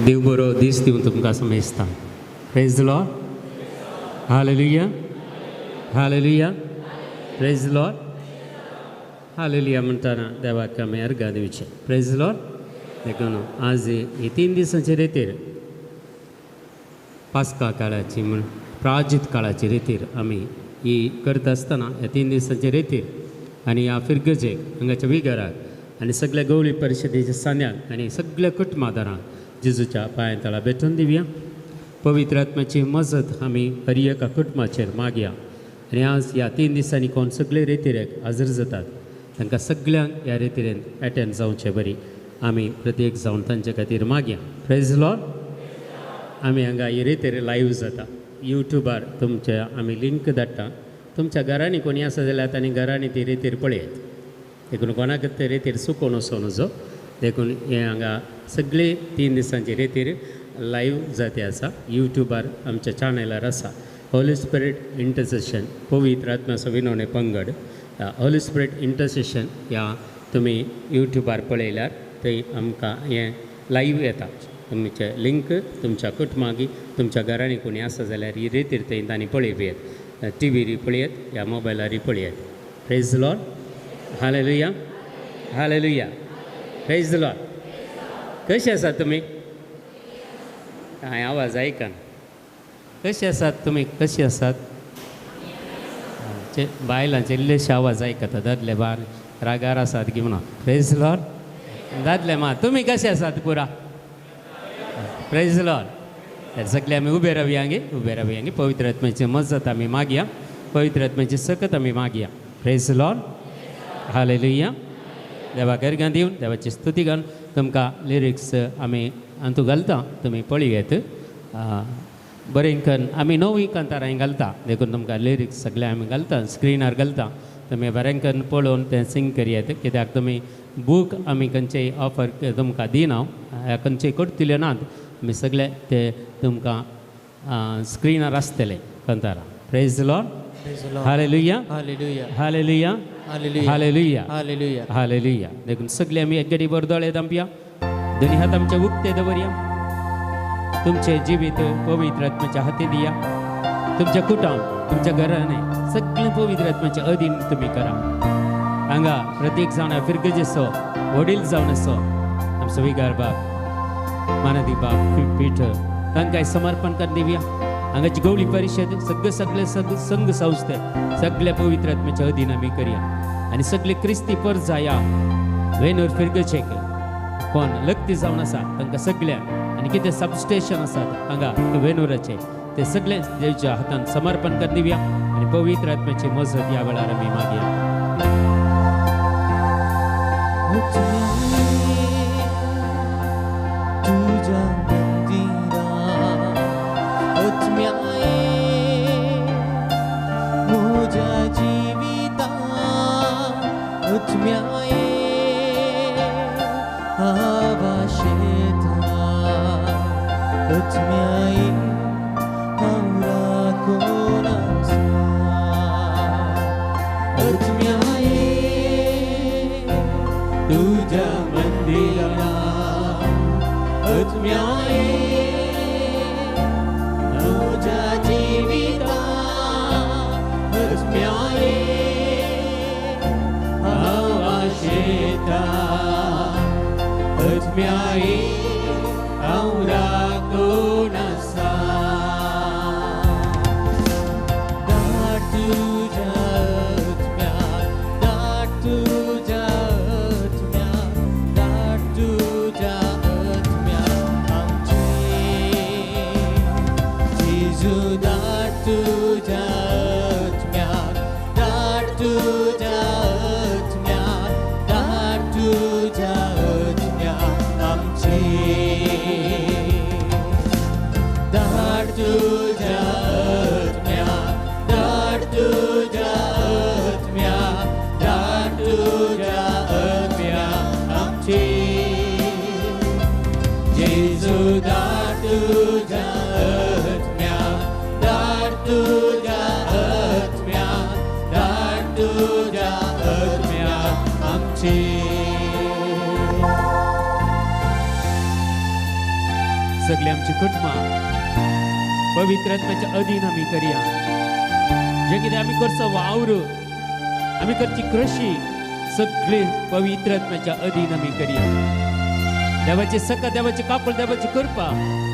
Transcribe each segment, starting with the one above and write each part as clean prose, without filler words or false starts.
देव बरो दीस दिवन तुमकां समेस्ता. Praise the Lord. Hallelujah. Hallelujah. Praise the Lord. Hallelujah म्हणटाना देवाक आमी अर्गां दिवचें. Praise the Lord. देखून आज ही 3 दिसांचे रेतीर पास्का काळाची म्हण प्राजित काळाची रेतीर आमी ही करता आसतना ह्या 3 दिसांचे रेतीर आनी ह्या फिरगजेक हांगाच्या विगाराक आनी सगल्या गवळी परिशदेच्या सांद्यांक आनी सगल्या कुटुंबादारांक जेजूच्या पांया तळा भेटून दिवया. पवित्र आत्म्याची मजत आमी हर एका कुटुंबाचेर मागया. आनी आज ह्या 3 दिसांनी कोण सगळे रेतिरेक हाजीर जातात तांकां सगल्यांक ह्या रेतिरेन एटेंड जावचे बरी आमी प्रत्येक जावन तांचे खातीर मागया. Praise the Lord. आमी हांगा ही रेतीर लायव्ह जाता यूट्यूबार तुमचे आमी लिंक धाडटा. तुमच्या घरांनी कोणी आसा जाल्यार तांणी घरांनी ती रेतीर पळयत. देखून कोणाक ते रेतीर सुकोवन वचों नजो. देखून हें हांगा सगळे 3 दिसांची रेतीर लायव्ह जाते आसा यूट्यूबार आमच्या चॅनलार आसा. होली स्पिरिट इंटरसेशन पवित्र आत्म्याचो विनवणे पंगड होली स्पिरिट इंटरसेशन ह्या तुमी यूट्यूबार पळयल्यार थंय आमकां हें लायव्ह येता. तुमचें लिंक तुमच्या कुटुंबागी तुमच्या घरांनी कोणी आसा जाल्यार ही रेतीर थंय तांणी पळयत, टीव्हीर पळयत ह्या मोबायलार पळयत. Praise the Lord. Hallelujah. Hallelujah. Praise the Lord. कशे आसात तुमी? कांय आवाज आयकना. कशे आसात तुमी? कशी आसात? बायलांचे इल्लेशे आवाज आयकता. दादले बार रागार आसात की म्हणून. Praise the Lord. दादले मा तुमी कशे आसात पुरा? Praise the Lord. सगळे आमी उबे रावया गे, उबे रावया गे. पवित्र आत्म्याची मजत आमी मागया, पवित्र आत्म्याची सकत आमी मागया. Praise the Lord. Hallelujah. देवाक अर्गां दिवन देवाची स्तुती घालून तुमकां लिरिक्स आमी अंतू घालता, तुमी पळयत. बरें करून आमी नवी कांतारां घालता, देखून तुमकां लिरिक्स सगळे आमी घालता, स्क्रिनार घालता. तुमी बरें करून पळोवन तें सिंग करयात. कित्याक तुमी बूक आमी खंयचेय ऑफर तुमकां दिना, खंयचेय करतले नात. आमी सगळे ते तुमकां स्क्रिनार आसतले कांतारां. Praise the Lord. Hallelujah. Hallelujah. Hallelujah. Hallelujah. Hallelujah. देखून सगळे आमी एक गडी बर दोळे धांपया, दोनी हात आमचे उक्ते दवरया. तुमचे जिवीत पवित्र आत्म्याच्या हाती दिया. तुमच्या कुटुंब तुमच्या घराने सगळें पवित्र आत्म्याच्या अधीन तुमी करा. हांगा प्रत्येक जावन फिरगजेचो वडील जावन आसो आमचो विगार बाप मानदी बाप पीठ तांकां समर्पण कर दिवया. हांगाची गवळी परिशद सगळे सगळे संघ संस्थे सगळ्या पवित्र आत्म्याच्या अधीन आमी करया. आनी सगळे क्रिस्ती परजाया वेनूर फिरगचेक कोण लग्ती जावन आसा तांकां सगळ्या आनी कितें सबस्टेशन आसात हांगा वेनूराचे ते सगळे देवच्या हातान समर्पण कर दिवया. आनी पवित्र आत्म्याची मजत ह्या वेळार आमी मागया. सगळी आमची कुटुंबां पवित्र आत्म्याच्या अधीन आमी करया. जें कितें आमी करचो वावर, आमी करची कृशी सगळी पवित्र आत्म्याच्या अधीन आमी करया. देवाची सका, देवाची कापड, देवाची कृपा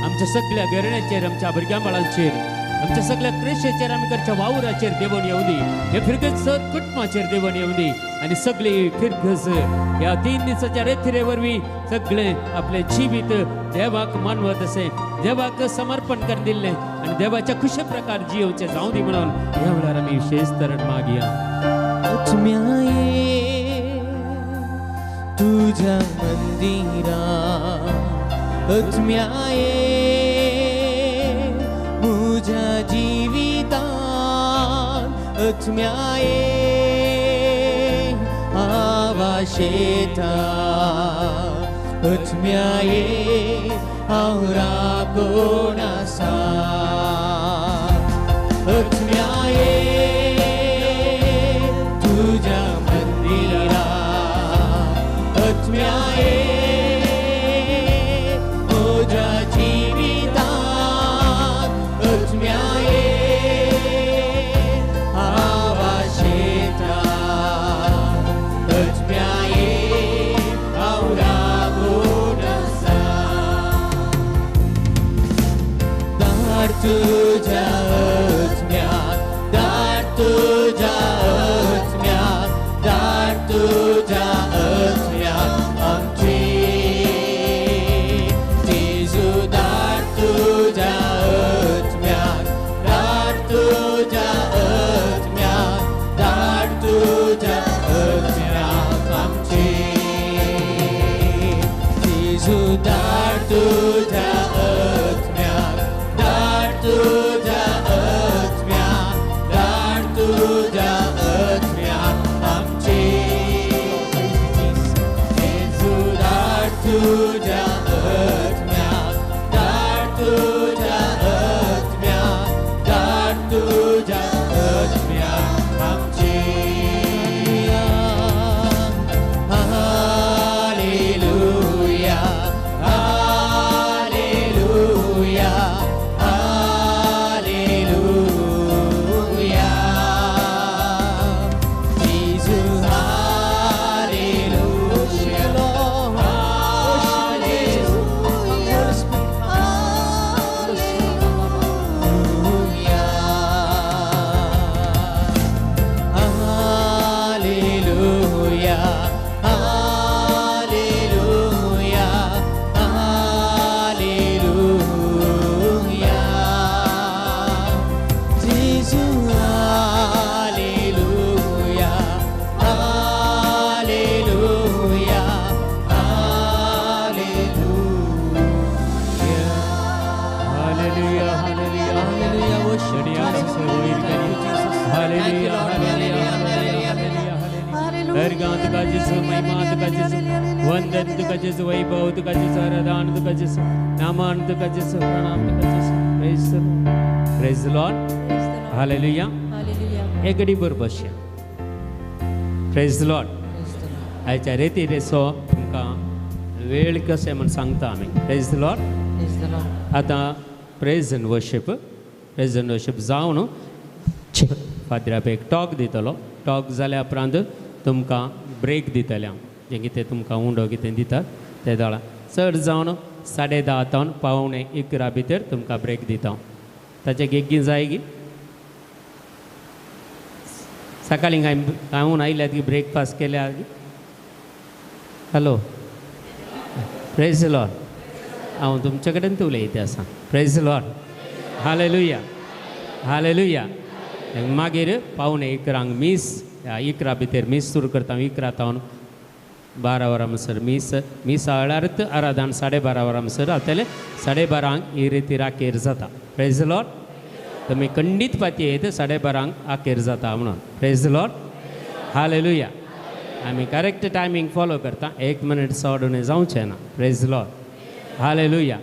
आमच्या सगळ्या घराण्याचेर, आमच्या भुरग्यां बाळांचेर, आमच्या सगळ्या क्रेशेचेर, आमी करच्या वावराचेर देवण येवं दी. हे फिरगज सर कुटुंबाचेर देवण येवं दी आनी सगळी फिरगज ह्या 3 दिसाच्या रेथिरे वरवीं सगळें आपलें जिवीत देवाक मानवत अशें देवाक समर्पण करून दिल्लें आनी देवाच्या खुशे प्रकार जियोवचें जावं दी म्हणून ह्या वेळार आमी विशेष तरण मागया. तुझ्या मंदिरा आत्म्याये म्हज्या जिवितान आत्म्याये आवाशेता आत्म्याये हांव राखून आसा आत्म्याये तुझ्या मंदिरा आत्म्याये म्हज्या जिवितान आत्म्याये आवाशेता आत्म्याये हांव राखून आसा. दार तुझ्या आत्म्याक, दार तुझ्या आत्म्याक, दार तुझ्या आत्म्याक आमचे जेजू, दार तुझ्या आत्म्याक, दार तुझ्या आत्म्याक, दार तुझ्या आत्म्याक आमचे जेजू, दार तुझ्या आत्म्याक, दार तुझ्या आत्म्याक, दार तुझ्या आत्म्याक आमचे जेजू, दार तुझ्या आत्म्याक, दार तुझ्या आत्म्याक, दार तुझ्या आत्म्याक आमचे. हालेलुया, हालेलुया, हालेलुया, जेजू हालेलुया, हालेलुया, हालेलुया, हालेलुया, हालेलुया, जेजू हालेलुया, हालेलुया, हालेलुया. Hallelujah, hallelujah, hallelujah. Hallelujah, hallelujah, hallelujah, hallelujah. दरगाह तुका जेजू, महिमा तुका जेजू, वंदन तुका जेजू, वैभव तुका जेजू, आराधन तुका जेजू, नामान तुका जेजू, प्रणाम तुका जेजू. Praise the Lord, praise the Lord. Hallelujah. एक घडी बरोबर बसया. Praise the Lord. आयच्या रेती रेसो तुमकां वेळ कशें म्हूण सांगता आमी. Praise the Lord. आतां praise and worship, praise and worship जावन फादराप एक टॉक दितलो. टॉक जाल्या उपरांत तुमकां ब्रेक दितले हांव, जें कितें तुमकां उंडो कितें दितात ते दोळा चड जावन 10:30 तावन 10:45 भितर तुमकां ब्रेक दिता हांव. ताचे बेगीन जाय गी सकाळीं कांय खावन आयल्यात की ब्रेकफास्ट केल्या. हॅलो, प्रेज लॉर्ड. हांव तुमचे कडेन उलयता आसा. Praise Lord. Hallelujah, hallelujah. मागीर 10:45 मीस, 11 भितर मीस सुरू करता. 11 तावन 12 वरां म्हणसर मीस, मीस म्हळ्यार आराधन 12:30 वरां म्हणसर जातलें. 12:30 ही रिती आखेर जाता. Praise Lord. तुमी खंडीत पातयेत 12:30 आखेर जाता म्हणून. Praise Lord. Hallelujah. आमी करेक्ट टायमींग फॉलो करता, 1 मिनट सोडून जावचें ना. Praise Lord. Hallelujah.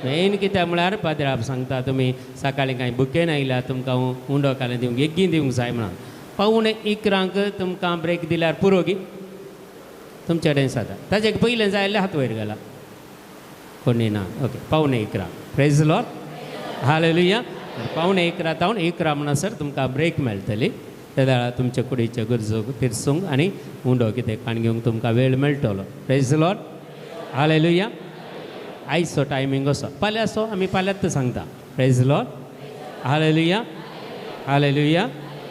Main कित्याक म्हळ्यार पाद्राब सांगता तुमी सकाळीं कांय बुकेन आयल्या तुमकां उंडो काडून दिवंक बेगीन दिवंक जाय म्हणून. 10:45 तुमकां ब्रेक दिल्यार पुरो गी तुमचे कडेन जाता. ताजे पयलें जाय जाल्यार हात वयर घाला. कोणी ना. ओके, 10:45. Praise Lord, hallelujah. 10:45 तावन 11 म्हणसर तुमकां ब्रेक मेळटली. त्या वेळार तुमचे कुडीचे गरजो तिरसूंक आनी उंडो कितें काण घेवंक तुमकां वेळ मेळटलो. Praise Lord, hallelujah. आयचो टायमींग असो, फाल्यां असो आमी फाल्यांच सांगता. प्रेज लॉर्ड, हालेलुया, हालेलुया.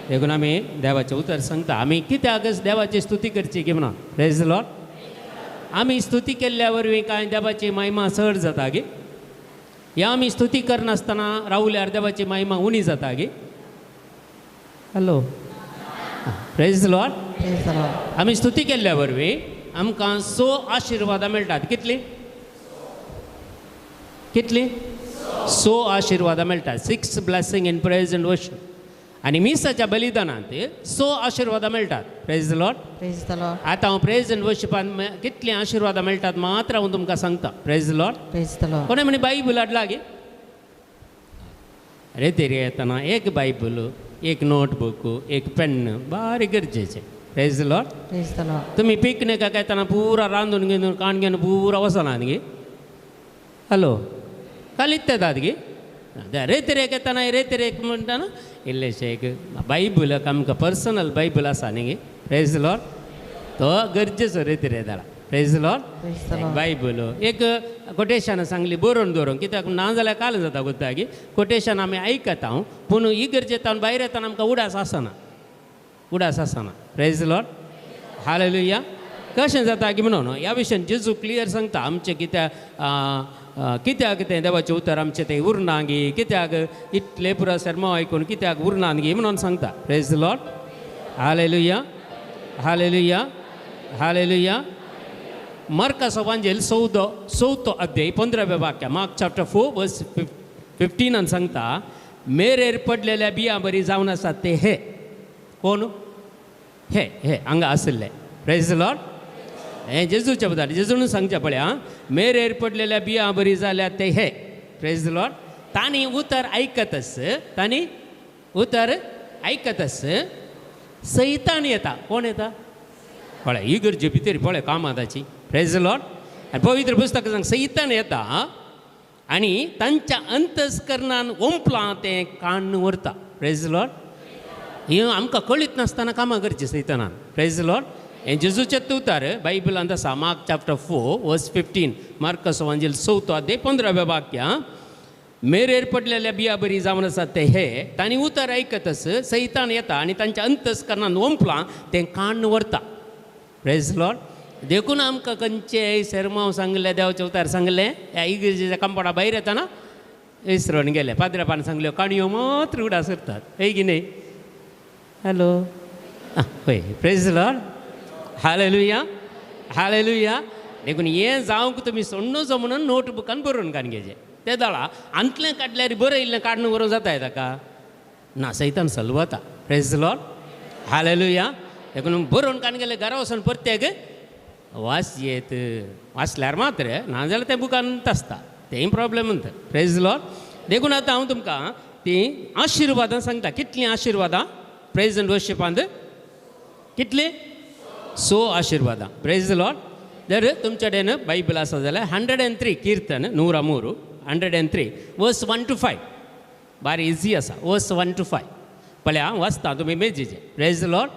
देखून आमी देवाचें उतर सांगता. आमी कित्याक देवाची स्तुती करची की म्हणून. प्रेज लॉर्ड. आमी स्तुती केल्ल्या वरवीं कांय देवाची महिमा चड जाता गी? या आमी स्तुती करनासतना रावल्यार देवाची महिमा उणी जाता गी? Hello, praise Lord. आमी स्तुती केल्ल्या वरवीं आमकां 100 आशिर्वादां मेळटात. कितली? कितली? 100 आशिर्वादां मेळटात. 6 blessing in praise and worship. आनी मिसाच्या बलिदानांत 100 आशिर्वादां मेळटात. Praise Lord. आतां हांव प्रेज एंड वर्शिपान कितलीं आशिर्वादां मेळटात मात्र हांव तुमकां सांगता. Praise Lord. कोणें म्हणी बायबल हाडला गे? रेतेर येतना एक बायबल, एक नोटबूक, एक पेन बारीक गरजेचें. Praise Lord. तुमी पिकनिकाक येतना पुरा रांदून घेवन काण घेवन पुरा वचनात गे? हॅलो, कालीत येतात गे? रेतेरेक येतना रेतेरेक म्हणटा न्हू इल्लेशें एक बायबल, आमकां पर्सनल बायबल आसा न्ही गे? प्रेज लॉर्ड. तो गरजेचो रेतेर येताला. Praise Lord. Bible एक कोटेशन सांगली बरोवन दवरूंक, कित्याक ना जाल्यार काल जाता कोत्ता की कोटेशन आमी आयकता हांव, पूण इगर्जेंत भायर येतना आमकां उडास आसना, उडास आसना. Praise Lord, hallelujah. कशें जाता की म्हणून ह्या विशयान जेजू क्लियर सांगता आमचें कित्याक कित्याक तें देवाचें उतर आमचें तें उरना गी, कित्याक इतलें पुरो सेर्मांव आयकून कित्याक उरना गी म्हणून सांगता. Praise Lord, hallelujah, hallelujah, hallelujah. मार्काचो वांजेल 4 अध्याय 15 वाक्य, मार्क चॅप्टर 4 वर्स 15 सांगता, मेरेर पडलेल्या बियां बरी जावन आसात ते हे कोण? हे हे हांगा आशिल्ले. प्रेज लॉर्ड. हें जेजूच्या बद्दल जेजून सांगचें पळय आं, मेरेर पडलेल्या बियां बरी जाल्या ते हे. Praise Lord. तांणी उतर आयकतच, तांणी उतर आयकतच सैतान येता. कोण येता? पळय इगर्जे भितर पळय कामां ताची. Praise Lord. आनी पवित्र पुस्तक सांग सैतान येता आनी तांच्या अंतस्करणान ओंपलां तें काण्ण व्हरता. प्रेज लॉर्ड. हें आमकां कळीत नासतना कामां करचीं सैतानान. Praise Lord. हें जेजूचें उतर बायबलांत आसा. मार्क चॅप्टर 4 वर्स 15, मार्काचो वांजेल 4 अध्याय 15 वाक्य, मेरेर पडलेल्या बिया बरी जावन आसात ते हे, तांणी उतर आयकतच सैतान येता आनी तांच्या अंतस्करणान ओंपलां तें काण्ण व्हरता. Praise Lord. देखून आमकां खंयचें सेर्मांव सांगलें, देवाचें उतर सांगलें, ह्या इगर्जेच्या कंपावंडा भायर येतना विसरून गेले. पाद्रेपान सांगल्यो काणयो मात्र उडास करतात, हय की न्ही? हॅलो, हय. प्रेज लॉर्ड, हालेलुया, हालेलुया. देखून हें जावंक तुमी सोडनुचो म्हणून नोटबुकान बरोवन काडून घेवचें. तें दळा आंतलें काडल्यार बरयल्लें काडून बरोवन जाताय ताका ना, सैतान सलवता. Praise Lord, hallelujah. देखून बरोवन काडून गेलें घरा वचून परतेक वास येत, वाचल्यार मात्र, नाजाल्यार तें बुकान आसता, तेंय प्रॉब्लेम म्हणटा. Praise Lord. देखून आतां हांव तुमकां तीं आशिर्वादां सांगता. कितलीं आशिर्वादां प्रेज एंड वर्शिपांत? कितलीं? 100 आशिर्वादां. Praise Lord. जर तुमचे कडेन बायबल आसा जाल्यार 103 कीर्तन 103, 103 वर्स 1 to 5. बारी इजी आसा. वर्स 1 to 5 पळय हांव वाचता, तुमी मेजीचे. Praise Lord.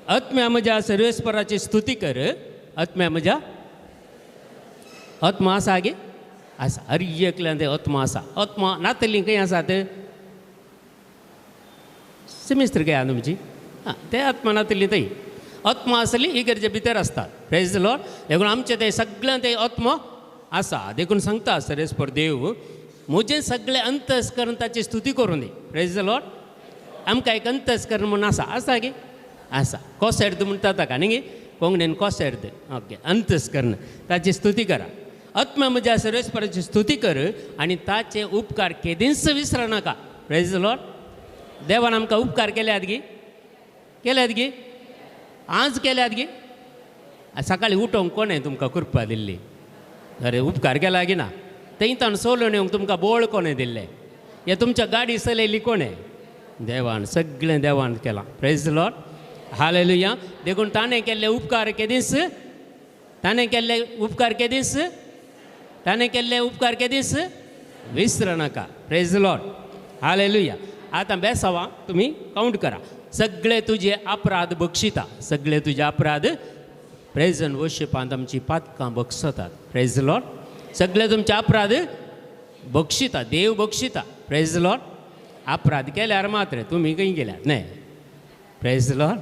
आत्म्या म्हज्या सर्वेस्पराची स्तुती कर. आत्म्या म्हज्या, आत्मा आसा गे? आसा. हर एकल्यान ते आत्मा आसा. आत्मा नातली खंय आसात? सेमिस्त्र खंय आसा तुमची? आं, ते आत्मा नातली थंय. आत्मा आसली इगर्जे भितर आसतात. Praise Lord. देखून आमचें तें सगळ्यां तें आत्मा आसा. देखून सांगता सर्वेस्पर देव म्हजें सगळें अंतस्करण ताची स्तुती करूं दी. Praise Lord. आमकां एक अंतस्करण म्हूण आसा, आसा गे? आसा. कोसेर्द म्हणटा ताका न्ही गे? कोंकणीन कोसेर्द. ओके, अंतस्करण ताची स्तुती करा. आत्मा म्हज्या सर्वेस्पराची स्तुती कर आनी ताचे उपकार केदींच विसर नाका. Praise Lord. देवान आमकां उपकार केल्यात गी? केल्यात गी? आज केल्यात गी? सकाळीं उठोवंक कोणें तुमकां कृपा दिल्ली? अरे उपकार केला गी ना? थंय ताण सोलून येवंक तुमकां बोळ कोणें दिल्लें? हे तुमच्या गाडी चलयली कोणें? देवान, सगळें देवान केलां. Praise Lord, hallelujah. देखून ताणें केल्ले उपकार केदींच, ताणें केल्ले उपकार केदींच ताणें केल्ले उपकार केदीस विसरनाका. Praise Lord, hallelujah. आतां बेसावा तुमी कावंट करा. सगळे तुजे अपराध बक्षिता, सगळे तुजे अपराध प्रेज एंड वर्शिपांत आमची पातकां बक्षतात. प्रेज लॉर्ड, सगळे तुमचे अपराध बक्षिता, देव बक्षिता. प्रेज लॉर्ड, अपराध केल्यार मात्र तुमी खंय गेल्यात न्हय. प्रेज लॉर्ड,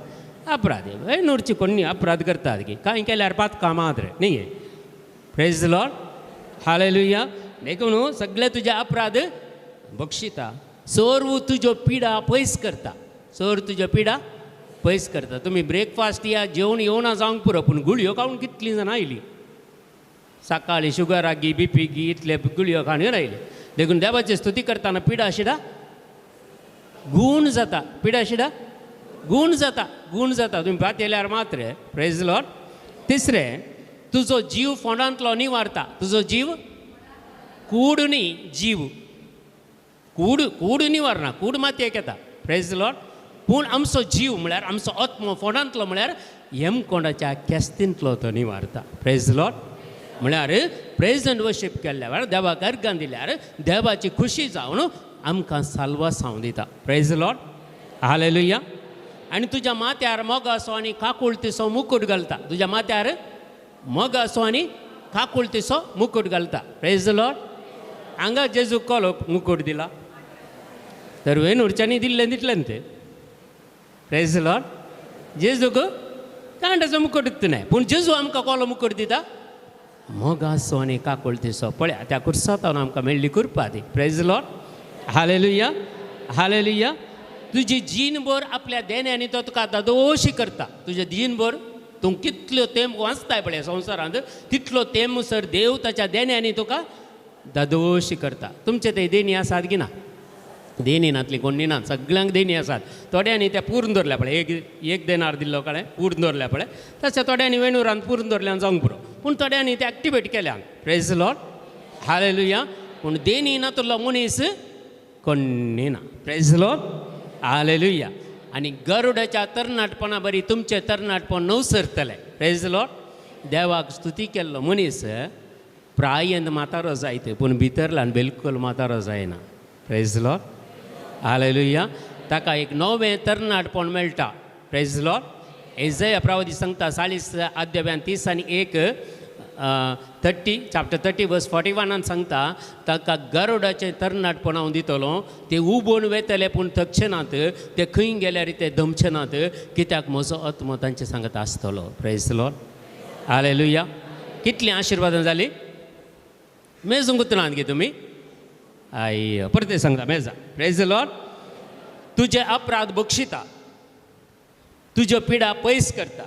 अपराध नोरची कोणी अपराध करतात की कांय केल्यार पातकां मात्र न्ही. Praise Lord, hallelujah. देखून सगळे तुजे अपराध बक्षिता, सर्व तुज्यो पिडा पयस करता, सर्व तुज्यो पिडा पयस करता. तुमी ब्रेकफास्ट या जेवण येवना जावंक पुरो, पूण गुळयो खावन कितलीं जाणां आयलीं सकाळी शुगराक गी बीपी गी इतले गुळयो खावन आयले. देखून देवाची स्तुती करतना पिडा शिडा गूण जाता, पिडा शिडा गूण जाता, गूण जाता. तुमी भात येयल्यार मात्र. प्रेज लॉर्ड. तिसरें, तुजो जीव फोंडांतलो निवारता. तुजो जीव कूड न्ही, जीव कूड, कूड निवारना, कूड मातयेक येता. प्रेज लॉर्ड. पूण आमचो जीव म्हळ्यार आमचो आत्मो फोंडांतलो म्हळ्यार यमकोंडाच्या केस्तींतलो तो निवारता. प्रेज लॉर्ड म्हळ्यार प्रेज एंड वर्शीप केल्ल्या वेळार देवाक अर्गां दिल्यार देवाची खुशी जावन आमकां साल्वासांव दिता. Praise Lord, hallelujah. आनी तुज्या माथ्यार मोगासो आनी काकुळतीचो मुकूट घालता. तुज्या माथ्यार मोगासो आनी काकुळतीचो मुकूट घालता. प्रेज लॉर्ड. हांगा जेजूक कोलो मुकूट दिला तर वेनूरच्यांनी दिल्लें दितलें तें. प्रेज लॉर्ड. जेजूक कांडाचो मुकूट दिता न्हय, पूण जेजू आमकां कोलो मुकूट दिता, मोगासो आनी काकुळतीचो. पळया त्या कुर्सांत आमकां मेळ्ळी कृपा ती. प्रेज लॉर्ड, हालेलुया, हालेलुया. तुजी जीणभर आपल्या देण्यांनी तो तुका दादोशी करता. तुजें जीणभर तूं कितल्यो तेंप वाचताय पळय संवसारांत, तितलो तेंप सर देव ताच्या देण्यांनी तुका दादोशी करता. तुमचे ते देणी आसात की ना? देणी नातली कोण ना, सगळ्यांक देणी आसात. थोड्यांनी ते पूर्ण दवरल्या पळय, एक एक देनार दिल्लो कळ्ळें पूर्ण दवरल्या पळय, तशें थोड्यांनी वेणुरान पूर्ण दवरल्यान जावंक पुरो, पूण थोड्यांनी ते एक्टिवेट केल्यान. Praise Lord, hallelujah. पूण देणी नातलो मनीस कोण्णी ना. Praise Lord, hallelujah. आनी गरुडाच्या तरणाटपणा बरी तुमचें तरणाटपण नवसरतलें. प्रेज लॉर्ड. देवाक स्तुती केल्लो मनीस प्रायेन म्हातारो जायत, पूण भितरल्यान बिलकूल म्हातारो जायना. Praise Lord, hallelujah. ताका एक नवें तरणाटपण मेळटा. प्रेज लॉर्ड. एजया प्रवादी सांगता 40 अध्यायान 31 30 चॅप्टर 30 वर्स 41 सांगता, ताका गरुडाचें तरणाटपण हांव दितलो, ते उबोवन वेतले पूण थकचे नात, ते खंय गेल्यार ते दमचे नात, कित्याक म्हजो आत्मो तांचे सांगत आसतलो. प्रेज लॉर्ड, हालेलुया. कितलीं आशिर्वादां जालीं मेजूंक उतरात गे तुमी. I परते सांगता मेजा. प्रेज लॉर्ड. तुजे अपराध बक्षिता, तुज्यो पिडा पयस करता,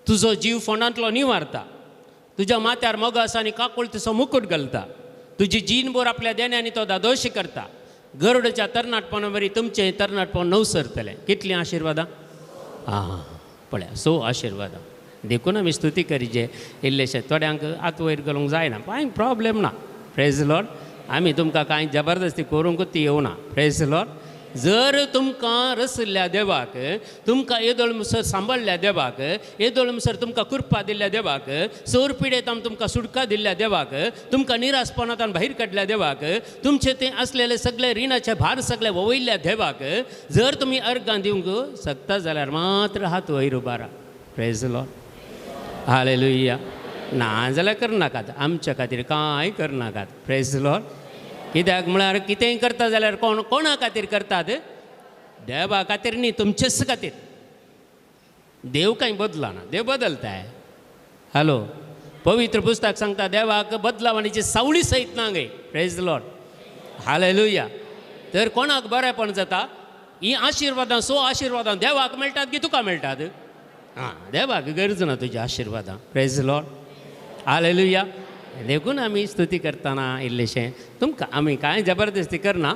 तुजो जीव फोंडांतलो निवारता, तुज्या माथ्यार मोगास आनी काकुळतीचो मुकूट घालता, तुजी जीणभर आपल्या देण्यांनी तो दादोशी करता. गरुडाच्या तरणाटपणा बरी तुमचें तरणाटपण नवसरतलें. कितलीं आशिर्वादां. आं पळया सो आशिर्वादां. देखून आमी स्तुती करीचे इल्लेशें. थोड्यांक हात वयर घालूंक जायना, कांय प्रॉब्लेम ना. प्रेज लॉर्ड. आमी तुमकां कांय जबरदस्ती करूंकूच ती येवना. Praise Lord. जर तुमकां रसल्ल्या देवाक, तुमकां येदोळ मुसर सांबाळ्ळ्या देवाक, येदोळ मुसर तुमकां कृपा दिल्ल्या देवाक, सौर पिडेंत तुमकां सुटका दिल्ल्या देवाक, तुमकां निराशपणांतल्यान भायर काडल्या देवाक, तुमचे ते आसलेले सगळे रिणाचे भार सगळे वयल्या देवाक जर तुमी अर्गां दिवंक शकता जाल्यार मात्र हात वयर उबारा. Praise Lord, hallelujah. ना जाल्यार करनाकात, आमच्या खातीर कांय करनाकात. प्रेज लॉर्ड. कित्याक म्हळ्यार कितेंय करता जाल्यार कोण कोणा खातीर करतात? देवा खातीर न्ही, तुमचेच खातीर. देव कांय बदलना, देव बदलताय. हॅलो, पवित्र पुस्तक सांगता देवाक बदलावणीची सावळी सयत ना गे. Praise Lord, hallelujah. तर कोणाक बरेंपण जाता ही आशिर्वादां, सो आशिर्वादां देवाक मेळटात की तुका मेळटात? आं, देवाक गरज ना तुज्या आशिर्वादां. Praise Lord, hallelujah. देखून आमी स्तुती करतना इल्लेशें तुमकां आमी कांय जबरदस्ती करना,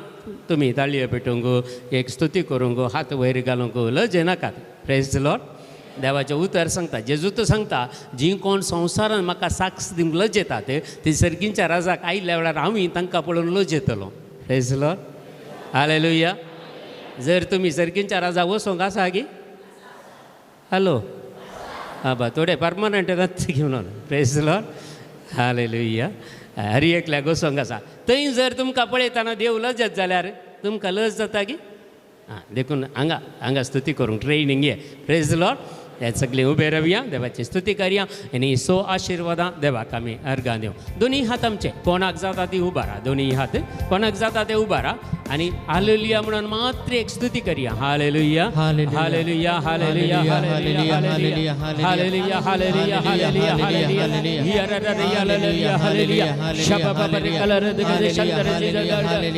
तुमी ताळयो पेटोवंक, एक स्तुती करूंक, हात वयर घालूंक लजे नाकात. प्रेज लॉर्ड. देवाचें उतर सांगता, जेजूत सांगता, जीं कोण संवसारान म्हाका साक्ष दिवंक लजेतात ती सर्गींच्या राजाक आयिल्ल्या वेळार हांवूय तांकां पळोवन लजेतलो. Praise Lord, hallelujah. जर तुमी सर्गींच्या राजाक वचोंक आसा गी? हॅलो, आबा थोडे परमनंट घेवन. Praise Lord, hallelujah. हरी एकल्याक वचोंक आसा. थंय जर तुमकां पळयतना देव लजत जाल्यार तुमकां लज जाता की? आं, देखून हांगा हांगा स्तुती करूंक ट्रेनींग घे. Praise Lord. हे सगळीं उबे रावया, देवाची स्तुती करया आनी सो आशिर्वादां देवाक आमी अर्गां दिवं. दोनी हात आमचे कोणाक जाता ती उबारा, दोनी हात कोणाक जाता ते उबारा आनी हालेलुया म्हणून मात्र एक स्तुती करया. Hallelujah, hallelujah, hallelujah, hallelujah, hallelujah, hallelujah, hallelujah, hallelujah, hallelujah, hallelujah,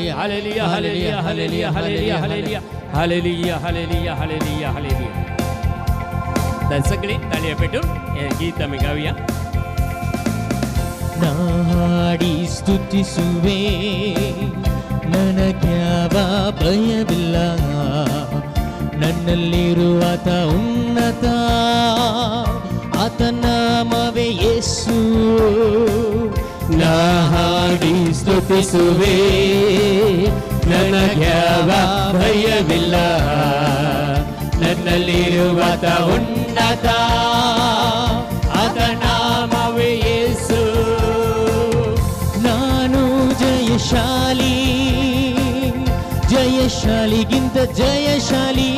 hallelujah, hallelujah, hallelujah, hallelujah, hallelujah, hallelujah, hallelujah, hallelujah. तर सगळी ताळया पेटून हे गीत आमी गावया. ನಾಡಿ ಸ್ತುತಿಸುವೆ, ನನಗ್ಯಾವ ಭಯವಿಲ್ಲ, ನನ್ನಲ್ಲಿರುವಾತ ಉನ್ನತ, ಆತ ನಾಮವೇ ಯೇಸು. ನಾ ಹಾಡಿ ಸ್ತುತಿಸುವೆ, ನನಗ್ಯಾವ ಭಯವಿಲ್ಲ, ನನ್ನಲ್ಲಿರುವಾತ ಉನ್ನತ, ಆತ ನಾಮವೇ ಯೇಸು. ನಾನು ಜಯಶಾಲಿ, ಜಯಶಾಲಿಗಿಂತ ಜಯಶಾಲಿ,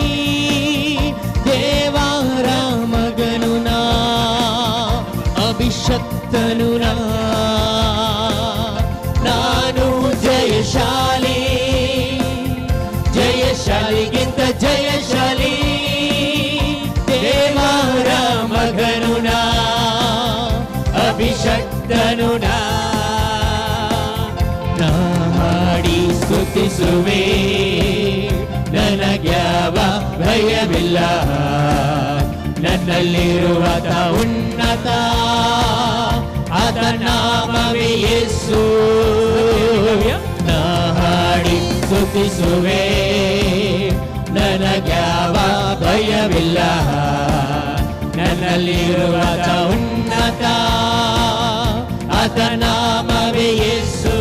ದೇವರ ಮಗನು ನಾ, ಅಭಿಷಕ್ತನು ನಾ. ನಾನು ಜಯಶಾಲಿ, ಜಯಶಾಲಿಗಿಂತ ಜಯಶಾಲಿ, ದೇವರ ಮಗನು ನಾ, ಅಭಿಷಕ್ತನು ನಾ. ನಾ ಹಾಡಿ ಸ್ತುತಿಸುವೆ, ನನಗ್ಯಾವ ಭಯವಿಲ್ಲ, ನನ್ನಲ್ಲಿರುವಾತ ಉನ್ನತ, ಆತ ನಾಮವೇ ಯೇಸು. ನಾ ಹಾಡಿ ಸ್ತುತಿಸುವೆ, ನನಗ್ಯಾವ ಭಯವಿಲ್ಲ, ನನ್ನಲ್ಲಿರುವಾತ ಉನ್ನತ, ಆತ ನಾಮವೇ ಯೇಸು.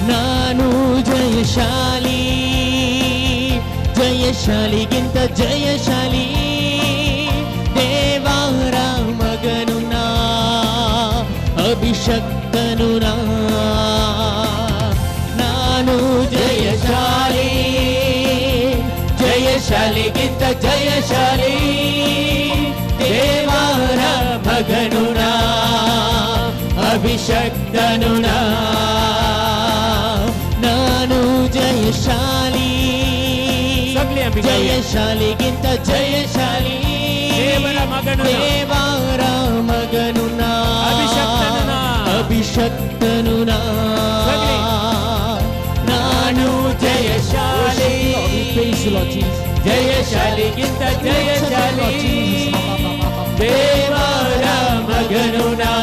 ನಾನು ಜಯಶಾಲಿ, ಜಯಶಾಲಿಗಿಂತ ಜಯಶಾಲಿ, ದೇವರ ಮಗನು ನಾ, ಅಭಿಷಕ್ತನು ನಾ. ನಾನು ಜಯಶಾಲಿ, ಜಯಶಾಲಿಗಿಂತ ಜಯಶಾಲಿ, ದೇವರ ಮಗನು ನಾ, ಅಭಿಷಕ್ತನು ನಾ. ನಾನು ಜಯಶಾಲಿ, ಜಯಶಾಲಿಗಿಂತ ಜಯಶಾಲಿ, ದೇವರ ಮಗನು, ದೇವರ ಮಗನು ನಾ, ಅಭಿಷಕ್ತನು ನಾ. ನಾನು ಜಯಶಾಲಿ, ಜಯಶಾಲಿಗಿಂತ ಜಯಶಾಲಿ, ದೇವರ ಮಗನು ನಾ,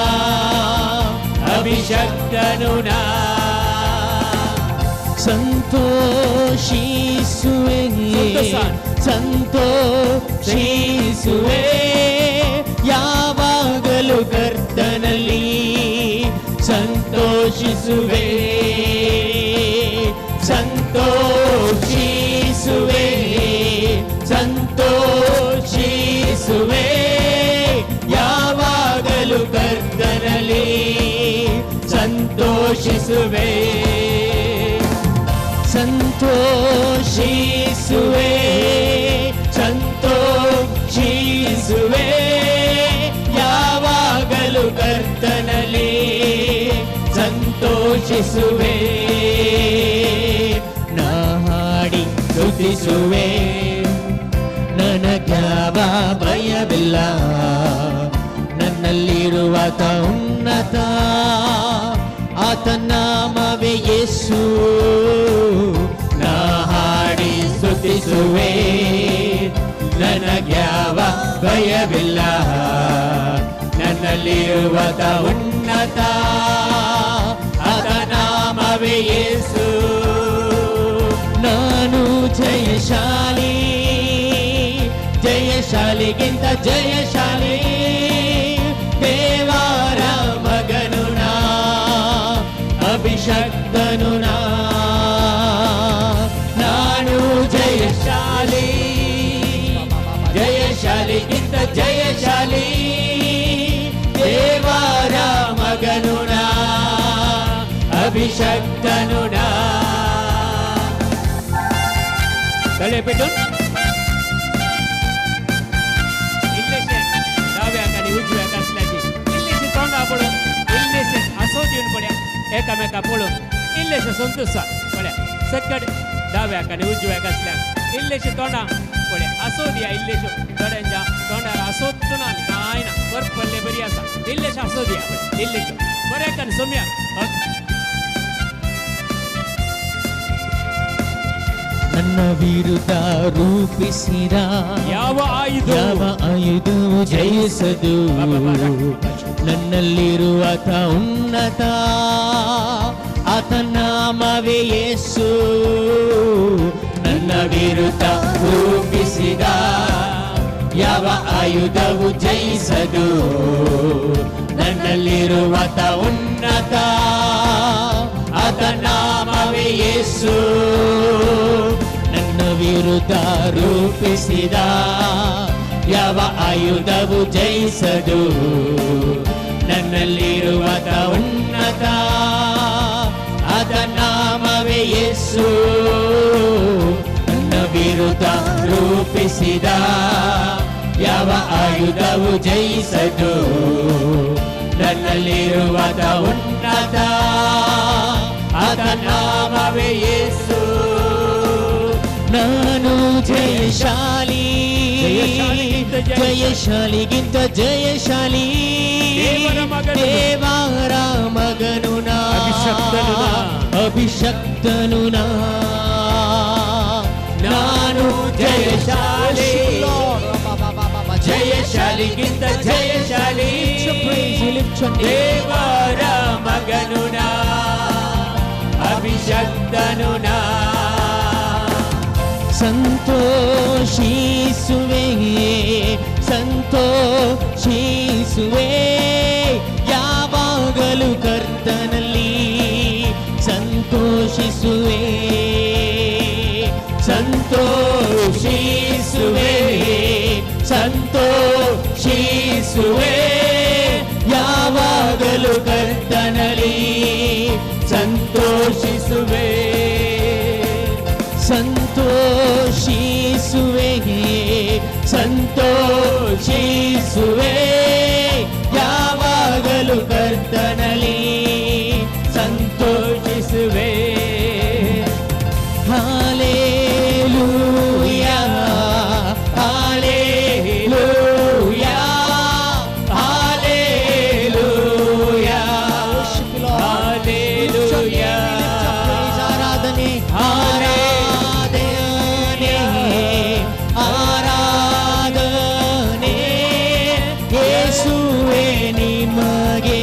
ಅಭಿಷಕ್ತನು ನಾ. ಸಂತೋಷಿಸುವೆ, ಸಂತೋಷಿಸುವೆ, ಯಾವಾಗಲೂ ಕರ್ತನಲ್ಲಿ ಸಂತೋಷಿಸುವೆ, ಸಂತೋಷಿಸುವೆ, ಸಂತೋಷಿಸುವೆ, ಯಾವಾಗಲೂ ಕರ್ತನಲ್ಲಿ ಸಂತೋಷಿಸುವೆ, ಸಂತೋಷಿಸುವೆ, ಸಂತೋಷಿಸುವೆ, ಯಾವಾಗಲೂ ಕರ್ತನಲ್ಲಿ ಸಂತೋಷಿಸುವೆ. ನಾ ಹಾಡಿ ಸ್ತುತಿಸುವೆ, ನನಗ್ಯಾವ ಭಯವಿಲ್ಲ, ನನ್ನಲ್ಲಿರುವಾತ ಉನ್ನತ, ಆತ ನಾಮವೇ ಯೇಸು. ನಾ ಹಾಡಿ ಸ್ತುತಿಸುವೆ, ನನಗ್ಯಾವ ಭಯವಿಲ್ಲ, ನನ್ನಲ್ಲಿರುವಾತ ಉನ್ನತ, ಆತ ನಾಮವೇ ಯೇಸು. ನಾನು ಜಯಶಾಲಿ, ಜಯಶಾಲಿಗಿಂತ ಜಯಶಾಲಿ, ದೇವರ ಮಗನು ನಾ, ಅಭಿಷಕ್ತನು ನಾ. ನಾನು ಜಯಶಾಲಿ, ಜಯಶಾಲಿಗಿಂತ ಜಯಶಾಲಿ, ದೇವರ ಮಗನು ನಾ, ಅಭಿಷಕ್ತನು ನಾ. ತಲೆ ಪೆಟ್ಟು इल्लेशे दाव्याक आनी उजव्याक आसल्याची इल्लेशे तोंडा पळोवन इल्लेशे आसो दिवन पळया एकामेका पळोवन इल्लेशे संतोष पळया सकट दाव्याक आनी उजव्याक आसल्याक इल्लेशे तोंडा पळया आसो दिया इल्लेशो थोड्यांच्या तोंडार आसोच ना कांय ना बरफ पडले बरी आसा इल्लेशे आसो दिया पळय इल्लेशे बरें आनी सोम्या. ನನ್ನ ವಿರುದ್ಧ ರೂಪಿಸಿದ ಯಾವ ಆಯುಧ ಯಾವ ಆಯುಧವು ಜಯಿಸದು, ನನ್ನಲ್ಲಿರುವ ಆತ ಉನ್ನತ, ಆತ ನಾಮವೇ ಯೇಸು. ನನ್ನ ವಿರುದ್ಧ ರೂಪಿಸಿದ ಯಾವ ಆಯುಧವು ಜಯಿಸದು, ನನ್ನಲ್ಲಿರುವ ಆತ ಉನ್ನತ, ಆತ ನಾಮವೇ ಯೇಸು. ನನ್ನ ವಿರುದ್ಧ ರೂಪಿಸಿದ ಯಾವ ಆಯುಧವು ಜಯಿಸದು, ನನ್ನಲ್ಲಿರುವ ಆತ ಉನ್ನತ, ಆತ ನಾಮವೇ ಯೇಸು. ನನ್ನ ವಿರುದ್ಧ ರೂಪಿಸಿದ ಯಾವ ಆಯುಧವು ಜಯಿಸದು, ನನ್ನಲ್ಲಿರುವ ಆತ ಉನ್ನತ, ಆತ ನಾಮವೇ ಯೇಸು. ನಾನು ಜಯಶಾಲಿ, ಜಯಶಾಲಿಗಿಂತ ಜಯಶಾಲಿ, ದೇವರ ಮಗನು ನಾ, ಅಭಿಷಕ್ತನು ನಾ. ನಾನು ಜಯಶಾಲಿ, ಜಯಶಾಲಿಗಿಂತ ಜಯಶಾಲಿ, ದೇವರ ಮಗನು ನಾ, ಅಭಿಷಕ್ತನು ನಾ. ಸಂತೋಷಿಸುವೆ, ಸಂತೋಷಿಸುವೆ, ಯಾವಾಗಲೂ ಕರ್ತನಲ್ಲಿ ಸಂತೋಷಿಸುವೆ, ಸಂತೋಷಿಸುವೆ, ಸಂತೋಷಿಸುವೆ, ಯಾವಾಗಲೂ ಕರ್ತನಲ್ಲಿ ಸಂತೋಷಿಸುವೆ, ಸಂತೋಷಿಸುವೆ, ಸಂತೋಷಿಸುವೆ, ಯಾವಾಗಲೂ ಕರ್ತನಲ್ಲಿ ಸಂತೋಷಿಸುವೆ. Hallelujah, hallelujah, hallelujah, hallelujah. ಆರಾಧನೆ, ಆರಾಧನೆ, ಆರಾಧನೆ, ಯೇಸುವೇ ನಿಮಗೆ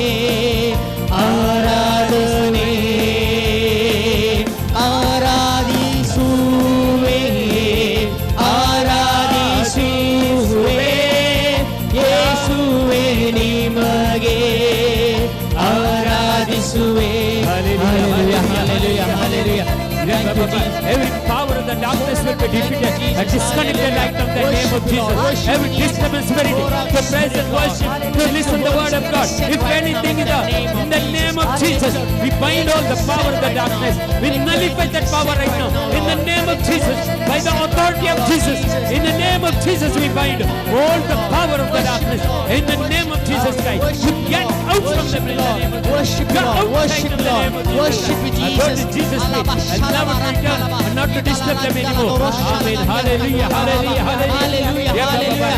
ಆರಾಧನೆ. ಆರಾಧಿಸುವೆ, ಆರಾಧಿಸುವೆ, ಯೇಸುವೇ ನಿಮಗೆ ಆರಾಧಿಸುವೆ. Hallelujah, hallelujah, hallelujah. Thank you, Jesus. Every power of the darkness will be defeated and disconnected right from the name of Jesus. Every disturbance spirit to praise and worship, to listen the word of God. If anything in the name of Jesus, we bind all the power of the darkness. We nullify that power right now. In the name of Jesus, by the authority of Jesus, in the name of Jesus, we bind all the power of the darkness. In the name of Jesus Christ, you get out from them in the name of Jesus. Worship Get Lord, out worship right in the Lord, name of Jesus. worship I go to Jesus. Jesus' name and never to return and not to disturb them anymore. Amen. Hallelujah. Hallelujah. Hallelujah, Hallelujah.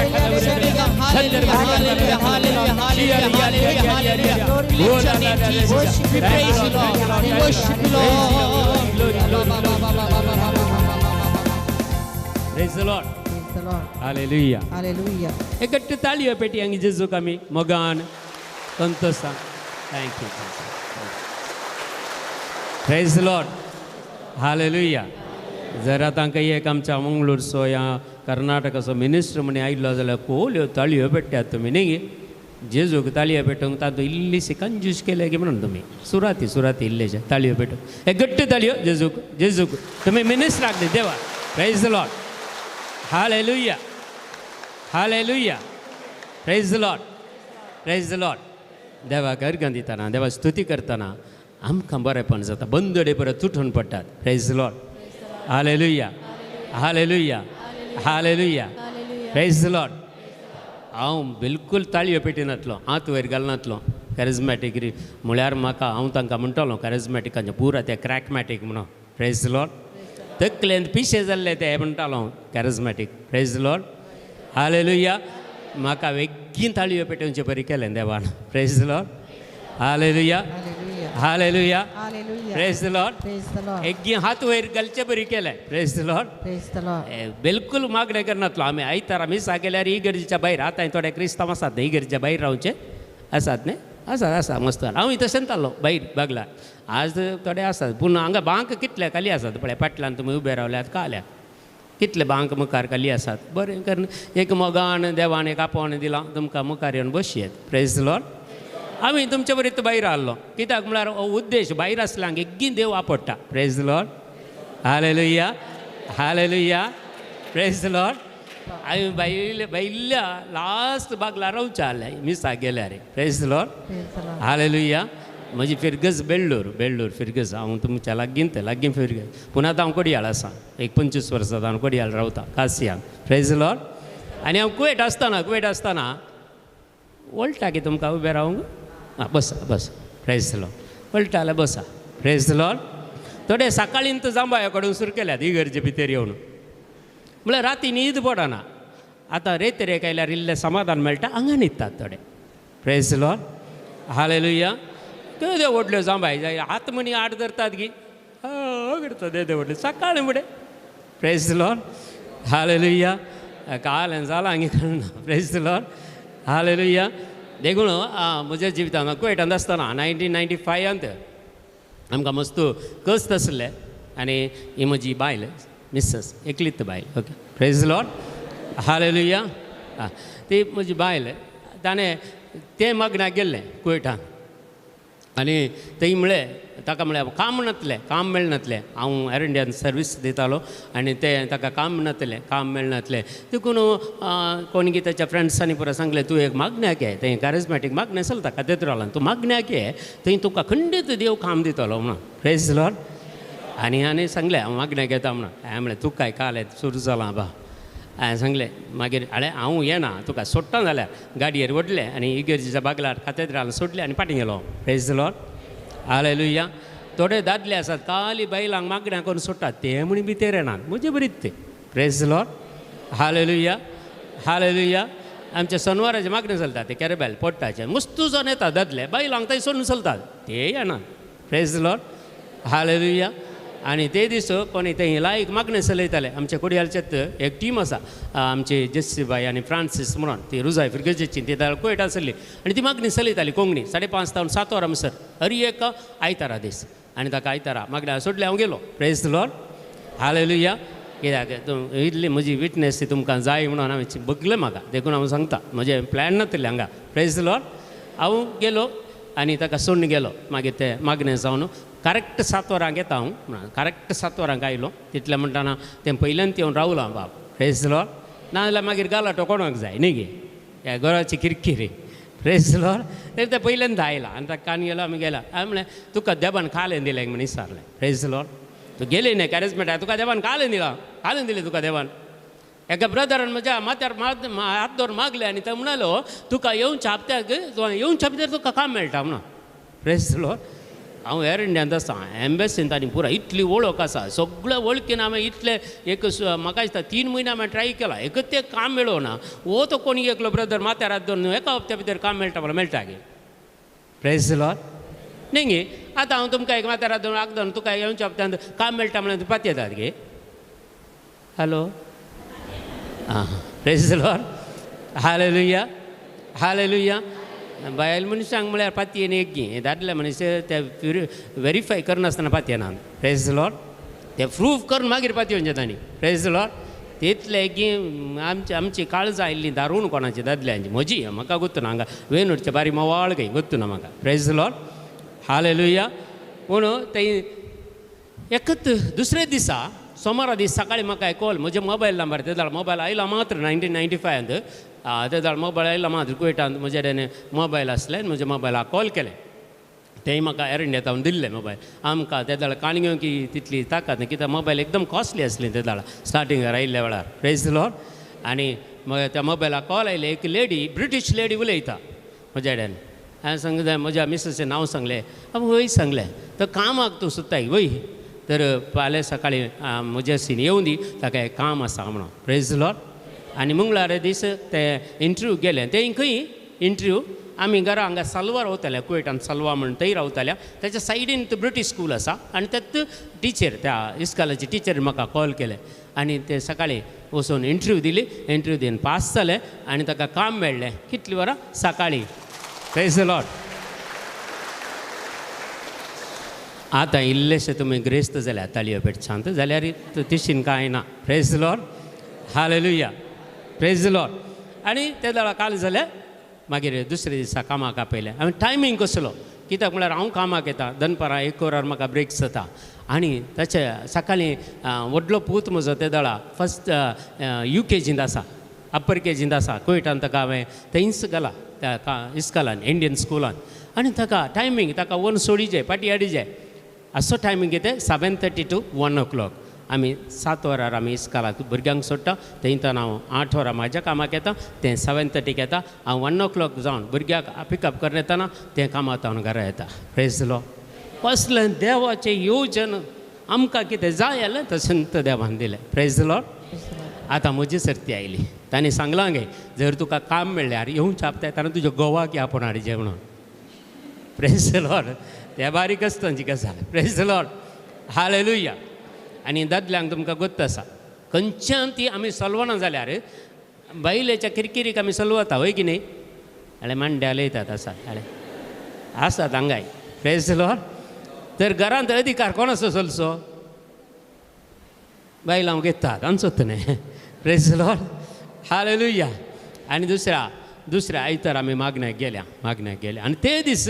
hallelujah, hallelujah, hallelujah, hallelujah, hallelujah, hallelujah. Lift your name, Jesus. We praise you, Lord. We worship you, Lord. Glory, glory, glory. Praise the Lord. Praise the Lord. Hallelujah. Hallelujah. एकट्टे ताळयो पेटी हांगा जेजूक आमी मोगान संतोषान. Thank you. Praise the Lord. Hallelujah. जर तांकां एक आमच्या मंगळूरचो या कर्नाटकाचो मिनिस्टर म्हणी आयलो जाल्यार कोल्यो ताळयो पेट्यात तुमी न्ही जेजूक ताळयो पेटोवंक तातूंत इल्लीशी कंजूस केले की म्हणून तुमी सुराती सुराती इल्लेशे ताळयो पेटोवंक एक घट्ट ताळयो जेजूक जेजूक तुमी मिनिस्टराक न्ही देवा. Praise the Lord. Hallelujah. Hallelujah. Praise the Lord. Praise the Lord. देवाक अर्घां दितना देवा स्तुती करतना आमकां बरेंपण जाता, बंदडे परत तुटून पडटात. Praise Lord. Hallelujah, hallelujah, hallelujah. Praise Lord. हांव बिलकूल ताळयो पेटिनातलो, हात वयर घालनातलो. कॅरिजमॅटीक म्हळ्यार म्हाका हांव तांकां म्हणटलो कॅरिजमॅटिकांचे पुरा ते क्रॅकमॅटीक म्हणून. Praise Lord. तकलेन पिशे जाल्ले ते म्हणटालो हांव कॅरिजमॅटीक. Praise Lord. Hallelujah. म्हाका वेगीन ताळयो पेटोवचे बरी केलें देवान. Praise Lord. Hallelujah, hallelujah. Praise Lord. एगीन हात वयर घालचे बरी केलें. Praise Lord. बिलकूल मागणें करनातलो आमी. आयतारा मिसा केल्यार इगर्जेच्या भायर, आतां थोडे क्रिस्तांव आसात न्ही इगर्जेच्या भायर रावचे आसात न्ही, आसा आसा मस्त. हांव तशेंच जालो भायर बागला. आज थोडे आसात पूण हांगा बांक कितले खाली आसात पळय, फाटल्यान तुमी उबे रावल्यात काल्या कितले बांक मुखार खाली आसात. बरें कारण एक मोगान देवान एक आपोवणें दिलां तुमकां मुखार येवन बसयेत. Praise Lord. आमी तुमचे बरीच भायर आहलो कित्याक म्हळ्यार हो उद्देश भायर आसल्यांक एग्गीन देव आपडटा. Praise Lord. Hallelujah, hallelujah. Praise Lord. आमी भायल्या भायल्या लास्ट बागला रावच्या आहले मिसाक गेल्यार. Praise Lord. Hallelujah. म्हजी फिरगज बेल्लूर, बेल्लूर फिरगज. हांव तुमच्या लागीं ते लागीं फिरगज, पूण आतां हांव कोडियाळ आसा. एक 25 वर्सां हांव कोडियाळ रावता कासियान. Praise Lord. आनी हांव कुवेट आसतना, कुवेट आसतना वळटा की तुमकां उबें रावंक. आं बसा बसा. Praise Lord. वळटा जाल्यार बसा. Praise Lord. थोडे सकाळीं जांबाया कडून सुरू केल्यात इगर्जे भितर येवन, म्हळ्यार राती न्हीद पडना. आतां रेत रेक आयल्यार इल्लें समाधान मेळटा, हांगा न्हिदतात थोडे. Praise Lord. Hallelujah. केदे व्हडल्यो जांबाय जाय, हात म्हणी आड धरतात गी करता देदे व्हडले सकाळीं फुडें. Praise Lord. Hallelujah. काल जालां हांगे कळना. Praise Lord. Hallelujah. देखून म्हज्या जिवितांत कुवेटांत आसतना 1995 आमकां मस्त कस्त आसलें. आनी ही म्हजी बायल मिसेस, एकलीच बायल. ओके. Praise Lord. Hallelujah. आं ती म्हजी बायल, ताणें तें मागण्याक गेल्लें कुवेटान. आनी थंय म्हळें ताका म्हळ्यार काम नातलें, काम मेळनातलें. हांव एअर इंडियान सर्वीस दितालो आनी तें ताका काम नातलें, काम मेळनातलें. देखून कोण की ताच्या फ्रेंड्सांनी पुरो सांगलें तूं एक मागण्याक ये, थंय कॅरिजमॅटीक मागणें चलता कातेद्रालान, तूं मागण्याक ये, थंय तुका खंडीत देव काम दितलो म्हणून. Praise Lord. आनी हांवें सांगलें हांव मागण्याक येता म्हणून. हांवें म्हळें तुका काय काल सुरू जालां बा. हांवें सांगलें मागीर आळे हांव येना तुका सोडटा जाल्यार गाडयेर वडलें आनी इगर्जेच्या बागलार कातेद्रान सोडलें आनी फाटीं गेलो. Praise Lord. Hallelujah. थोडे दादले आसात काली बायलांक मागण्या करून सोडटात, ते म्हणी भितर येनात म्हजे बरीच ते. Praise Lord. Hallelujah, hallelujah. आमच्या सनवाराचे मागणें चलता ते कॅरेबॅल पोट्टाचे मस्तू जावन येता दादले, बायलांक थंय सोडून चलतात ते येनात. Praise Lord. Hallelujah. आनी ते दीस कोणी थंय लायक मागणें चलयताले. आमच्या कोडियालचेच एक टीम आसा, आमची जेस्सीबाय आनी फ्रांसीस म्हणून, ती रुजाय फिरगजेची, ती कुवेट आसली आनी ती मागणी चलयताली कोंकणी 5:30 तावन 7 वरां म्हणसर हर एक आयतारा दीस. आनी ताका आयतारा मागण्या सोडलें हांव गेलो. Praise Lord. Hallelujah. कित्याक इतली म्हजी विटनेस ती तुमकां जाय म्हणून हांवें बगलें म्हाका, देखून हांव सांगता म्हजें प्लॅन नातलें हांगा. Praise Lord. हांव गेलो आनी ताका सोडून गेलो. मागीर तें मागणें जावन करेक्ट 7 वरांक येता हांव म्हणून करेक्ट 7 वरांक आयलो. तितलें म्हणटना तें पयल्यान येवन रावलां बाब. Praise Lord. नाजाल्यार मागीर गालाटो कोणाक जाय न्ही गे, ह्या घराची किरकिरी. Praise Lord. तरी तें पयल्यान आयला आनी ताका कान गेलो आमी गेला. हांवें म्हणलें तुका देवान खालें दिलें म्हण विचारलें. Praise Lord. तूं गेली न्ही कॅरिजमॅटाक, तुका देवान खालें दिलां, खालें दिलें तुका देवान. एका ब्रदरान म्हज्या माथ्यार हात दवरून मागलें आनी तो म्हणालो तुका येवच्या हप्त्याक, येवच्या भितर तुका काम मेळटा म्हणून. Praise Lord. हांव एअर इंडियांत आसा, एम्बेसींत आनी पुरा इतली वळख आसा, सगळे वळखीन हांवें इतले एक म्हाका दिसता 3 म्हयने हांवें ट्राय केला, एकच तें काम मेळोना. हो तो कोणी एकलो ब्रदर माथ्यार हात दवरून एका हप्त्या भितर काम मेळटा म्हणल्यार मेळटा गे. Praise Lord. न्ही गे आतां हांव तुमकां एक माथ्यार हात दवरून हात दवरून तुका येवच्या हप्त्यांत काम मेळटा म्हणल्यार तूं पातयेतात गे. हॅलो. आं. Praise Lord. Hallelujah, hallelujah. बायल मनशांक म्हळ्यार पातयेन एक गी, दादले मनीस ते वेरीफाय करनासतना पातयेनात. Praise Lord. ते प्रूफ करून मागीर पातयेवचें तांणी. Praise Lord. तितले की आमची आमची काळजां आयिल्लीं दारून कोणाची दादल्यांची, म्हजी म्हाका गोत्तू ना, हांगा वेनूरचे बारी मोवाळ खंय गोत्तू ना म्हाका. Praise Lord. Hallelujah. पूण थंय एकच दुसरे दिसा सोमारा दीस सकाळीं म्हाका एक कॉल, म्हजे मोबायल नंबर ते जाल्यार मोबायल आयला मात्र 1995 ते जाल्यार मोबायल आयला मात्र कुवेटांत म्हजे कडेन मोबायल आसलें, म्हज्या मोबायलाक कॉल केलें. तेंय म्हाका एरंड्यात हांव दिल्लें मोबायल. आमकां ते दाळ काण घेवंक तितली ताकत ना, कित्याक मोबायल एकदम कॉस्टली आसली ते दाळ स्टार्टिंगार आयिल्ल्या वेळार. Praise Lord. आनी मागीर त्या मोबायलाक कॉल आयले, एक लेडी, ब्रिटीश लेडी उलयता म्हज्या कडेन. हांवें सांगलें, म्हज्या मिसेसीचें नांव सांगलें. वय सांगलें, तर कामाक तूं सोदताय वय, तर फाल्यां सकाळीं म्हज्या सीन येवन दी, ताका एक काम आसा म्हणून. Praise Lord. आनी मंगळारा दीस ते इंटरव्यू गेले. ते खंय इंटरव्यू, आमी घरा हांगा साल्वा रावताले, कुवेटान साल्वा म्हण थंय रावताले. ताच्या सायडीन ब्रिटीश स्कूल आसा आनी त्यात टिचर, त्या इस्कॉलाची टिचर म्हाका कॉल केलें आनी ते सकाळीं वचून इंटरव्यू दिली. इंटरव्यू दिवन पास जालें आनी ताका काम मेळ्ळें. कितली वरां? सकाळीं. Praise Lord. आतां इल्लेशें तुमी ग्रेस्त जाल्यार ताळयो पेटशांत जाल्यार तिशीन कांय ना. Praise Lord. Hallelujah. Praise Lord. आनी ते दळा काल जालें, मागीर दुसरे दिसा कामाक आपयलें. हांवें टायमींग कसलो, कित्याक म्हळ्यार हांव कामाक येता दनपारां 1 वरार म्हाका ब्रेक जाता. आनी ताचे सकाळीं व्हडलो पूत म्हजो ते दळा फस्ट UKGंत आसा, अप्पर केजींत आसा कुवेटान. ताका हांवें थंयच घाला त्या इस्कॉलान, इंडियन स्कुलान. आनी ताका टायमींग, ताका 1 सोडी जाय, पाटी हाडी जाय, असो टायमींग कितें 7:30 to 1 o'clock. आमी 7 वरार आमी इस्कॉलाक भुरग्यांक सोडटा. थंयतान हांव 8 वरां म्हाज्या कामाक येता, तें 7:30 येता. हांव 1 o'clock जावन भुरग्याक पिकअप करून येतना तें कामाक हांव घरा येता. Praise Lord. कसलें देवाचें योजन, आमकां कितें जाय जाल्यार तशें देवान दिलें. Praise Lord. आतां म्हजी सर्ती आयली. तांणी सांगलां गे, जर तुका काम मेळ्ळ्यार येवच्या आपता येतना तुज्या गोवाक या पूण हाडचें म्हणून. Praise Lord. ते बारीक आसता तांची गजाल. Praise Lord. Hallelujah. आनी दादल्यांक तुमकां गोत्त आसा, खंयच्यान ती आमी सलवना जाल्यार बायलेच्या किरकिरीक आमी सलवता, वय की न्ही? जाल्यार मांड्याल येतात आसात, जाल्यार आसात हांगाय. Praise Lord. तर घरांत अधिकार कोणाचो चलचो? बायलां घेतात आमचोच न्ही. Praise Lord. Hallelujah. आनी दुसऱ्या आयतार आमी मागण्याक गेल्या, मागण्याक गेल्या. आनी ते दीस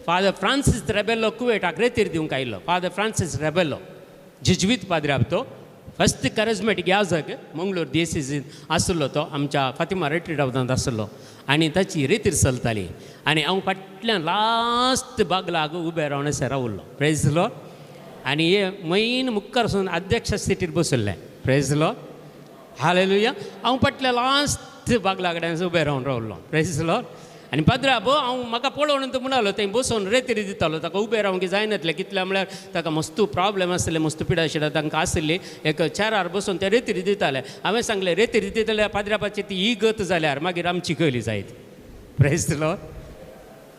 फादर फ्रांसीस रेबेलो कुवेटाक रेतीर दिवंक आयिल्लो. फादर फ्रांसीस रेबेलो जिजवीत पाद्राब, तो फस्ट कॅरिज्मेटीक याजक मंगळूर डिएसीसीन आशिल्लो, तो आमच्या फातिमा रिट्रीट हावजांत आशिल्लो. आनी ताची रेतीर चलताली. आनी हांव फाटल्यान लास्ट बागलाक उबें रावन अशें रावल्लो. Praise Lord. आनी हे मैन मुखार वचून अध्यक्ष सिटीर बसल्लें. Praise Lord. Hallelujah. हांव फाटल्या लास्ट बागला कडेन उबें रावन रावल्लो. Praise Lord. आनी पाद्राब हांव म्हाका पळोवन तो म्हणलो, थंय बसोवन रेतीर दितालो, ताका उबें रावंक जायनातलें, कितल्या म्हळ्यार ताका मस्त प्रॉब्लेम आसले, मस्त पिडा शिडा तांकां आसली. एक चेरार बसून ते रेतीर दिताले. हांवें सांगलें, रेतीर दितले पाद्राबाची ती ही गत जाल्यार मागीर आमची कयली जायत. Praise Lord.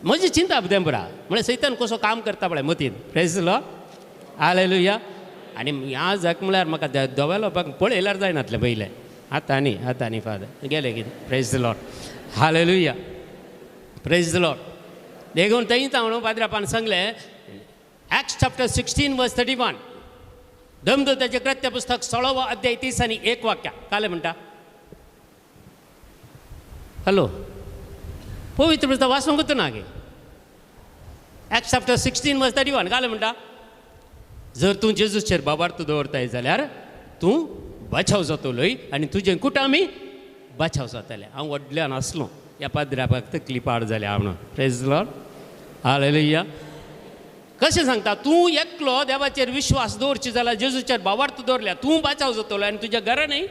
म्हजी चिंता देंबरा म्हळ्यार सैतान कसो काम करता पळय मतीन. Praise Lord. Hallelujah. आनी ह्या जाक म्हळ्यार म्हाका दोवेलोपाक पळयल्यार जायनातलें पयलें. आतां न्ही, आतां न्ही फादर गेले कितें. Praise Lord. Hallelujah. Praise Lord. देखून थंय हांव पाद्रापान सांगलें, Acts chapter 16 verse 31, धमदूताचें कृत्य पुस्तक 16वो अध्याय 30 आनी 1 वाक्य कालें म्हणटा. हॅलो, पवित्र पुस्तक वाचूंकच ना गे. Acts chapter 16 verse 31 कालें म्हणटा, जर तूं जेजूचेर बाबार्थ दवरताय जाल्यार तूं बचाव जातलोय आनी तुजें कुटामी बचाव जातलें. हांव व्हडल्यान आसलो, ह्या पाद्रापाक तकली पाड जाल्या म्हणून. Praise Lord. Hallelujah. कशें सांगता, तूं एकलो देवाचेर विश्वास दवरची जाल्यार जेजूचेर भावार्थ दवरल्या तूं बचाव जातलो आनी तुज्या घरा न्ही.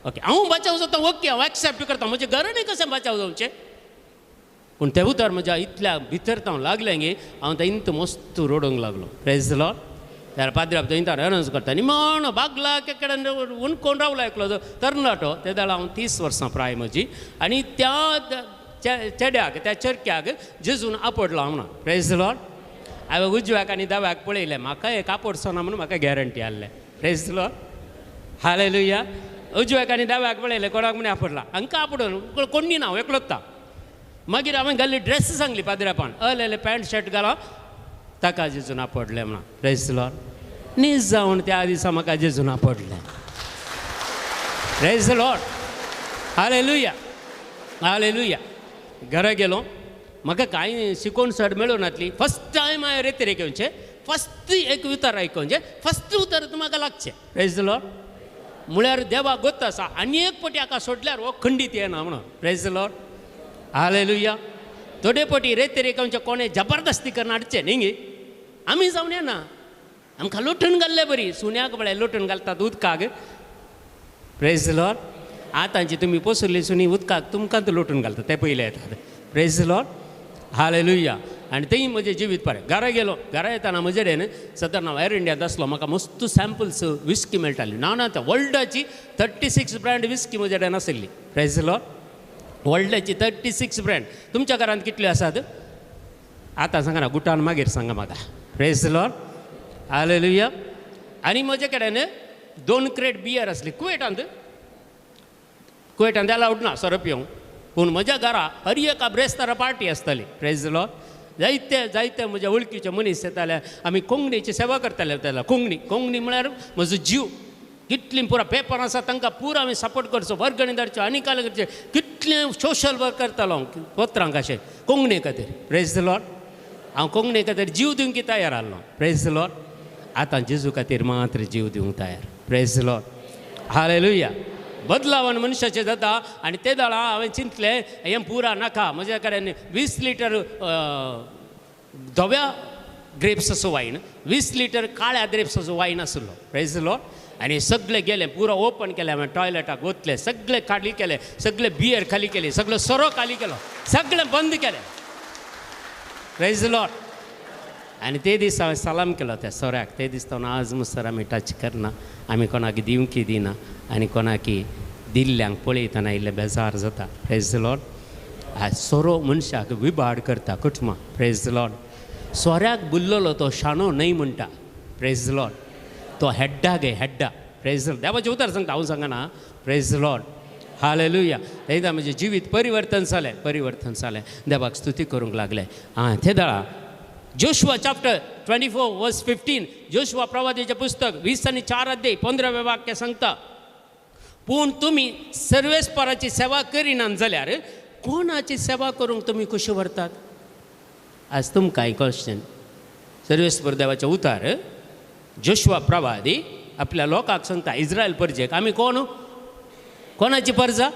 ओके, हांव बचाव जाता, ओके, हांव एक्सेप्ट करता, म्हज्या घरा न्ही कशें बचाव जावचें? पूण तें उतर म्हज्या इतल्या भितर हांव लागलें गे, हांव थंय मस्त रडूंक लागलो. Praise Lord. जाल्यार पाद्राब थंय अनावन्स करता निमाणो बागला कडेन उणकोण रावला एकलो तरणाटो. ते जाल्यार हांव 30 वर्सां प्राय म्हजी. आनी त्या चेड्याक, त्या चरक्याक जेजून आपडलो म्हणून. Praise Lord. हांवें उजव्याक आनी दाव्याक पळयलें, म्हाका एक आपडचो ना म्हणून म्हाका गॅरंटी आसलें. Praise Lord. Hallelujah. उजव्याक आनी दाव्याक पळयलें, कोणाक म्हण आपडला, हांकां आपडून कोण्णी ना, हांव एकलोच. मागीर हांवें घाल्ली ड्रेस सांगली पाद्रापान, अलेले पॅन्ट शर्ट घाला, ताका जेजून आपडलें म्हणून. Praise Lord. नीज जावन त्या दिसा म्हाका जेजून आपडलें. Praise Lord. Hallelujah. Hallelujah. घरा गेलो, म्हाका कांय शिकोवन सर मेळूं नातली. फस्ट टायम हांवें रेतीर घेवचें, फस्ट एक उतर आयकोवचें, फस्ट उतर म्हाका लागचें. Praise Lord. म्हळ्यार देवाक गोत्त आसा आनी एक पटी हाका सोडल्यार हो खंडीत येना म्हणून. Praise Lord. Hallelujah. थोडे पटी रेतेरेक आमच्या कोणें जबरदस्ती करून हाडचें न्ही गे. आमी जावन येना, आमकां लोटून घाल्ले बरी सुण्याक पळय लोटून घालतात उदकाक. Praise Lord. आतांची तुमी पोसुल्ली सुणी उदकाक तुमकां लोटून घालतात ते पयले येतात. Praise Lord, hallelujah. आनी थंय म्हजें जिवीत पळय. घरा गेलो, घरा येतना म्हजे कडेन सदां हांव एअर इंडियांत आसलो, म्हाका मस्त सॅम्पल्स विस्की मेळटाली. ना ना, त्या वर्ल्डाची 36 ब्रँड विस्की म्हजे कडेन आशिल्ली. प्रेज लॉर्ड. वर्ल्डाची 36 ब्रँड. तुमच्या घरांत कितल्यो आसात आतां सांगा ना, गुटान मागीर सांगा म्हाका. Praise Lord, hallelujah. आनी म्हजे कडेन 2 क्रेट बियर आसली. कुवेटांत, कुवेटांत अलावड ना सोरो पिवंक, पूण म्हज्या घरा हर एका ब्रेस्तारा पार्टी आसताली. Praise Lord. जायते जायते म्हज्या वळखीचे मनीस येताले. आमी कोंकणीची सेवा करताले. तेन्ना कोंकणी, कोंकणी म्हळ्यार म्हजो जीव. कितलीं पुरा पेपर आसा तांकां पुरा आमी सपोर्ट करचो, वर्गणी धाडच्यो आनी काल करचें, कितलें सोशल वर्क करतालो हांव पत्रांक अशें कोंकणी खातीर. Praise Lord. हांव कोंकणी खातीर जीव दिवंक तयार आसलो. Praise Lord. आतां जेजू खातीर मात्र जीव दिवंक तयार. Praise Lord, hallelujah. बदलावन मनशाचें जाता. आनी ते दाळा हांवें चिंतलें हें पुरा नाका. म्हज्या कडेन 20 लिटर धव्या ग्रेप्साचो वायन, 20 लिटर काळ्या ग्रेप्साचो वायन आसलो. Praise Lord. आनी सगळे गेले, पुरो ओपन केलें हांवें, टॉयलेटाक वतले, सगळे खाली केले, सगळे बियर खाली केली, सगळो सोरो खाली केलो, सगळें बंद केलें. Praise Lord. आनी ते दीस हांवें सलाम केलो त्या सोऱ्याक. ते दीस तो आज मुसर आमी टच करना, आमी कोणाक दिवंकी दिना आनी कोणाकी दिल्ल्यांक पळयतना इल्लें बेजार जाता. Praise Lord. सोरो मनशाक विबाड करता कुटुंबां. Praise Lord. सोऱ्याक बुल्लोलो तो शाणो न्हय म्हणटा. Praise Lord. तो हेड्डा गे हेड्डा. प्रेज लॉर्ड. देवाचें उतर सांगता, हांव सांगना. Praise Lord, hallelujah. तेन्ना म्हजें जिवीत परिवर्तन जालें, परिवर्तन जालें. देवाक स्तुती करूंक लागलें. आं, ते दळा जोशुआ चॅप्टर 24 वर्स 15, जोशुआ प्रवादीचें पुस्तक 20 आनी 4 अध्याय 15वें वाक्य सांगता, पूण तुमी सर्वेस्पराची सेवा करिनात जाल्यार कोणाची सेवा करूंक तुमी खुशी व्हरतात? आज तुमकां क्वेश्चन. सर्वेस्पर देवाचें उतार जोशुआ प्रवादी आपल्या लोकांक सांगता, इस्रायल परजेक. आमी कोण? कोणाची परजा?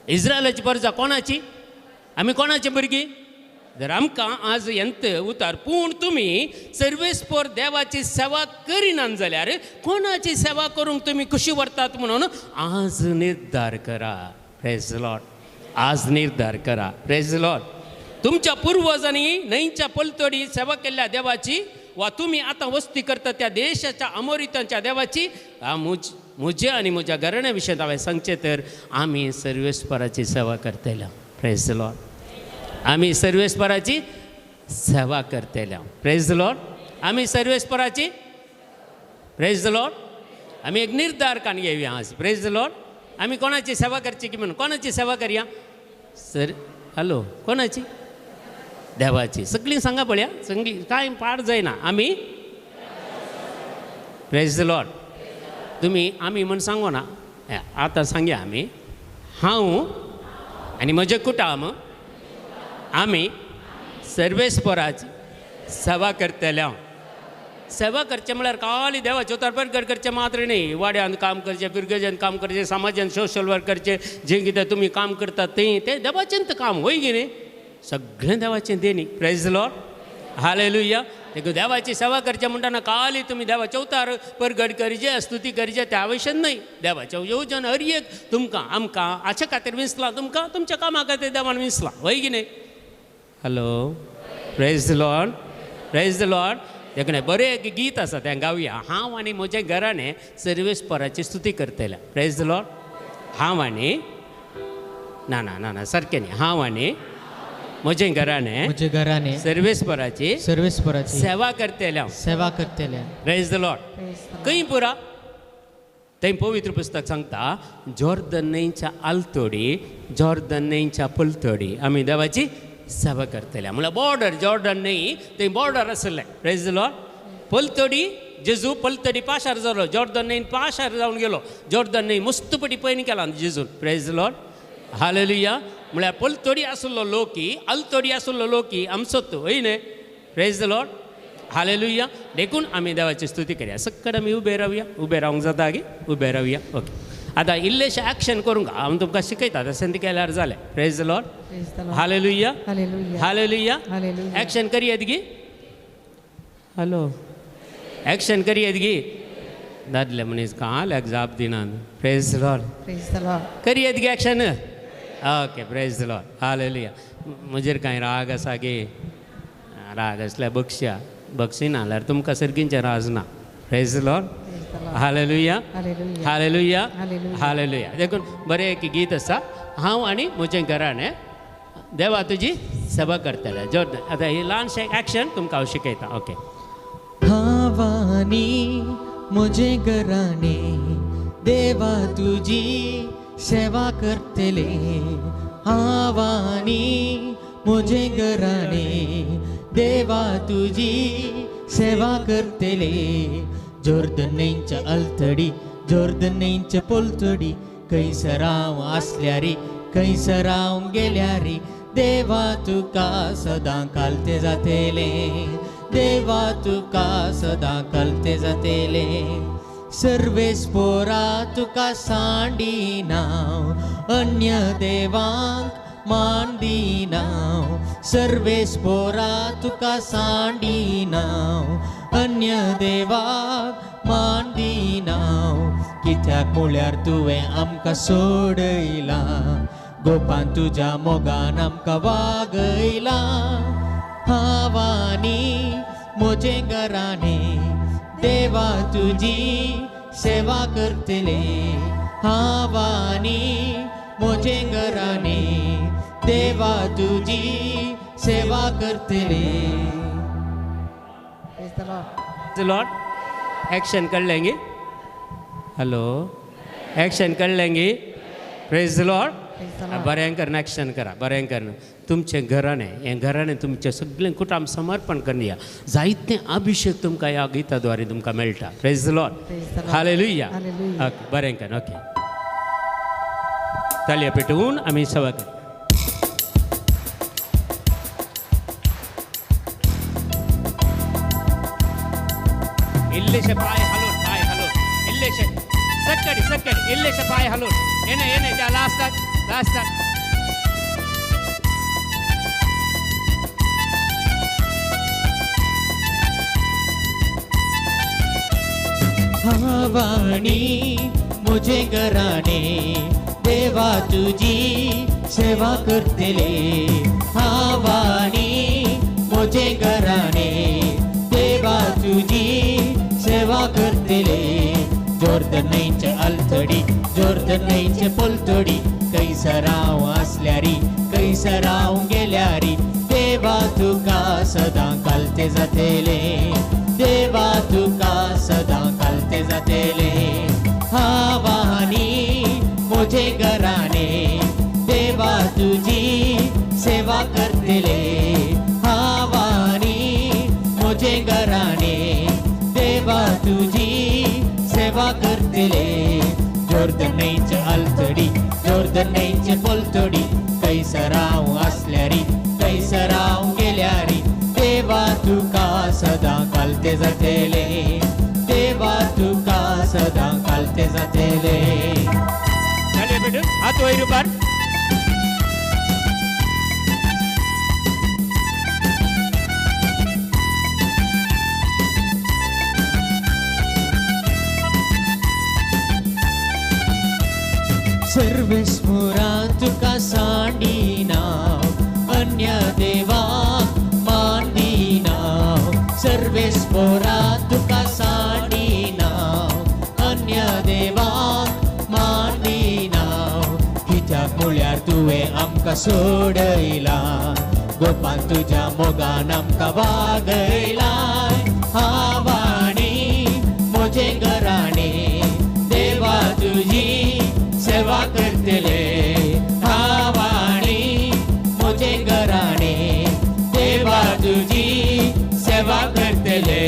इस्रायलाची परजा. कोणाची? आमी कोणाची भुरगीं? जर आमकां आज यंत उतार, पूण तुमी सर्वेस्पर देवाची सेवा करिनात जाल्यार कोणाची सेवा करूंक तुमी खुशी व्हरतात म्हणून आज निर्धार करा. Praise Lord. आज निर्धार करा. Praise Lord. तुमच्या पुर्वजांनी न्हंयच्या पलतडी सेवा केल्ल्या देवाची वा तुमी आतां वस्ती करता त्या देशाच्या अमोरितांच्या देवाची म्हजे आनी म्हज्या घराण्या विशयांत हांवें सांगचें तर आमी सर्वेस्पराची सेवा करतले. Praise Lord. आमी सर्वेस्पराची सेवा करतले. Praise Lord. आमी सर्वेस्पराची. Praise Lord. आमी एक निर्धार कान घेवया आज. Praise Lord. आमी कोणाची सेवा करची की म्हणून कोणाची सेवा करया? सर हॅलो, कोणाची? देवाची. सगळीं सांगा पळया, सगळीं कांय पाड जायना. आमी. Praise Lord. तुमी आमी म्हण सांगो ना, आतां सांगया आमी. हांव आनी म्हजें कुटुंब आमी सर्वेस्पराची सेवा करतले. सेवा करचें म्हळ्यार खाली देवाचे उतार करचें मात्र न्ही, वाड्यान काम करचें, पिरगेजान काम करचें, समाजान सोशल वर्क करचें, जें कितें तुमी काम करतात तें तें देवाचें काम वय की न्ही, सगळें देवाचें तें न्ही. Praise Lord, hallelujah. देखून देवाची सेवा करचें म्हणटना खाली तुमी देवाचे उतार परगट करचें, स्तुती करचें त्या भशेन न्हय. देवाचें येवजण हर एक तुमकां आमकां हाचे खातीर विंचलां, तुमकां तुमच्या कामा खातीर देवान विंचलां, वय की न्ही? Hello, praise Lord, praise Lord. देखून बरें एक गीत आसा तें गावया. हांव आनी म्हजें घराणें सर्वेस्पराची स्तुती करतलें. Praise Lord. हांव आनी ना ना ना ना सारकें न्ही. हांव आनी म्हजें घराणें सर्वेस्पराची सर्वेस्पराची सेवा करतलें, सेवा करतलें. Praise Lord. खंय पुरा थंय पवित्र पुस्तक सांगता, जॉर्दन न्हंयच्या आलतोडी, जॉर्दन न्हंयच्या पलतोडी आमी देवाची सेवा करतले. म्हणल्यार बॉर्डर जॉर्डन न्हय, थंय बॉर्डर आसलें. Praise Lord. पलतडी जेजू पलतडी पाशार जालो, जॉर्दन न्हंयन पाशार जावन गेलो. जॉर्दन न्हंय मस्तपटी पयन केला जेजून. Praise Lord, hallelujah. म्हळ्यार पलतडी आसलो लोकी, आलतडी आसलो लोकी आमचो हय न्हय? Praise Lord, hallelujah. देखून आमी देवाची स्तुती करया. सक्कड आमी उबे रावया. उबे रावंक जाता गे? उबे रावया. ओके. आतां इल्लेशें एक्शन करूंक हांव तुमकां शिकयता तशें ती केल्यार जालें. Praise the Lord. Hallelujah. Hallelujah. Action करयेत गी? हॅलो, एक्शन करयेत गी? दादले मनीस कांय जाप दिना. Praise the Lord. करयेत गी action? Okay, praise the Lord. Hallelujah. म्हजेर कांय राग आसा गी? राग आसल्यार बक्षया, बक्षिना जाल्यार तुमकां सर्गींचें राज ना. Praise the Lord. Hallelujah. Hallelujah. Hallelujah. देखून बरें एक गीत आसा, हांव आनी म्हजें घराणें देवा तुजी सेवा करतलें. जोर आतां ही ल्हानशें एक्शन तुमकां हांव शिकयतां. ओके. हांव आनी म्हजें घराणें देवा तुजी सेवा करतले. हांव आनी म्हजें घराणें देवा तुजी सेवा करतले. जोर्दनेच्या अल्तडी, जोर्दनेच्या पलतडी, खंयसर हांव आसल्यारी, खंयसर हांव गेल्यारी, देवा तुका सदां कालते जातले. देवा तुका सदां कालते जातले. सर्वेस पोरा तुका सांडिना, अन्य देवांक मान दिना. सर्वेस पोरा तुका सांडिना, अन्य देवाक मान दिना. कित्याक म्हळ्यार तुवें आमकां सोडयलां, गोपान तुज्या मोगान आमकां वागयलां. हांव आनी म्हजें घराणें देवा तुजी सेवा करतले. हांव आनी म्हजें घराणें देवा तुजी सेवा करतले. लॉर्ड. एक्शन कर लेंगे? हॅलो, एक्शन कर लेंगे? Praise the Lord. बरें करून एक्शन करा, बरें करून तुमचें घराणें, हें घराणें तुमचें सगळें कुटुंब समर्पण करुया. जायते अभिषेक तुमकां ह्या गीता द्वारे तुमकां मेळटा. Praise the Lord. Hallelujah. Okay, बरें करून. ओके, तालया पेटोवन आमी सेवा करूया. इल्लेशे पाय हालून, पाय हालून, इल्लेशे सक्कडी सक्कडी, इल्लेशे पाय हालून, येणे येणे त्या लास्टाक लास्टाक. हांव आनी म्हजें घराणें देवा तुजी सेवा करतले. हांव आनी म्हजें घराणें देवा तुजी सेवा करतले. जोर्दनेच्या अल्तडी, जोर्दनेचे पलतडी, खंयसर हांव आसल्यारी, खंयसर हांव गेल्यारी, देवा तुका सदां कालते जातले. देवा तुका सदां कालते जातले. हांव आनी म्हजें घराणें देवा तुजी सेवा करतले. हांव आनी म्हजें घराणें देवा तुजी सेवा करतले. जोर्दनेच्या अल्तडी, जोर्दनेचे पलतडी, खंयसर हांव आसल्यारी, खंयसर हांव गेल्यारी, देवा तुका सदां कालते जातले. देवा तुका सदां कालते जातले. हात वयर उबार. सर्वेस्पुरा तुका सांडिना, अन्य देवाक मान दिना. सर्वेस्पुरा तुका सांडिना, अन्य देवाक मान दिना. कित्याक म्हळ्यार तुवें आमकां सोडयलां, गोपान तुज्या मोगान आमकां वागयलां. हांव आनी म्हजें घराणें देवा तुजी सेवा करतले. हांव आनी म्हजें घराणें देवा तुजी सेवा करतले.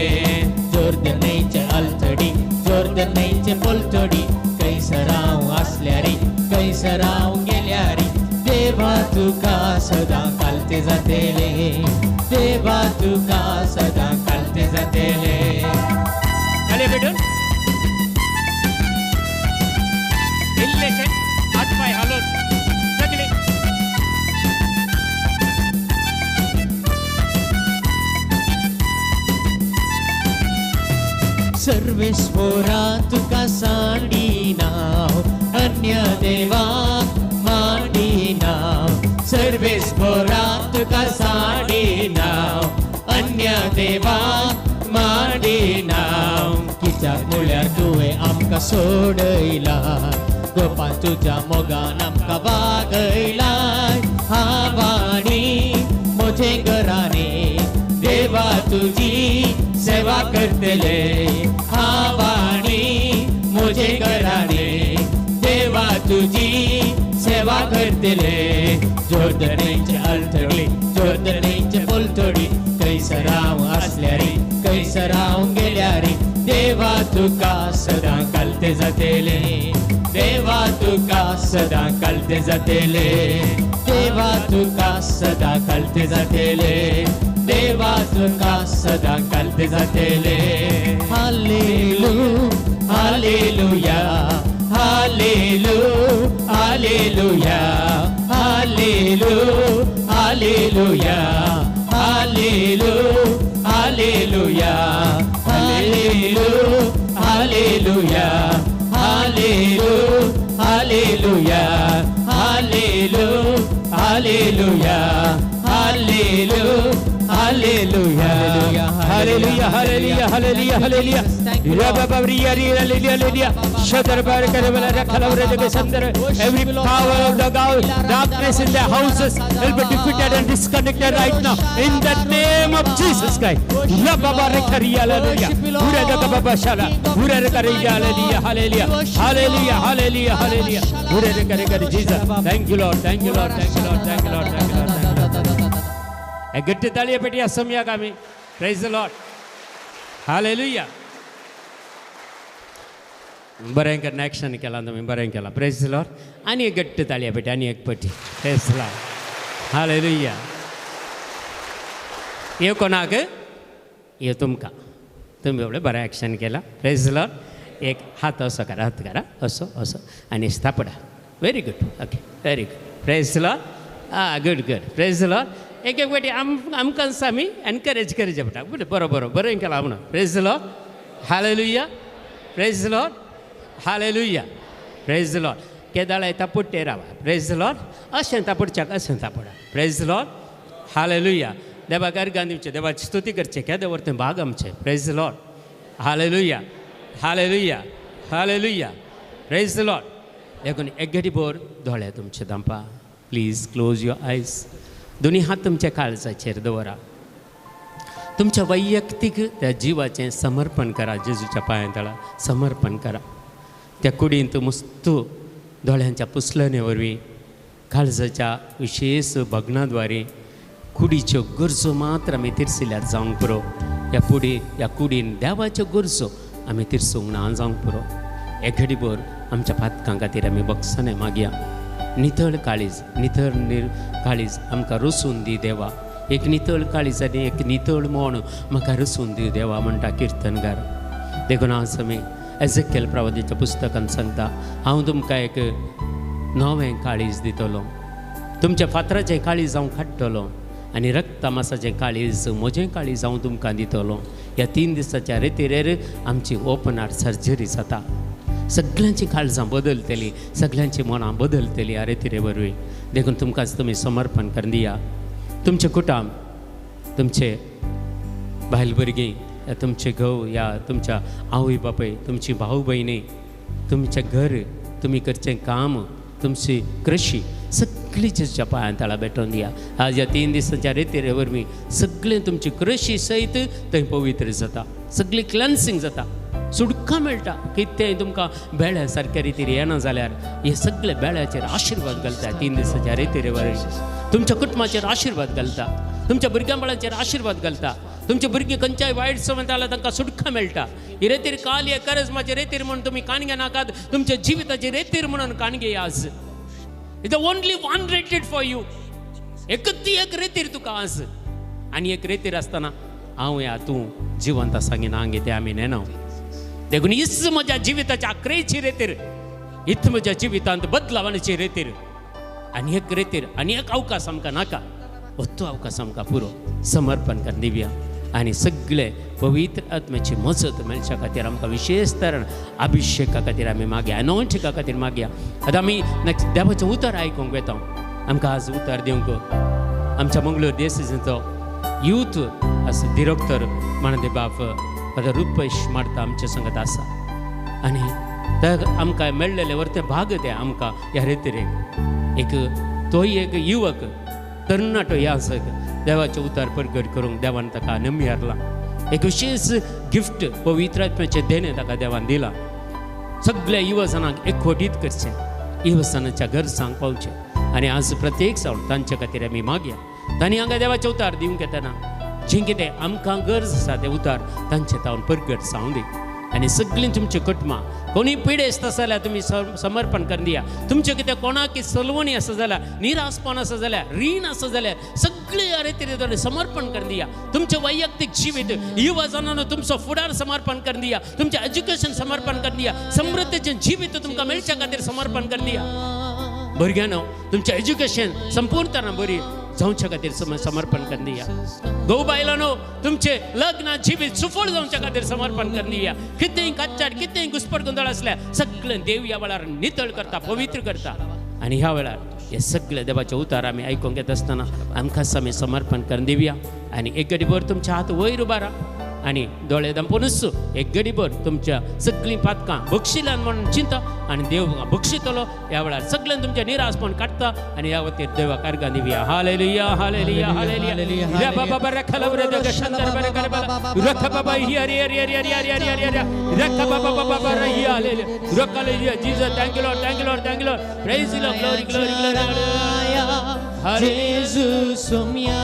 जोर्दनेचे अल्तडी, जोर्दनेचे पलतडी, खंयसर हांव आसल्यारी, खंयसर हांव गेल्यारी, देवा तुका सदां कालते जातले. देवा तुका सदां कालते जातले. पेटून इल्लेशे हात पांय हालोवन सगळे. सर्वेश्वरा तुका सांडिनाव अन्य देवाक मांडिनाव. सर्वेश्वरा तुका सांडिनाव अन्य देवाक मांडिनाव. कित्याक म्हळ्यार तुवें आमकां सोडयला गोपान तुज्या मोगान आमकां वागयलाय. हांव आनी म्हजे घराने देवा तुजी सेवा करतले. हांव आनी म्हजे घराने देवा तुजी सेवा करतले. जोर्दनेचे अल्तडी जोर्दनेचे पलतडी कैसर हांव आसल्यारी कैसर हांव गेल्यारी देवा तुका सदां कालते जातेले. देवा तुका सदां कालते जातेले. देवा तुका सदां कालते जातेले. देवा तुका सदां कालते जातेले. हालेलू hallelujah hallelujah hallelujah hallelujah hallelujah hallelujah hallelujah hallelujah hallelujah hallelujah hallelujah hallelujah hallelujah hallelujah hallelujah hallelujah hallelujah hallelujah hallelujah. Every power of the darkness in their houses will be defeated and disconnected right now in the name of Jesus Christ. Hallelujah hallelujah hallelujah. Jesus, thank you Lord, thank you Lord, thank you Lord, thank you Lord, thank you Lord. गट्टी ताळये पेटी असमयाक आमी. Praise the Lord. Hallelujah. बरें करून action केलां तुमी, बरें केलां. Praise the Lord. आनी एक गट्ट ताळये पेटी आनी एक पटी. Praise the Lord. Hallelujah. ह्यो कोणाक? ह्यो तुमकां. तुमी एवढें बरें एक्शन केलां. Praise the Lord. एक हात असो करा, हात करा असो असो आनी थापडा. Very good. Okay, very good. Praise the Lord. Ah, good good. Praise the Lord. एक एक फावटी आमकां आमी एनकरेज करचें पडटा. बरो बरो बरें केलां म्हणून. Praise the Lord. Hallelujah. Praise the Lord. Hallelujah. Praise the Lord. केदाळा तापुट्टे रावा. Praise the Lord. अशें तापुडच्याक अशें तापुडा. Praise the Lord. Hallelujah. देवाक अर्गां दिवचें, देवाची स्तुती करचें, केदें व्हर तें भाग आमचें. Praise the Lord. Hallelujah. Hallelujah. Hallelujah. Praise the Lord. देखून एक घडी भर दोळे तुमचे धांपा. Please close your eyes. दोन्ही हात तुमच्या काळजाचेर दवरा. तुमच्या वैयक्तीक त्या जिवाचें समर्पण करा. जेजूच्या पांयां तळा समर्पण करा. त्या कुडींत मुस्तू दोळ्यांच्या पुसलणे वरवीं काळजाच्या विशेष भग्नाद्वारे कुडीच्यो गरजो मात्र आमी तिरसिल्यार जावंक पुरो. ह्या पुडी ह्या कुडीन देवाच्यो गरजो आमी तिरसूंक ना जावंक पुरो. एक घडीभर आमच्या पातकां खातीर आमी बक्षाने मागया. नितळ काळीज, नितळ काळीज आमकां रसून दी देवा. एक नितळ काळीज आनी एक नितळ मोण म्हाका रसून दी देवा म्हणटा किर्तनकार. देखून आज आमी एजेकेल प्रवादीच्या पुस्तकान सांगता, हांव तुमकां एक नवें काळीज दितलो, तुमच्या फातराचें काळीज हांव काडटलो आनी रक्तमासाचें काळीज म्हजें काळीज हांव तुमकां दितलो. ह्या 3 दिसाच्या रेतीरेर आमची ओपन हार्ट सर्जरी जाता. सगळ्यांची काळजां बदलतली, सगळ्यांची मनां बदलतली ह्या रेतिरे वरवीं. देखून तुमकांच तुमी समर्पण करून दिया. तुमचें कुटुंब, तुमचे बायल भुरगीं, तुमचे घोव या तुमच्या आवय बापूय, तुमची भाव भयणी, तुमचें घर, तुमी करचें काम, तुमची कृशी सगळी जेजूच्या पांयां तळा भेटोवन दिया. आज ह्या 3 दिसांच्या रेतिरे वरवीं सगळें तुमची कृशी सयत थंय पवित्र जाता, सगळी क्लॅन्सिंग जाता, सुटका मेळटा. कितेंय तुमकां बेळ्या सारक्या रितीर येना जाल्यार हे सगळे बेळ्याचेर आशिर्वाद घालता. 3 दिसांच्या रेतिरे वरवीं तुमच्या कुटुंबाचेर आशिर्वाद घालता, तुमच्या भुरग्यां बाळांचेर आशिर्वाद घालता. तुमचे भुरगीं खंयच्याय वायट समज जाल्यार तांकां सुटका मेळटा. ही रेतीर काल हे करजमाचे रेतीर म्हणून तुमी कान घेनाकात, तुमच्या जिविताचे रेतीर म्हणून कान घेया. आज It's the only one rated for you. एकच ती एक रेतीर तुका आज. आनी एक रेतीर आसतना हांव या तूं जिवंत आसा की ना गे तें आमी नेना. देखून हीच म्हज्या जिविताच्या आखरेची रेतीर. इथ म्हज्या जिवितांत बदलावांची रेतीर आनी एक रेतीर आनी एक अवकाश आमकां नाका, होतो अवकाश आमकां पुरो. समर्पण कर दिवया आनी सगळे पवित्र आत्म्याची मजत मेळच्या खातीर आमकां विशेष तरण अभिषेका खातीर आमी मागया, अनॉइंटिंगा खातीर मागया. आतां आमी देवाचें उतर आयकूंक वेता. आमकां आज उतर दिवंक आमच्या मंगळूर देसाचो यूथ असो डिरेक्टर मानदे बाप फादर रुपेश मार्ता आमच्या संगत आसा आनी ते आमकां मेळ्ळेले वरते भाग ते आमकां ह्या रेतीरेक एक तोय एक युवक तरणाटो ह्या आसक देवाचें उतर परगट करूंक देवान ताका नमी हारला. एक विशेष गिफ्ट पवित्र आत्म्याचें देणें ताका देवान दिलां. सगळ्या युवजनांक एकवटीत करचें, युवजनाच्या गरजांक पावचें आनी आज प्रत्येक सावन तांच्या खातीर आमी मागया. तांणी हांगा देवाचें उतार दिवंक येतना जें कितें आमकां गरज आसा तें उतार तांचे तावन परगट जावं दी. आनी सगळीं तुमची कुटुंबां कोणी पिडेस्त आसा जाल्यार तुमी समर्पण करून दिया. तुमचें कितें कोणाक सलवणी आसा जाल्यार, निरासपण आसा जाल्यार, रीण आसा जाल्यार सगळें अरे तरेन समर्पण करून दिया. तुमचें वैयक्तीक जिवीत युवा जाणांनो तुमचो फुडार समर्पण करून दिया. तुमचें एज्युकेशन समर्पण करून दिया. समृद्धीचें जिवीत तुमकां मेळच्या खातीर समर्पण करून दिया. भुरग्यांनो तुमचें एज्युकेशन संपूर्ण बरी जावच्या खातीर समर्पण करून दिया. घोव बायलांनो तुमचें लग्न जिवीत सुफळ जावच्या खातीर समर्पण करून दिया. कितेंय कच्चाट कितेंय घुसपट गोंदळ आसल्यार सगळें देव ह्या वेळार नितळ करता, पवित्र करता. आनी ह्या वेळार हे सगळे देवाचे उतार आमी आयकूंक येता आसतना आमकां आमी समर्पण करून दिवया. आनी एक गडीभर तुमच्या हात वयर उबारा आनी दोळे दामपुनूच एक गडीभर तुमच्या सगळीं पातकां बक्षिल्यान म्हणून चिंता आनी देव बक्षितलो. ह्या वेळार सगळ्यान तुमचें निरासपण काडटा आनी ह्या वतीर देवाक अर्गां दिवया. हालेलुया हालेलुया हालेलुया. रे बाबा बरे खलवरे दग शंकर बरे कर बाबा रख बाबा ही हरी हरी हरी हरी हरी हरी हरी रख बाबा बाबा बरे ही hallelujah Rakh hallelujah. Jesus thank you Lord, thank you Lord, thank you Lord. Praise you Lord, glory glory glory. जेजू सोम्या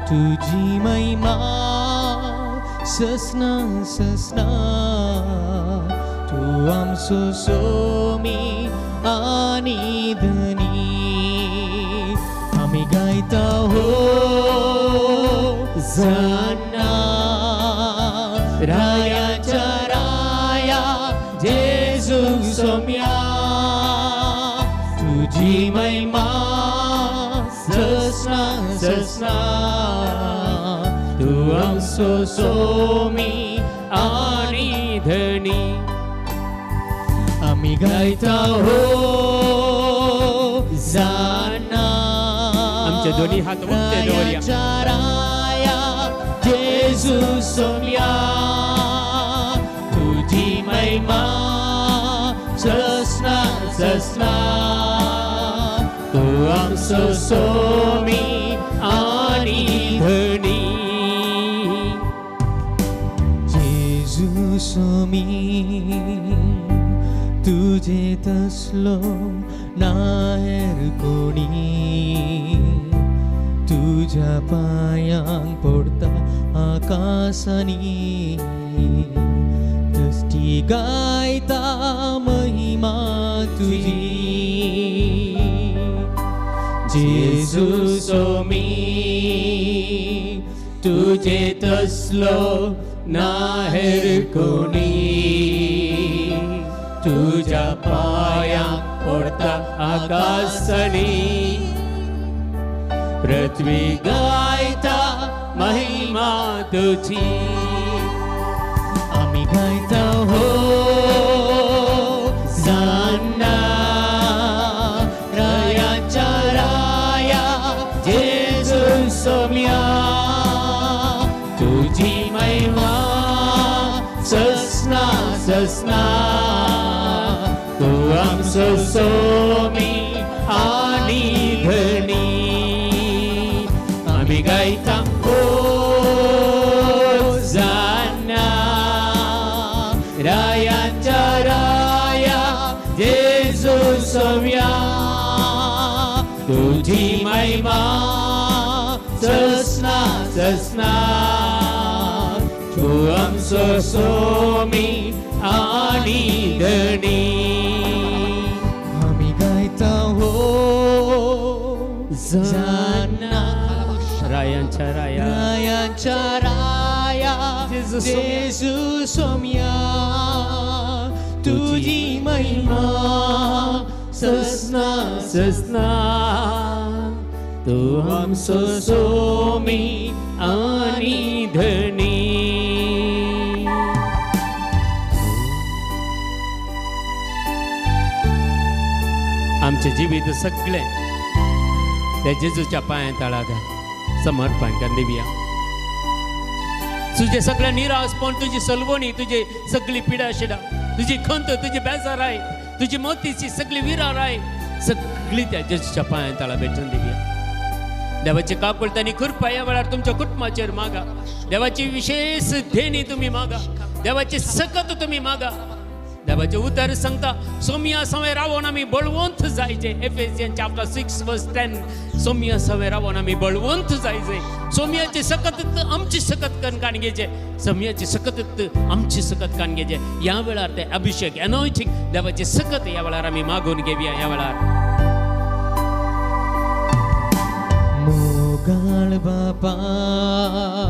तुझी महिमा ससना ससना, तू आमचो सोमी आनी धनी. आमी गायता हो जाना रायाच्या राया जेजू सोम्या, तुझी महिमा ससना ससना, तू आमचो सोमी आनी धनी. आमी गायता हो जाना आमचे दोन्ही हात उक्ते दवरया. राया जेजू सोम्या, तुझी महिमा ससना ससना, तू आमचो सोमी आनी धनी. जेजू सोमी तुझे तसलो ना हेर कोणी, तुझ्या पायांक पडता आकासानी, दृष्टी गायता महिमा तुझी. जेजू सोमी तुझे तसलो ना हेर कोणी, तुझ्या पायांक पडता आकासानी, पृथ्वी गायता महिमा तुझी. आमी गायता हो जाना रायाच्या राया जेजू सोम्या, तुझी महिमा ससना ससना, तू आमचो सोमी आनी धनी. आमी गायता हो जाना रायाच्या राया जेजू सोम्या, तुझी महिमा ससना ससना, तू आमचो सोमी आनी धनी. आमी गायता हो जाना रायांच्या राया रायांच्या राया जेजू सोम्या, तुजी महिमा ससना ससना तूं आमचो सोमी आनी धनी. आमचें जिवीत सगळें त्या जेजूच्या पांया तळाक समर्पण करून दिवया. तुजें सगळें निराशपण, तुजी सलवणी, तुजी सगळी पिडा शिडा, तुजी खंत, तुजी बेजाराय, तुजी मोतीची सगळी विराराय सगळी त्या जेजूच्या पांया तळा भेटून दिवया. देवाची काकुळट आनी कृपा ह्या वेळार तुमच्या कुटुंबाचेर मागा. देवाची विशेष देणी तुमी मागा, देवाची सकत तुमी मागा. देवाचें उतर सांगता सोमिया सवे रावोन आमी बळवंत जायचे. एफेसियन चॅप्टर 6 वर्स 10. सोमिया सवे रावोन आमी बळवंत जायचे. सोमियाची सकत आमची सकत करून काण घेचे, सोमियाची सकत आमची सकत काण घेचे. ह्या वेळार ते अभिषेक एनॉयटिंग देवाची सकत ह्या वेळार आमी मागून घेवया. ह्या वेळार मोगाळ बापा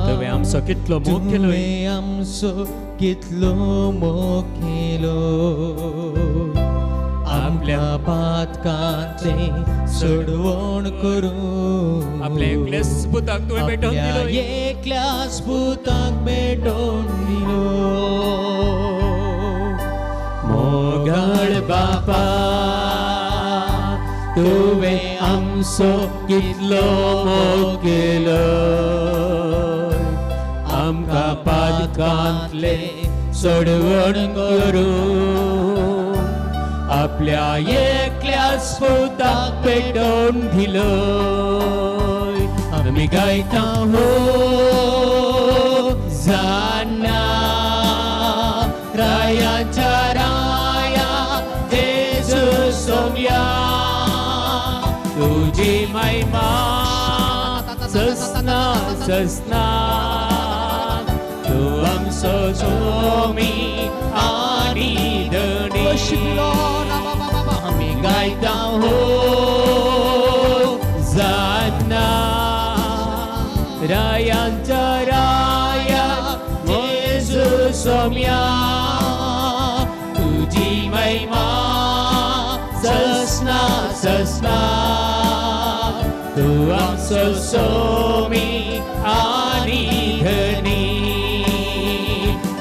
तुवें आमचो कितलो मोग केलो, तुवें आमचो कितलो मोग केलो, आपल्या पातकांतले सोडवण करूं आपल्या एकल्याच पुताक तुवें भेटोवन दिलो, एकल्याच पुताक भेटोवन दिलो. मोगाळ बापा तुवें आमचो कितलो मोग केलो, आमकां पातकांतले सोडवण करूं आपल्या एकल्याच पुताक पेटोवन दिलो. आमी गायता हो जाना रायाच्या राया जेजू सोम्या, तुजी महिमा ससना ससना, तूं आमचो सोमी आनी धनी. आमी गायता हो जाना रायांच्या राया जेजू सोम्या, तुजी महिमा ससना ससना, तूं आमचो सोमी आनी धनी.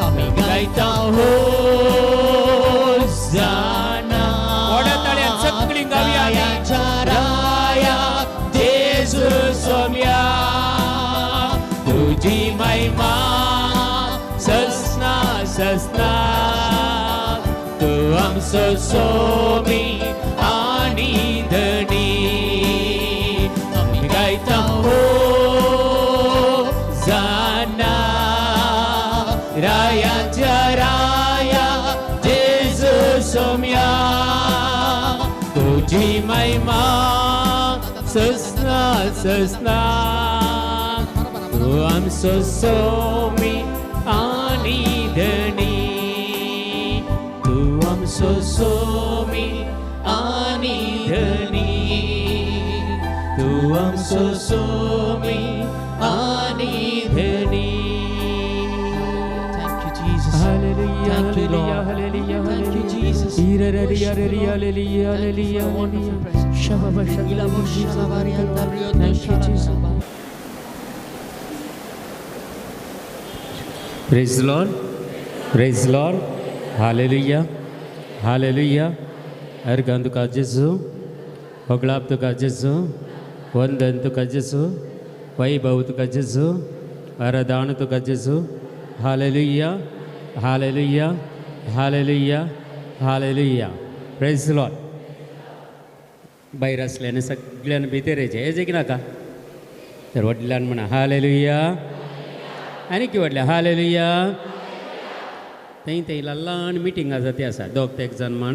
आमी गायता हो जाना सगळीं गावया राया जेजू सोम्या, तुजी महिमा ससना ससना, तूं आमचो सोमी आनी धनी. आमी गायता हो जाना रायाच्या राया जेजू सोम्या, तुजी महिमा ससना ससना, तूं आमचो सोमी आनी धनी, तूं आमचो सोमी आनी धनी, तूं आमचो सोमी आनी धनी. Thank you, Jesus. Hallelujah, Thank you, Lord. hallelujah, Thank you, Jesus. Hallelujah, hallelujah, Wonderful presence. Thank you, Jesus. Praise the Lord. Praise the Lord. Hallelujah. Hallelujah. अर्घान तुका जेजू, होगळाप तुका जेजू, वंदन तुका जेजू, वैभव तुका जेजू, आराधन तुका जेजू. Hallelujah. Hallelujah. Hallelujah. Hallelujah. Praise the Lord. भायर आसल्यान सगळ्यान भितर येयचें, येयचें की नाका? तर व्हडल्यान म्हणा हालेलुया. आनी की व्हडल्या हालेलुया. थंय थंय ल्हान मिटिंगां जाता आसा, दोग तेग जाण म्हण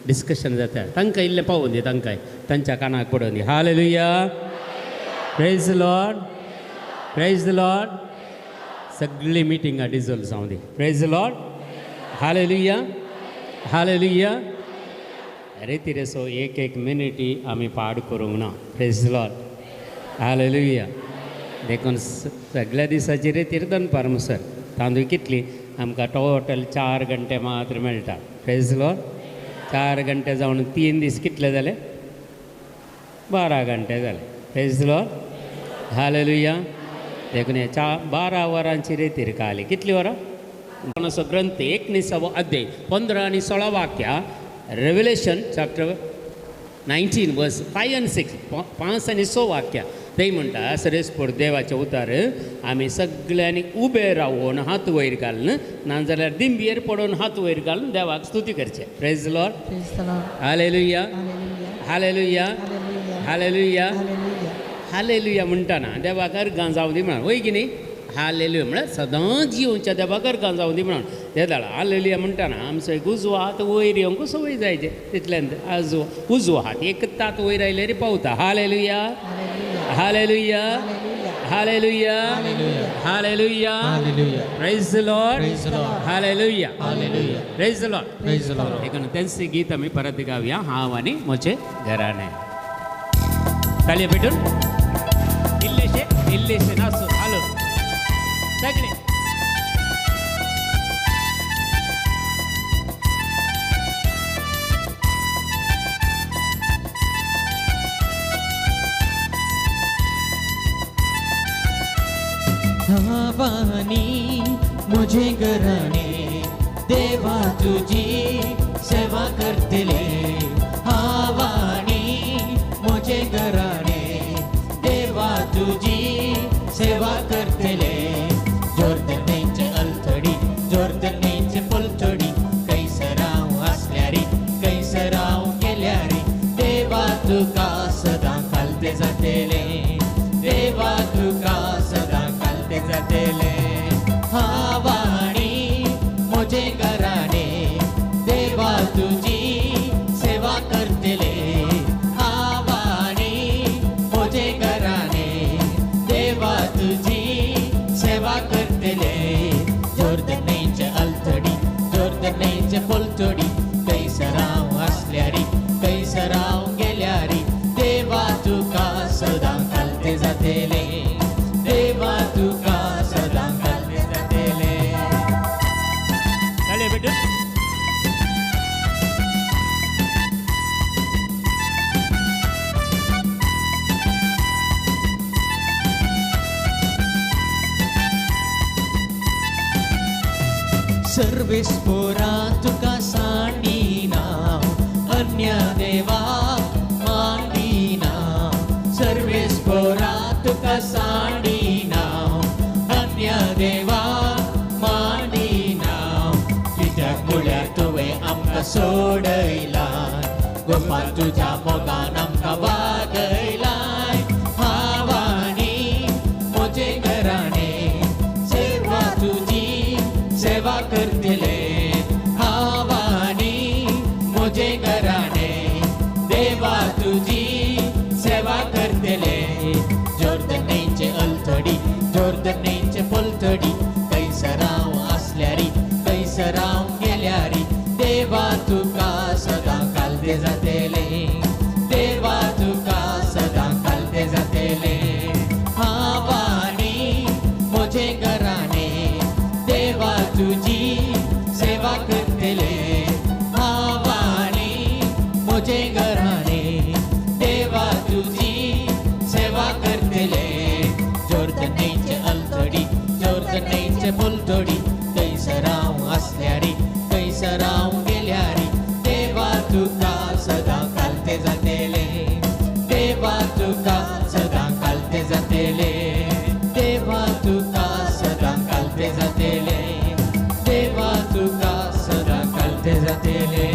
डिस्कशन जाता, तांकां इल्लें पावोवन दी, तांकांय तांच्या कानाक पडोवन दी. Hallelujah. Praise the Lord. Praise the Lord. सगळीं मिटिंगां डिजोल्व जावं दी. Praise the Lord. Hallelujah. Hallelujah. रेती रेसो एक एक मिनिटी आमी पाड करूंक ना. Praise the Lord. Hallelujah. देखून सगळ्या दिसाची रेतीर दनपार मुसर तांदूळ कितली आमकां टोटल 4 घंटे मात्र मेळटा. प्रेज लॉर्ड. 4 घंटे जावन 3 दीस कितले जाले? 12 घंटे जाले. Praise Lord. Hallelujah. देखून 12 वरांची रेतीर काली. कितली वरां? असो ग्रंथ 19वो अध्याय 15 आनी 16 वाक्या, रेवलेशन चॅप्टर 19 वर्स 5 आनी 6, 5 आनी 6 वाक्या. ते म्हणटा सरेस्पोर देवाचे उतार आमी सगळ्यांनी उबे रावन हात वयर घालून नाजाल्यार दिंबयेर पडून हात वयर घालून देवाक स्तुती करचे. Praise Lord. Hallelujah. Hallelujah. Hallelujah. Hallelujah म्हणटाना देवाक अर्गां जावं दी म्हणून, वय की न्ही? हालेलुया म्हळ्यार सदांच येवच्या देवाक अर्गां जावं दी म्हणून. ते जाणा हालेलुया म्हणटाना आमचो एक उजवो हात वयर येवंक संवय जायचे तितल्यान उजवो हात एक तात वयर आयल्यार पावता. Hallelujah. Hallelujah. Hallelujah. Hallelujah. Praise the Lord. Hallelujah. Praise the Lord. देखून तेंच गीत आमी परत गावया, हांव आनी म्हजें घराणें. ताळयो पेटून इल्लेशे इल्लेशे नासू हालो सगळे. हावानी मुझे घराणे देवा तुझी सेवा करतले. हावानी मुझे घराणे देवा तुझी सेवा करतले. जोर्दनेचे अल्तडी जोर्दनेचे पलतडी कैसराव असल्यारी कैसराव केल्यारी देवा तुका सदां कालते जातले. देवा तुका सदां कालते जातले. हावाणी म्हजे घराणे देवा तुजी सेवा करतले. हावाणी म्हजे घराणे देवा तुजी सेवा करतले. जोर्दनेचे अल्तडी जोर्दनेचे पलतडी कैसराव असल्यारी कैसराव गेल्यारी देवा तुका सदां कालते जातले. देवा तुका सदां कालते जातले. ताळयो पेटून. सर्वेस पोरा तुका सांडिना अन्य देवा मांडिना. सर्वेस पोरा तुका सांडिना अन्य देवा मांडिना. कित्याक म्हळ्यार तुवें आमकां सोडयलां गोपा तुज्या मोगान आमकां वागयलाय. हावाणी म्हजे घराणे सेवा तुजी सेवा करतले. हावाणी म्हजे घराणे देवा तुजी सेवा करतले. जोर्दनेचे अल्तडी जोर्दनेचे पलतडी कैसराव असल्यारी कैसराव गेल्यारी देवा तुका सदां कालते जातले. देवा तुका सदां कालते जातले. हावाणी म्हजे घराणे देवा तुजी सेवा करतले. हावाणी म्हजे घराणे देवा तुजी सेवा करतले. जोर्दनेचे अल्तडी जोर्दनेचे पलतडी कैसराव असल्यारी कैसराव गेल्यारी देवा तुका सदां कालते जातले. देवा तुका सदां कालते जातले. देवा तुका सदां कालते जातले. देवा तुका सदां कालते जातले.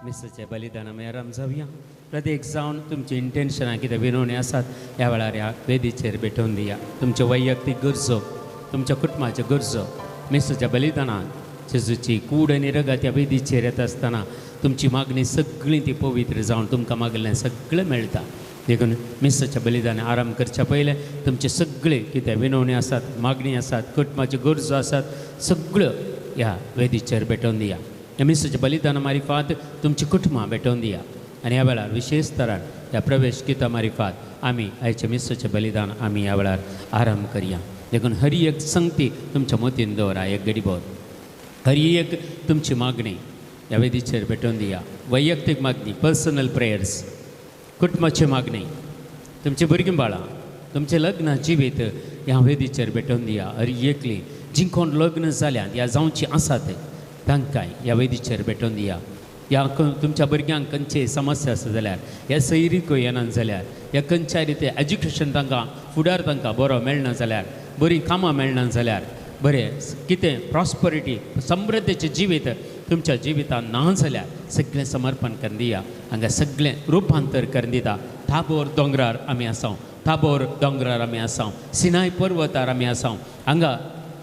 मिसाचें बलिदान आमी आराम जावया. प्रत्येक जावन तुमची इंटेन्शनां कितें विनवणी आसात ह्या वेळार ह्या वेदीचेर भेटोवन दिया. तुमच्यो वैयक्तीक गरजो, तुमच्या कुटुंबाच्यो गरजो मिसाच्या बलिदानान जेजूची कूड आनी रगत ह्या वेदीचेर येता आसतना तुमची मागणी सगळी ती पवित्र जावन तुमकां मागलें सगळें मेळटा. देखून मिसाच्या बलिदान आराम करच्या पयलें तुमचे सगळे कितें विनवणी आसात, मागणी आसात, कुटुंबाच्यो गरजो आसात सगळ्यो ह्या वेदीचेर भेटोवन दिया. ह्या मिसाच्या बलिदाना मारिफात तुमची कुटुंबां भेटोवन दिया. आनी ह्या वेळार विशेश तरान ह्या प्रवेश गीता मारिफात आमी आयच्या मिसाचें बलिदान आमी ह्या वेळार आराम करया. देखून हर एक संगती तुमच्या मतीन दवरा एक गडीभर हर एक तुमची मागणी ह्या वेदीचेर भेटोवन दिया. वैयक्तीक मागणी, पर्सनल प्रेयर्स, कुटुंबाची मागणी, तुमची भुरगीं बाळां, तुमचें लग्न जिवीत ह्या वेदीचेर भेटोवन दिया. हर एकली जी कोण लग्न जाल्यात ह्या जावची आसात तांकांय ह्या वेदीचेर भेटोवन दिया. ह्या तुमच्या भुरग्यांक खंयची समस्या आसा जाल्यार, ह्या सैरिको येना जाल्यार, ह्या खंयच्या रिते एज्युकेशन तांकां फुडार तांकां बरो मेळना जाल्यार, बरीं कामां मेळना जाल्यार, बरें कितें प्रॉस्परिटी समृद्धीचें जिवीत तुमच्या जिवितांत ना जाल्यार सगळें समर्पण करून दिया. हांगा सगळें रुपांतर करून दिता. ताबोर दोंगरार आमी आसाव, ताबोर दोंगरार आमी आसाव, सिनाय पर्वतार आमी आसाव. हांगा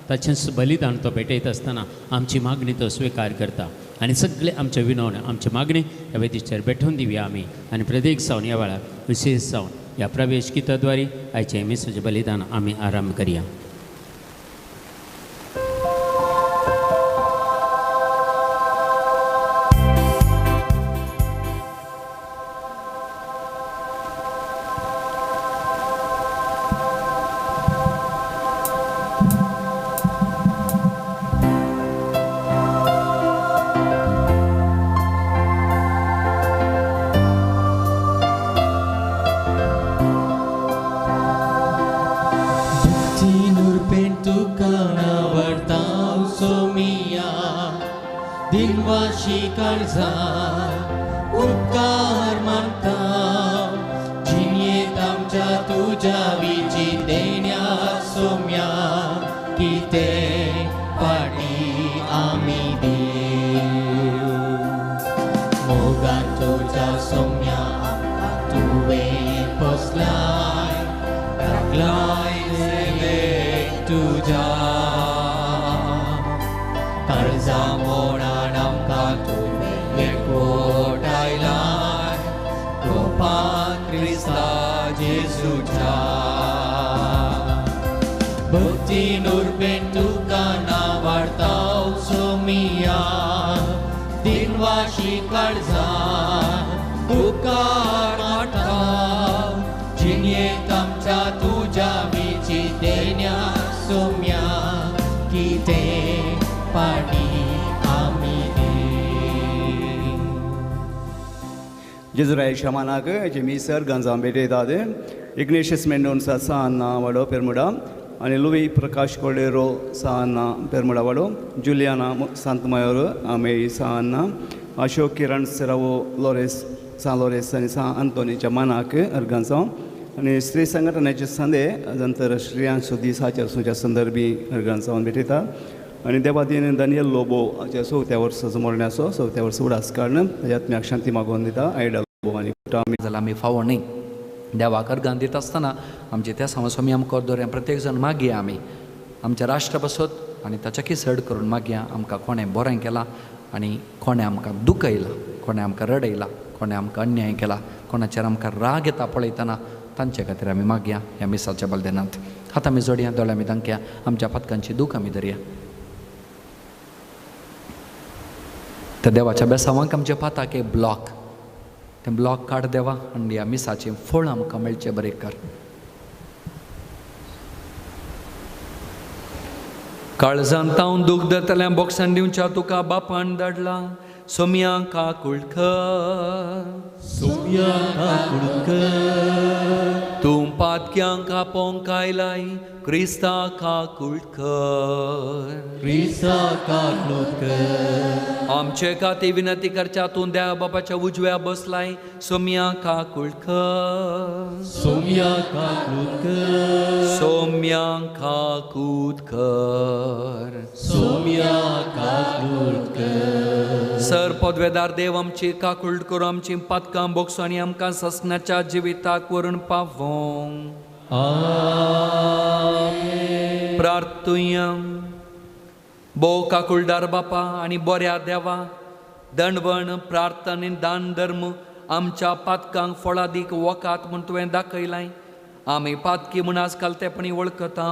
ताचें बलिदान तो भेटयत आसतना आमची मागणी तो स्विकार करता आनी सगळे आमचे विनवणे आमची मागणी ह्या वेदीचेर भेटोवन दिवया आमी. आनी प्रत्येक जावन ह्या वेळार विशेष जावन ह्या प्रवेश गिताद्वारे आयचें मिसाचें बलिदान आमी आरंभ करया. शमानाक जेमी सर गंजाम भेटयतात. इग्नेशियस मेंडोन्सा सान्ना वाडो पेरमुडा आनी लुवी प्रकाश कोडेरो सान्ना पेरमुडा वाडो, जुलियाना सांतमायोर आमेई सान्ना, अशोक किरण सेरावो लोरेस सान लोरेस आनी सान अंतोनीच्या मानाक अर्गांचाव आनी स्त्री संघटनेचे संदे नंतर श्रियांशो दीस हाचेर सुच्या संदर्भी अर्गांचावन भेटयतात. आनी देवादीन दानियल लोबो हाच्या चवथ्या वर्साचो मरण्याचो चवथ्या वर्सा उडास काडून ताच्या आत्म्याक शांती मागोवन दिता. आयडा जाल्यार आमी फावो न्ही देवाक अर्गां दिता आसतना आमचे त्या स्वामी आमकां दवरया. प्रत्येक जाण मागया आमी आमच्या राष्ट्रा पासत आनी ताच्याकी चड करून मागया आमकां कोणें बरें केलां आनी कोणें आमकां दुखयलां, कोणें आमकां रडयलां, कोणें आमकां अन्याय केला, कोणाचेर आमकां राग येता पळयतना तांचे खातीर आमी मागया ह्या मिसाच्या बलदेनांत. हात आमी जोडया, दोळे आमी दांकया, आमच्या पातकांची दूख आमी धरया. त्या देवाच्या बेसावांक आमच्या पाताक एक ब्लॉक, तें ब्लॉक काड देवा आनी ह्या मिसाचें फळ आमकां मेळचें बरें कर. काळजांत तावन दूख धरतल्या बोक्सान दिवच्या तुका बापान धाडला सोम्या काकुळकर, सोम्या काकुळकर, तूं पातक्यांक आपोवंक आयलाय क्रिस्ता काकुळकर, क्रिस्ता काकुळकर. आमचे खातीर विनंती करच्या तूं देवा बापाच्या उजव्या बसलाय सोम्या काकुळकर, सोम्या काकुळकर, सोम्या काकुळकर, सोम्या काकुळकर. सर पदवेदार देव आमची काकुळट करूं, आमची पातकां बोगसो आनी आमकां ससनाच्या जिविताक व्हरून पावोवंक. आमेन. प्रार्थुया. भोव काकुळदार बापा आनी बऱ्या देवा, दंडवण प्रार्थना आनी दान धर्म आमच्या पातकांक फळादीक वकात म्हूण तुवें दाखयलाय. आमी पातकी म्हूण आज कालतेपणी वळखता.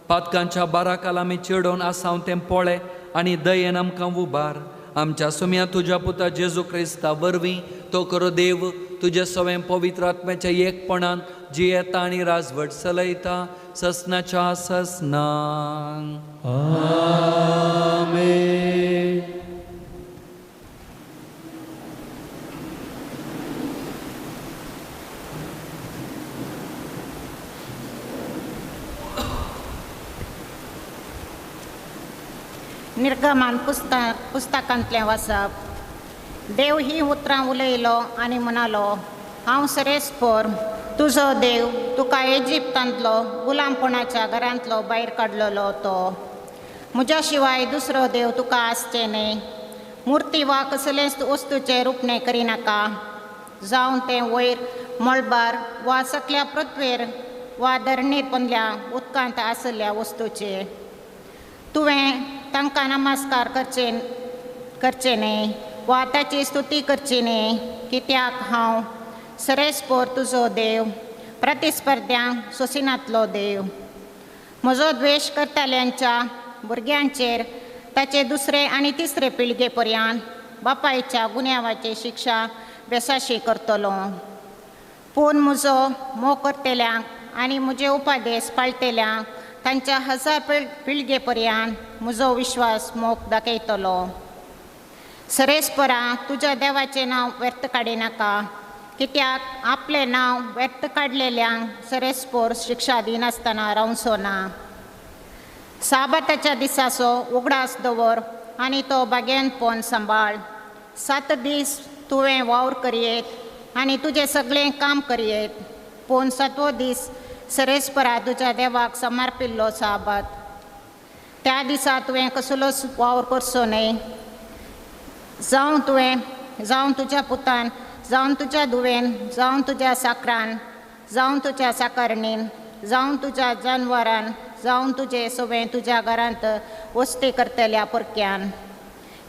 पातकांच्या बाराकाल आमी चिडोवन आसाव तें पळय आनी दयेन आमकां उबार. आमच्या सोम्या तुज्या पुता जेजू क्रिस्ता वरवीं तो करो देव तुज्या सवें पवित्र आत्म्याच्या एकपणान जियेता आनी राजवट चलयता ससनाच्या ससनांक. आमेन. निर्गमान पुस्तकांतलें वाचप. देव ही उतरां उलयलो आनी म्हणालो, हांव सरेस्पोर तुजो देव तुका इजिप्तांतलो गुलामपणाच्या घरांतलो भायर काडलेलो तो. म्हज्या शिवाय दुसरो देव तुका आसचें न्हय. मुर्ती वा कसलेंच वस्तूचें रुपणें करिनाका, जावं तें वयर मळबार वा सकल्या पृथ्वेर वा धरणीर पंदल्या उदकांत आशिल्ल्या वस्तूचें. तुवें तांकां नमस्कार करचे न्हय वा ताची स्तुती करची न्हय, कित्याक हांव सरेस्पोर तुजो देव प्रतिस्पर्ध्यांक सोसिनातलो देव. म्हजो द्वेश करतल्यांच्या भुरग्यांचेर ताचे दुसरे आनी तिसरे पिळगे पर्यंत बापायच्या गुन्यांवाची शिक्षा बेसाशी करतलो. पूण म्हजो मोग करतल्यांक आनी म्हजे उपदेश पाळटल्यांक तांच्या हजार पिळगे पर्यंत म्हजो विश्वास मोग दाखयतलो. सरेस्परा तुज्या देवाचें नांव व्यर्थ काडिनाका, कित्याक आपलें नांव व्यर्थ काडलेल्यांक सरेस्पोर शिक्षा दिनासतना रावचो ना. साबाताच्या दिसाचो उगडास दवर आनी तो बागेनपण सांबाळ. 7 दीस तुवें वावर करयेत आनी तुजें सगळें काम करयेत, पूण 7वो दीस सरेस्परा तुज्या देवाक समर्पिल्लो साबात. त्या दिसा तुवें कसलोच वावर करचो न्हय, जावं तुवें, जावं तुज्या पुतान, जावं तुज्या धुवेन, जावं तुज्या साकरान, जावं तुज्या साकरणीन, जावं तुज्या जानवरान, जावं तुजें सगळें तुज्या घरांत वस्ती करतल्या परक्यान.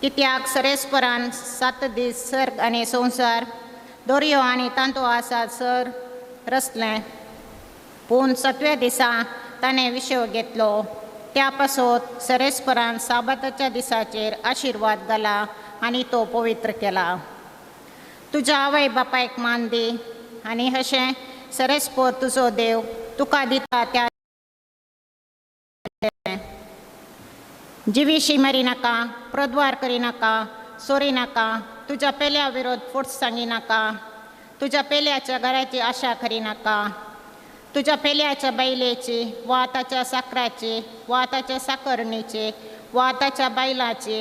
कित्याक सरेस्परान 7 दीस सर्ग आनी संवसार, दर्यो आनी तांतो आसा सर रचलें, पूण 7व्या दिसा ताणें विशय घेतलो. त्या पासत सरेस्परान साबाताच्या दिसाचेर आशिर्वाद घाला आनी तो पवित्र केला. तुज्या आवय बापायक मान दी आनी अशें सरेस्पोर तुजो देव तुका दिता त्या. जिवीशी मारिनाका, प्रद्वार करिनाका, सोरिनाका, तुज्या पेल्या विरोध फोट सांगिनाका, तुज्या पेल्याच्या घराची आशा करिनाका, तुज्या पेल्याच्या बायलेची वा ताच्या साकराची वा ताच्या साकरणीची वा ताच्या बायलाची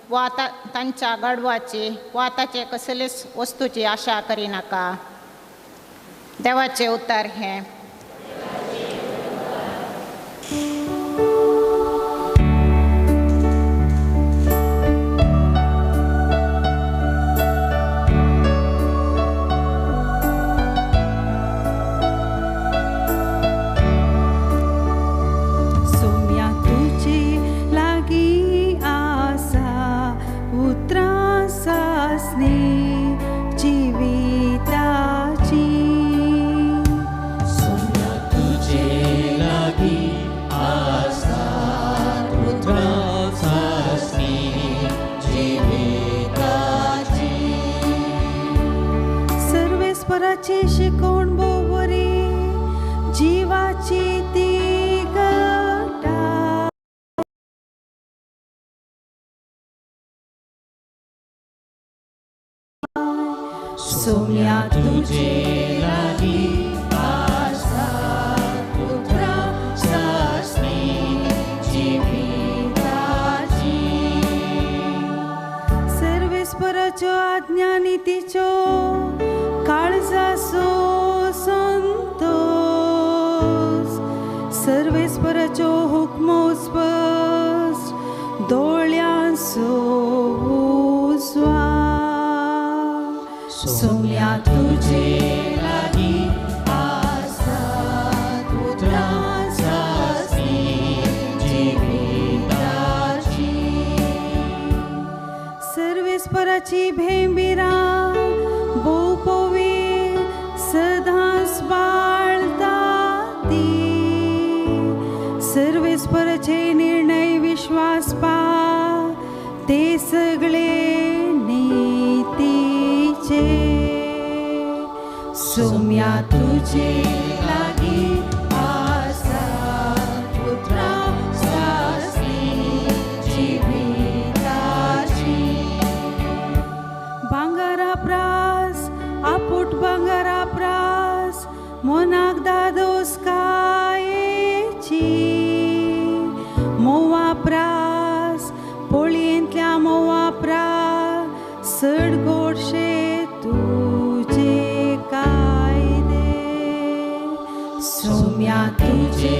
वा तांच्या गाडवाची वा ताचे कसलेच वस्तूची आशा करिनाका. देवाचें उतर हें. शिकोण बोवरी जीवाची ती गटा. सोम्या तुझे लागी आसा उतरां सासणी जिविताची. सर्वेस्पराच्यो आज्ञा नितीच्यो काळजाचो संतोष, सर्वेस्पराचो हुक्मो स्पश्ट दोळ्यांचो उजवाड. सोम्या तुझे लागी आसा उतरां सासणी जिविताची. सर्वेस्पराची भेंबिरा भोवपोवी सदांच बाळता ती. सर्वेस्पराचे निर्णय विश्वासपा ते सगळे सोम्या तुजे लागीं आसा उतरां सासणी जिविताची. भांगरा प्रास आपूट भांगरा प्रास मनाक दादोस कायेची. मोवा प्रास पोळयेंतल्या मोवा प्रास चड गोडशे तुजे कायदे. सोम्या तुजे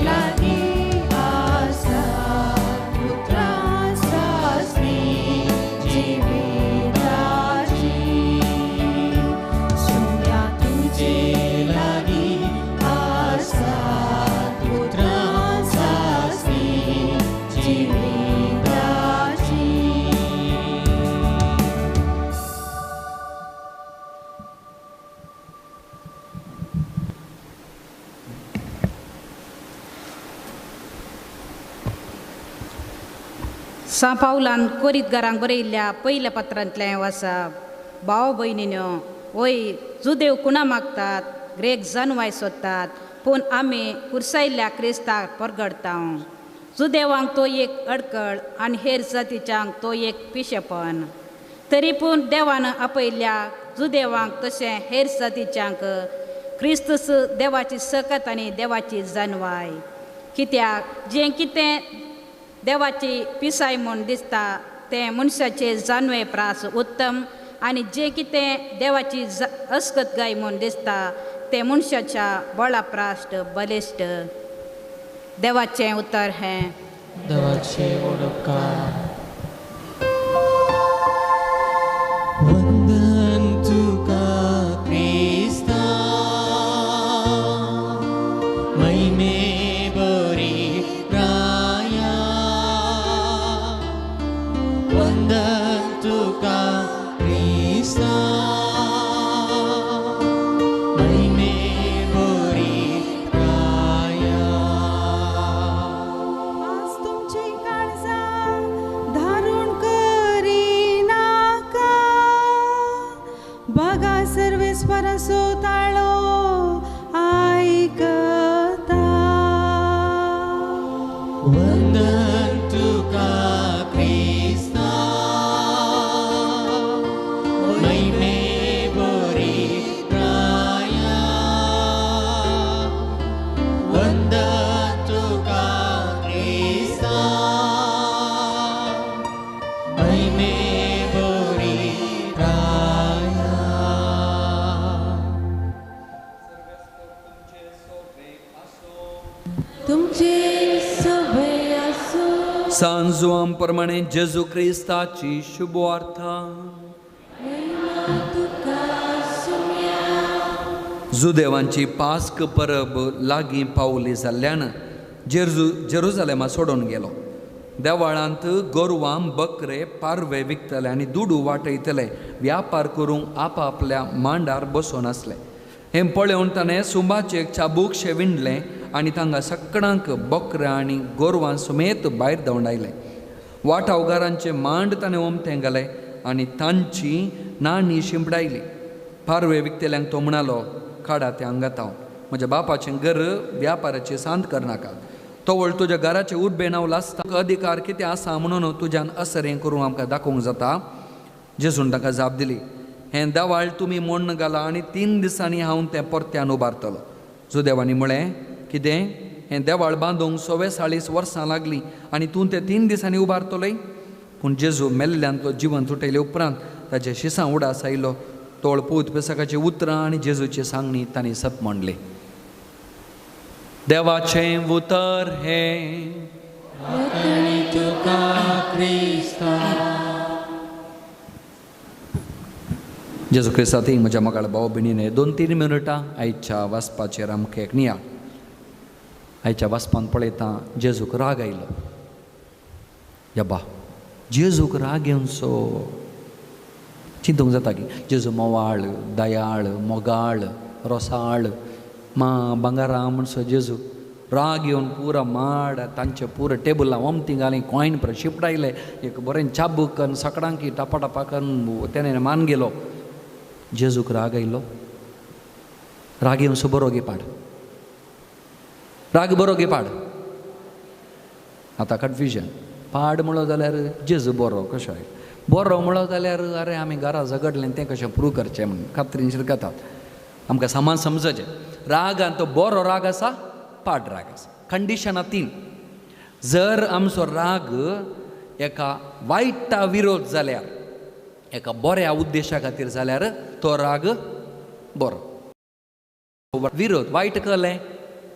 लागीं आसा उतरां सासणी जिविताची. सोम्या तुजे लागीं आसा उतरां सासणी जिविताची. सां पावलान कोरीतगारांक बरयल्ल्या पयल्या पत्रांतलें वाचप. भाव भयणीन्यो, वय जुदेव कुणा मागतात, ग्रेक जनवाय सोदतात, पूण आमी कुर्सायल्ल्या क्रिस्ताक परगडता. जुदेवांक तो एक अडकळ आनी हेर जातीच्यांक तो एक पिशेपण. तरी पूण देवान आपयल्ल्या जुदेवांक तशें हेर जातीच्यांक क्रिस्तूस देवाची सकत आनी देवाची जानवाय. कित्याक जें कितें देवाची पिसाय म्हूण दिसता तें मनशाचे जानवे प्रास उत्तम आनी जें कितें देवाची अस्कतगाय म्हूण दिसता तें मनशाच्या बळा प्राश्ट बलिश्ट. देवाचें उतर हें. देवाचे ओडकार. वंदन तुका क्रिस्ता महिमे बरी राया. वंदन तुका क्रिस्ता महिमे बरी राया. आज तुमची काळजां धारून करिनाका, बघा सर्वेस्पराचो ताळो आयकता. वंदन तुका क्रिस्ता महिमे बरी राया. वंदन तुका क्रिस्ता महिमे बरी राया. तुमचे सभे आसूं. सांजुआं प्रमाणे जेजू क्रिस्ताची शुभवार्ता. महिमा तुका सोम्या. जुदेवांची पास्क परब लागीं पावली जाल्ल्यान जेरुजालेमा सोडून गेलो. देवाळांत गोरवां बकरे पारवे विकतले आनी दुडू वाटयतले व्यापार करूंक आपापल्या मांडार बसून आसले. हें पळोवन ताणें सुंबाचें एक चाबूकशें विणलें आनी तांकां सगळ्यांक बकऱ्या आनी गोरवां समेत भायर धांवडायलें. वाटावगारांचे मांड ताणें ओमतें घाले आनी तांची नाणी शिंपडायली. पारवे विकतल्यांक तो म्हणालो, काडा तें हांगात हांव म्हज्या बापाचें घर व्यापाराचें सांत करनाका. तवळ तुज्या घराचें उर्बे नांव लासता अधिकार कितें आसा म्हणून तुज्यान असरें करूंक आमकां दाखोवंक जाता. जेजून तांकां जाप दिली, हें देवाळ तुमी मोण्ण घालां आनी 3 दिसांनी हांव तें परत्यान उबारतलो. जुदेवांनी म्हळें, कितें हें देवाळ बांदूंक 44 वर्सां लागलीं आनी तूं तें 3 दिसांनी उबारतलोय? पूण जेजू मेल्ल्यांतलो जिवन तुटयले उपरांत ताचे शिसां उडास आयलो. तोळ पूत पेसकाची उतरां आनी जेजूची सांगणी तांणी सत म्हणली. देवाचें उतर हें. तुका क्रिस्ता. जेजू क्रिस्ता म्हज्या मोगाळ भाव भयणीने 2-3 मिनटां आयच्या वाचपाचेर आमकां एक नियाळ. आयच्या वाचपान पळयता जेजूक राग आयलो. यबा जेजूक राग येवचो चिंतूंक जाता की जेजू मोवाळ दयाळ मोगाळ रोसाळ मा भांगारा म्हणसो जेजू राग येवन पुरा माड तांचे पुरा टेबलां ओमती घाली कॉयन पर शिपडायले एक बरें चाबूक कन्न सकडांकी टापा टापा कन्न तेणें मान गेलो. जेजूक राग आयलो. राग येवसो बरो गे पाड, राग बरो गे पाड. आतां कन्फ्युजन. पाड म्हणलो जाल्यार जेजू बरो कशें आयलो, बरो म्हणलो जाल्यार अरे आमी घरा झगडलें तें कशें प्रूव करचें म्हूण खात्रीन शिरकतात. आमकां सामान समजचें. रागान तो बरो राग आसा, पाड राग आसा. कंडिशनां तीन. जर आमचो राग एका वायटा विरोध जाल्यार, एका बऱ्या उद्देशा खातीर जाल्यार तो राग बरो. विरोध वायट कळ्ळें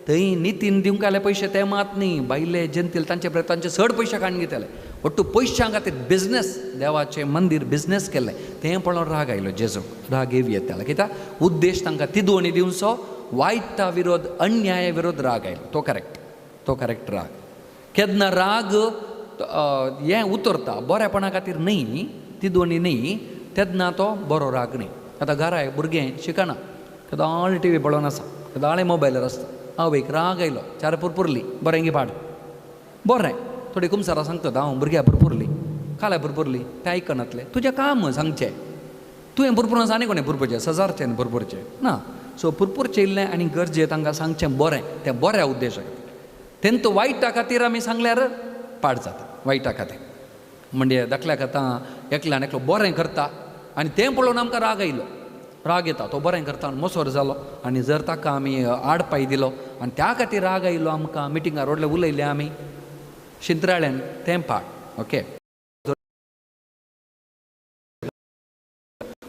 थंय नितीन दिवंक आयले पयशे ते मात न्ही, भायले जनतेल तांचे तांचे चड पयशे काडून घेतले. ಒಟ್ಟು पयशां खातीर बिजनेस, देवाचें मंदीर बिजनेस केल्लें तें पळोवन राग आयलो जेजूक. राग येव येतालो कित्याक उद्देश तांकां तिदोवणी दिवचो, वायटा विरोध, अन्याय विरोध राग आयलो. तो करेक्ट, तो करेक्ट राग. केन्ना राग हें उतरता बऱ्यापणा खातीर न्ही, तिदोवणी न्ही, तेन्ना तो बरो राग न्ही. आतां घरा भुरगें शिकना, केदाळ टी व्ही पळोवन आसा, केदाळे मोबायलार आसता. आवयक राग आयलो, चार पुरपुरली, बरें गे पाड, बरें थोडी कुमसारां सांगतात हांव भुरग्या पुरपुरली, काल्या पुरपुरली, तें आयकनातलें. तुजें काम सांगचें, तुवें पुरपुरून आनी कोणें पुरपुरचें, सजारचें पुरपुरचें ना. सो पुरपुरचें इल्लें आनी गरजे तांकां सांगचें बरें, तें बऱ्या उद्देशा खातीर. तेंत वायटा खातीर आमी सांगल्यार पाड जाता. वायटा खातीर म्हणजे धाकल्याक आतां एकल्यान एकलो बरें करता आनी तें पळोवन आमकां राग आयलो, राग येता, तो बरें करता आनी मोसोर जालो आनी जर ताका आमी आडपाय दिलो आनी त्या खातीर राग आयलो आमकां, मिटिंगार व्हडलें उलयलें आमी शिंत्राळ्यान, तें पाड. ओके.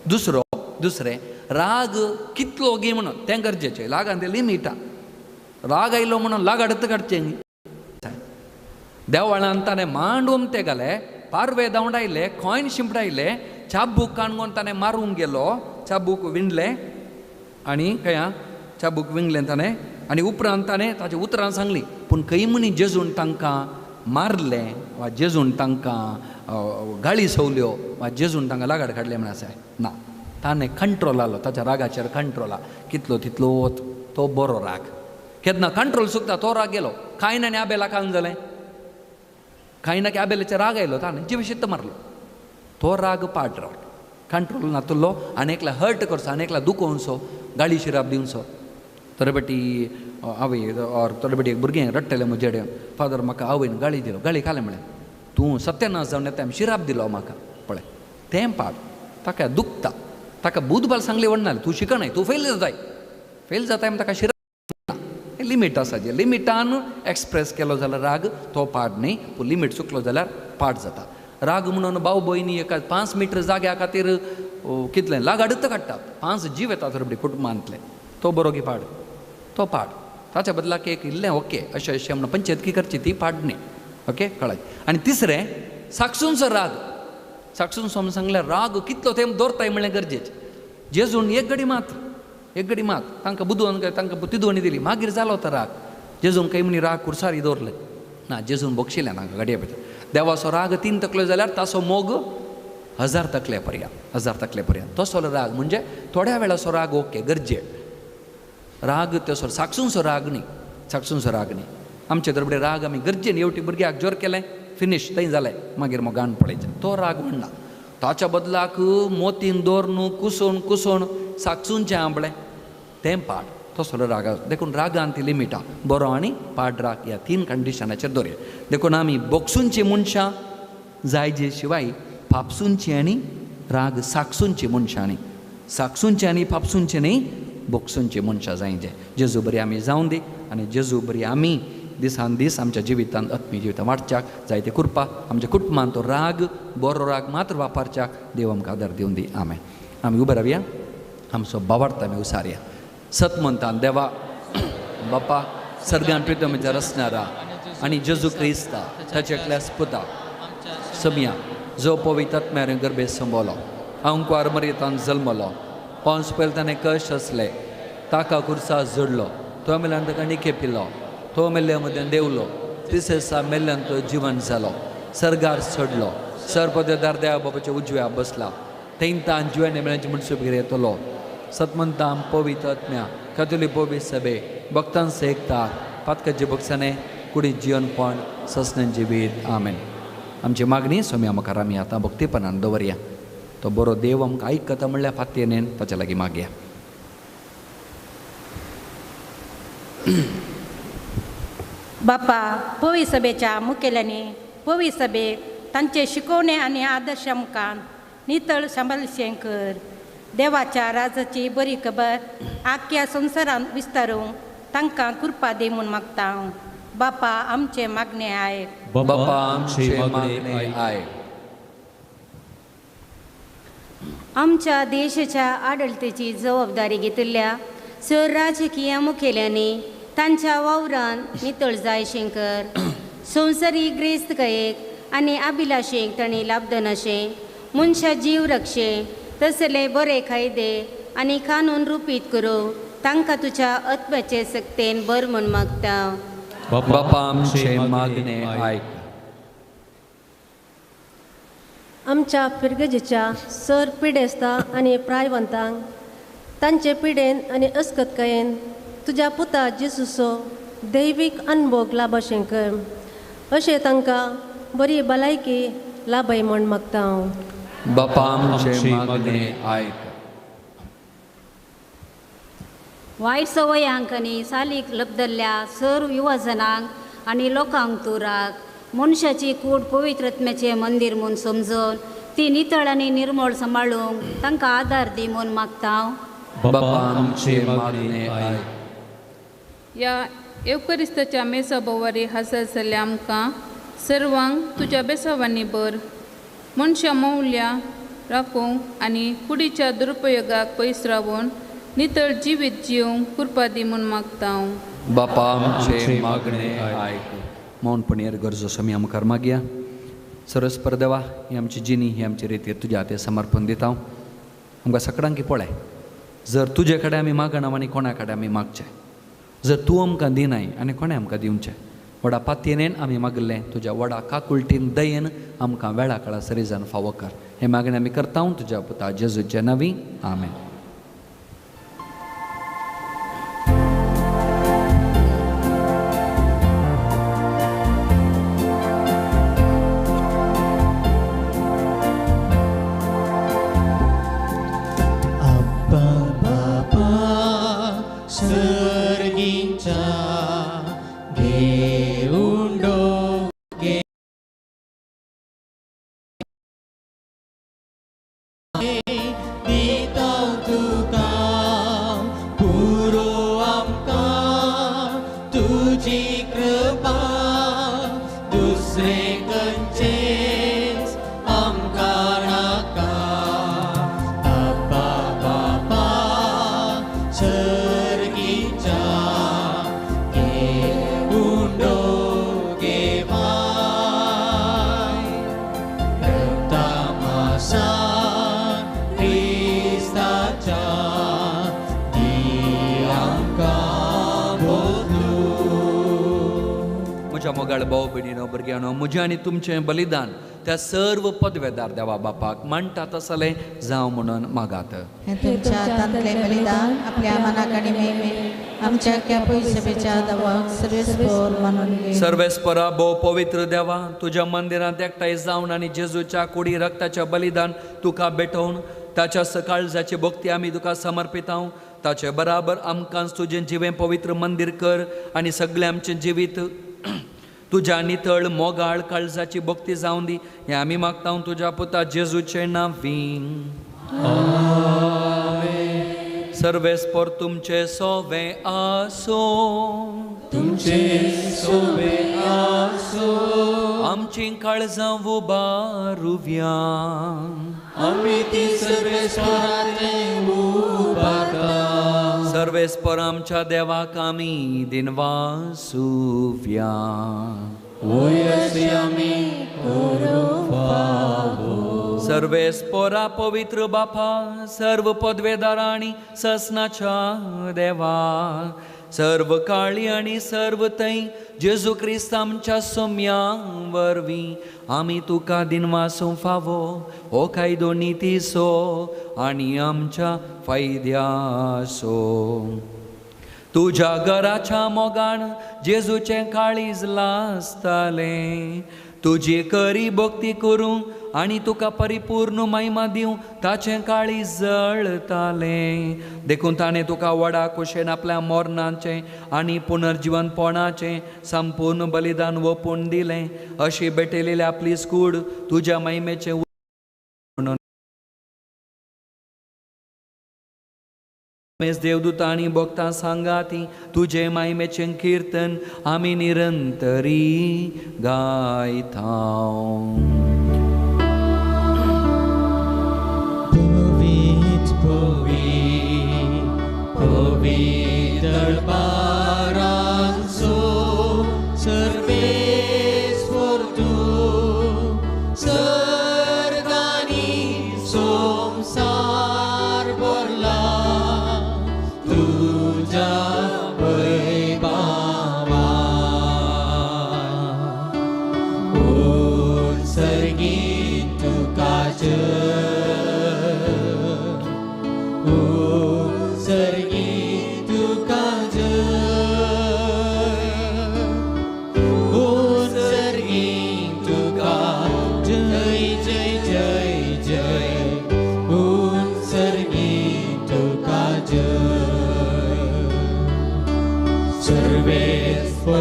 दुसरो, दुसरें राग कितलो गी म्हणून तें गरजेचें. रागान तें लिमिटा. राग आयलो म्हणून लागाडत काडचें. देवळान ताणें मांडून ते घाले, पारवे धांवडायले, कॉयन शिंपडायले, चाबूक काणकोण ताणें मारूंक गेलो, चाबूक विणलें आनी खंय चाबूक विणलें ताणें आनी उपरांत ताणें ताच्या उतरां सांगलीं. पूण खंय म्हणी जेजून तांकां मारलें वा जेजून तांकां गाळी सवल्यो वा जेजून तांकां लागाड काडलें म्हण आसा ना. ताणें कंट्रोल आलो, ताच्या रागाचेर कंट्रोल कितलो तितलो तो बरो राग. केन्ना कंट्रोल चुकता तो राग गेलो. कांय ना आनी आबेला कान जालें, कांय ना की आबेलाचेर राग आयलो, ताणें जिवशित्त मारलो. तो राग पाड राग, कंट्रोल नातुल्लो आनी एकला हर्ट करचो, आनी एकला दुखोवचो, गाळी शिराप दिवचो. थोडे बेटी आवय ऑर थोडे बेटी एक भुरगें रडटलें म्हजे कडेन, फादर म्हाका आवयन गाळी दिलो, गाळी खालें म्हळें, तूं सत्यानाश जावन येता, शिराप दिलो म्हाका. पळय तें पाड, ताका दुखता, ताका बुधबाल सांगली वडनाले, तूं शिकनाय, तूं फेल जाताय, फेल जाताय म्हण ताका शिराप. लिमीट आसा, जे लिमिटान एक्सप्रेस केलो जाल्यार राग तो पाड न्ही, पूण लिमीट चुकलो जाल्यार पाड जाता. राग म्हणून भाव भयणी एका 5 मिटर जाग्या खातीर कितलें लागाडत काडटात, 5 जीव येतात रोबडी कुटुंबांतले. तो बरो की पाड, तो पाड. ताच्या बदलाक एक इल्लें ओके अशें अशें म्हणून पंचायत करची ती पाड न्ही. ओके कळ्ळें. आनी तिसरें साक्षूंचो राग. साक्षूंचो आमी सांगल्यार राग कितलो तें दवरताय म्हणलें गरजेचें. जेजून एक घडी मात, एक घडी मात तांकां बुदवंत तांकां तिदवणी दिली, मागीर जालो तो राग. जेजून खंय म्हणी राग कुर्सारी दवरले ना, जेजून बक्षिलें तांकां घडये भितर. देवाचो राग 3 तकल्यो जाल्यार ताचो मोग 1000 तकले पर्यंत, 1000 तकले पर्यंत. तसो राग म्हणजे थोड्या वेळाचो राग ओके गरजे राग, तसो साक्षूंचो राग न्ही, साक्षूंचो राग न्ही. आमचे दरबडे राग आमी गरजेन येवटी भुरग्याक जोर केलें फिनीश थंय जालें, मागीर मोगान पळयचें, तो राग म्हणना. ताच्या बदलाक मोतीन दवर कुसोवन कुसोवन साक्षूंचें आंबळें तें पाड, तसो राग. देखून रागान ती लिमिटा, बरो आनी पाड राग ह्या 3 कंडिशनाचेर दवरया. देखून आमी बोगसूंची मनशां जायजे शिवाय फापसूंची आनी राग साक्षूंची मनशां न्ही, साक्षूंची आनी फापसूंची न्ही, बोगसूंची मनशां जायजे. जेजू बरी आमी जावन दी आनी जेजू बरी आमी दिसान दीस आमच्या जिवितांत आत्मीय जिवितांत वाडच्याक जायते कृपा. आमच्या कुटुंबांत तो राग बरो राग मात्र वापरच्याक देव आमकां आदार दिवन दी. आमेन. आमी उबे रावया, आमचो बावार्थ आमी उसारया. सतमंतान देवा बापा सर्गान प्रितमाच्या रचणारा आनी जेजू क्रिस्ता ताच्या एकल्याच पुता समया जो पवित्र आत्म्यान गर्भे संबोलो, अंकुआर मर्येतान जल्मलो, पावस पयले ताणें कश्ट आसले, ताका कुर्सा जोडलो, तो मेल्यान ताका निके पिलो, तो मेल्ल्या मदें देंवलो, तिसरे दिसा मेल्ल्यान तो जिवन जालो, सर्गार चडलो, सर्पदेदार देवा बाबाच्या उजव्या बसला, तेंतान जिवन मेळ्यांची म्हणसुप येतलो. सतमंताम पवित्र आत्म्या कथोली पवित्र सभे भक्तांचे एकता पातकाचे भक्षणे कुडीत जिवनपण ससने जिवीत. आमेन. आमची मागणी स्वामी मुखार आमी आतां भक्तीपणान दवरया. तो बरो देव आमकां आयकता म्हणल्यार फातयेन ताच्या लागीं मागया. बापा, पवी सभेच्या मुखेल्यांनी पवी सभेक तांचे शिकवणे आनी आदर्श मुखान नितळ सांबाळशें कर. देवाच्या राजाची बरी खबर आख्या संवसारांत विस्तारूंक तांकां कृपा दी म्हूण मागता हांव. बापा आमचें मागणें आयक. बापा आमचें मागणें आयक. आमच्या देशाच्या आडळतेची जबाबदारी घेतिल्ल्या सर राजकीय मुखेल्यांनी तांच्या वावरान नितळ जायशें कर. संवसारीक ग्रेस्तकायेक आनी अभिलाशेक तांणी लाभदन अशें मनशा जीव रक्षे तसले बरे कायदे आनी कानून रुपीत करूं तांकां तुज्या आत्म्याचे सक्तेन बर म्हूण मागता. बापा आमचें मागणें आयक. आमच्या फिरगजेच्या सर पिडेस्ता आनी प्रायवंतांक तांचे पिडेन आनी अस्कतकायेन तुज्या पुता जेजूचो दैवीक अनभोग लाभशें कर. अशें तांकां बरी भलायकी लाभय म्हूण मागता हांव. बापा आमचें मागणें आयक. वायट सवयांक आनी सालीक लब्दल्ल्या सर्व युवजनांक आनी लोकांक तूं राख. मनशाची कूड पवित्रत्म्याचें मंदीर म्हूण समजून ती नितळ आनी निर्मळ सांबाळूंक तांकां आदार दी म्हूण मागता हांव. बापा आमचें मागणें आयक. ह्या येवकरिस्ताच्या मेसा भोवारी हजर जाल्ल्या आमकां सर्वांक तुज्या बेसावांनी भर. मनशां मौल्यां राखूंक आनी कुडीच्या दुरुपयोगाक पयस रावून नितळ जिवीत जिवंक कृपा दी म्हूण मागता हांव. बापा आमचें मागणें आयक. मौनपणी गरजो स्वामी मुखार मागया. सरस्पर देवा, ही आमची जिणी, ही आमची रितीर तुज्या हातीर समर्पण दिता हांव. आमकां सगळ्यांक पळय, जर तुजे कडेन आमी मागना आनी कोणा कडेन आमी मागचें, जर तूं आमकां दिनाय आनी कोणें आमकां दिवचें. व्हडा पातयेन आमी मागलें तुज्या व्हडा काकुळटीन दयेन आमकां वेळा काळा सरीजान फावो कर. हें मागणें आमी करता तुज्या पुता जेजूचे नांवी. आमेन. मोगाळ भाव भयणीनो भुरग्यांनो, म्हजें आनी तुमचें बलिदान त्या सर्व पदवेदार देवा बापाक मांडटा तसलें जावं म्हणून मागात. तुमच्या हातांतलें बलिदान आपल्या मनाक आनी मेमे आमच्या पयसभेच्या देवाक सर्वेस्पर मानून घे. सर्वेस्परा भोव पवित्र देवा, तुज्या मंदिरांत एकठांय जावन आनी जेजूच्या कुडी रक्ताच्या बलिदान तुका भेटोवन ताच्या सकाळजाची भक्ती आमी तुका समर्पितांव. ताचे बराबर आमकां तुजें जिवें पवित्र मंदीर कर आनी सगळें आमचें जिवीत तुज्या नितळ मोगाळ काळजाची भक्ती जावन दी. हें आमी मागता तुज्या पुता जेजूचे नांवी. सर्वेस्पर तुमचे सोवे आसूं. तुमचे सोवे आसूं. आमची काळजां उबारुया. आमी ती सर्वेस्पराचे उबारता. सर्वेस्पर आमच्या देवाक आमी दिनवासुया. वयसी आमी करूं फावो. सर्वेस्परा पवित्र बापा, सर्व पदवेदारा आनी ससनाच्या देवा, सर्व काळी आनी सर्व थंय जेजू क्रिस्त आमच्या सोम्या वरवीं आमी तुका दिनवासूं फावो. हो कायदो नितीसो आनी आमच्या फायद्यासो. तुज्या घराच्या मोगान जेजूचें काळीज लासतालें. तुजी करी भक्ती करूंक आनी तुका परिपूर्ण महिमा दिवं ताचें काळीज जळतालें. देखून ताणें तुका व्हडा कुशेन आपल्या मरणाचें आनी पुनर्जिवनपणाचें संपूर्ण बलिदान ओंपून दिलें. अशी भेटयलेली आपली कूड तुज्या महिमेचें म्हणून देवदूतां आनी भक्तां सांगाती तुजे मायमेचें कीर्तन आमी निरंतरी गायता. पवित्र पवित्र पवित्र पारांचो सर्वेस्पर तूं सर्गांनी संवसार भरला तुज्या वैभवान. उत्सर्गीत तुका जय, उत्सर्गीत तुका जय, उत्सर्गीत तुका जय जय जय जय, उत्सर्गीत तुका जय. सर्वेस्पराचे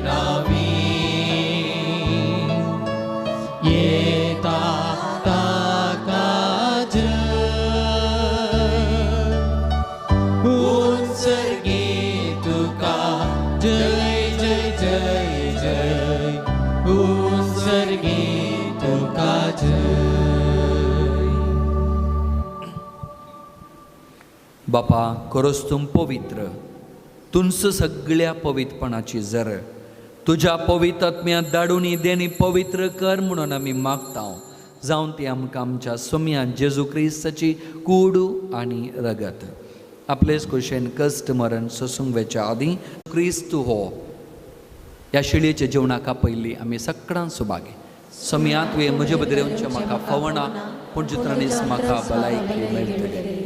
नावी येता ताका जय, उत्सर्गीत तुका जय जय जय जय, उत्सर्गीत तुका जय. बापा खरोच तूं पवित्र, तुंच सगळ्या पवित्रपणाची जर तुज्या पवित्र आत्म्या धाडून देणी पवित्र कर म्हणून आमी मागता. जावन ती आमकां आमच्या सोम्यान जेजू क्रिस्ताची कूड आनी रगत आपलेच कुशेन कश्ट मरण सोसूंक वेच्या आदीं क्रिस्तू हो ह्या शिळयेच्या जेवणाक पयलीं आमी सगळ्यां सुभागी. सोम्या तुवें म्हजे बदल येवचें म्हाका फवना, पूण जितरांनीच म्हाका भलायकी मेळटली.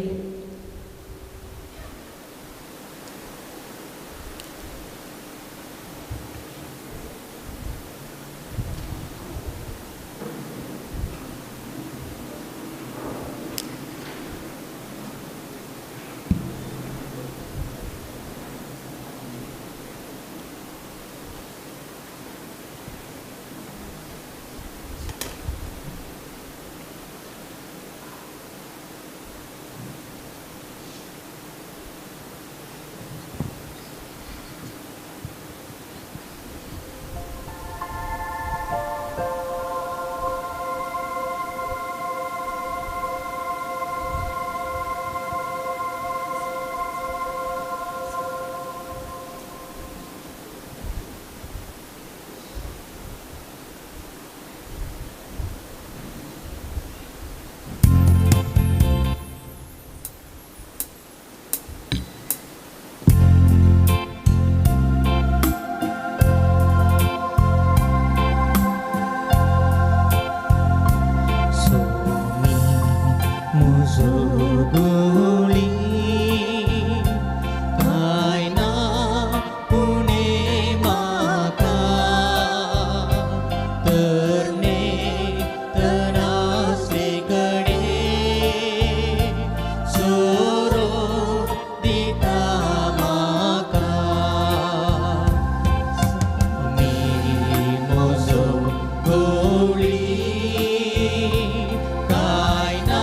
काय ना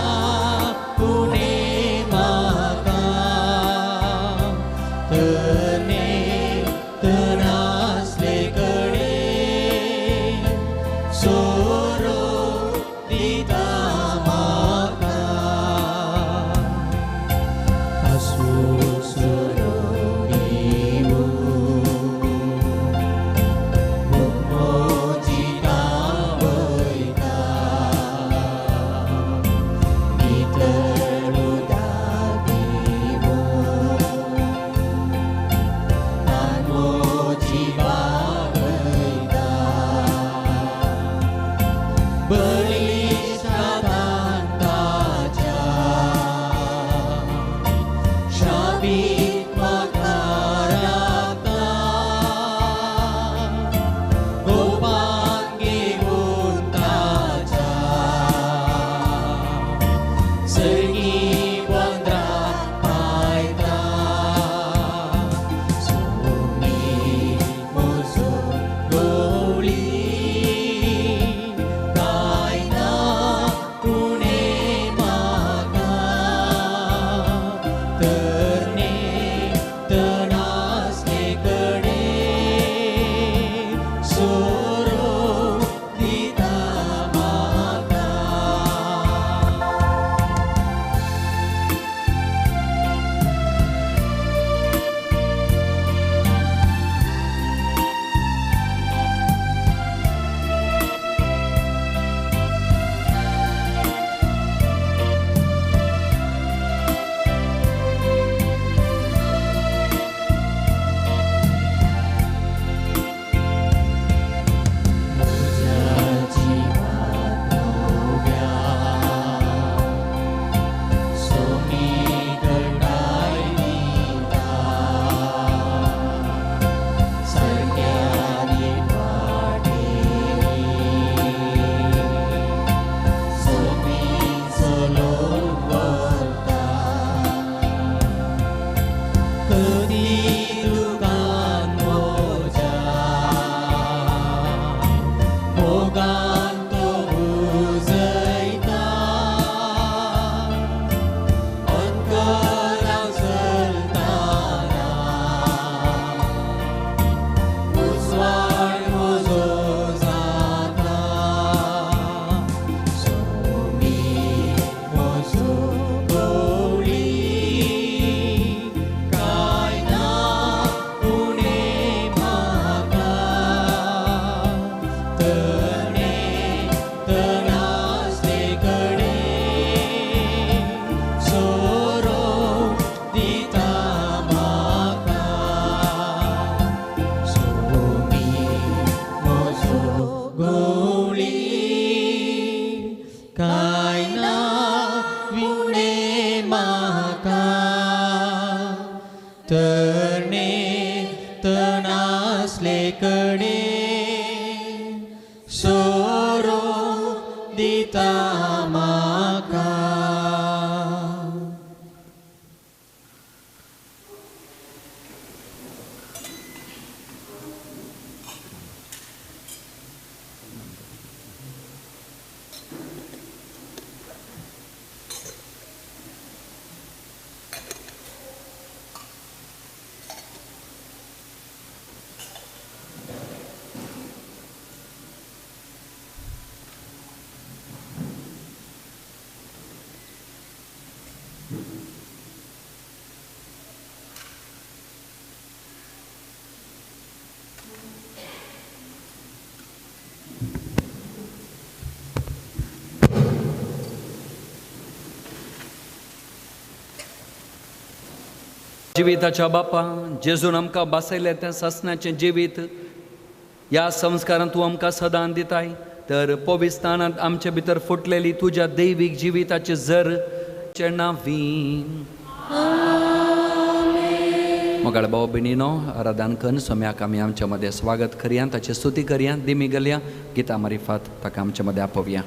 पुणे म्हाका. तरणे तणासले कडे सोरो दिता म्हाका. जिविताच्या बापा जेजून आमकां बासयलें तें सासणाचें जिवीत ह्या संस्कारान तूं आमकां सदां दिताय तर पविस्थानांत आमचे भितर फुटलेली तुज्या दैवीक जिविताचे जर नावी मोगाळ भाव भयणीनो आराधन करून सोम्याक आमी आमच्या मदें स्वागत करया, ताची स्तुती करया, दिमी घालया, गितां मारिफात ताका आमच्या मदें आपोवया.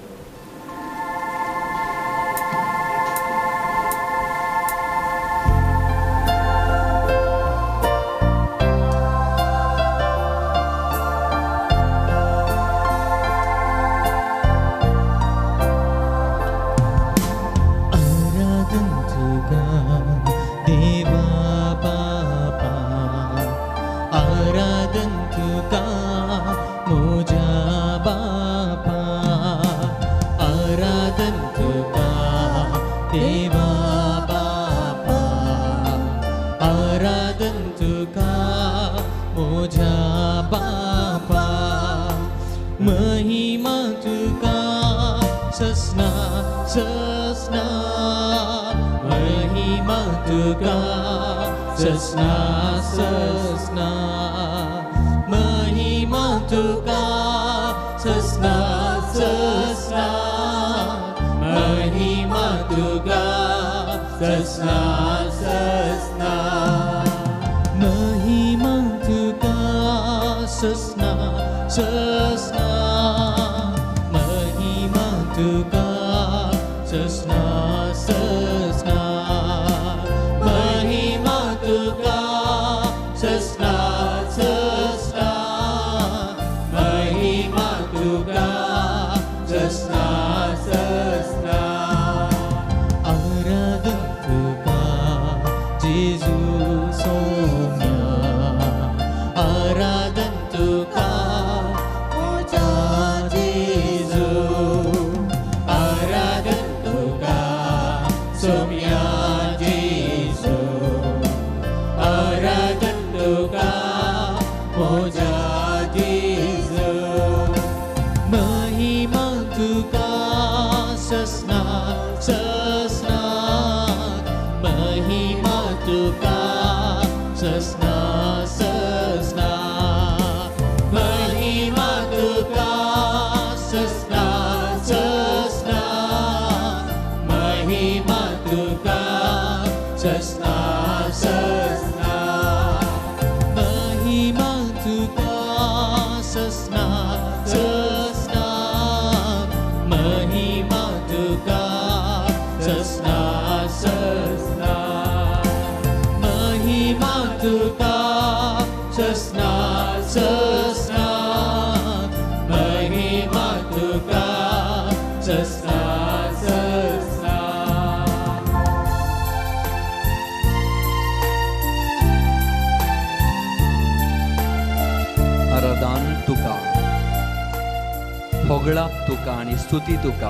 होगळाप तुका आनी स्तुती तुका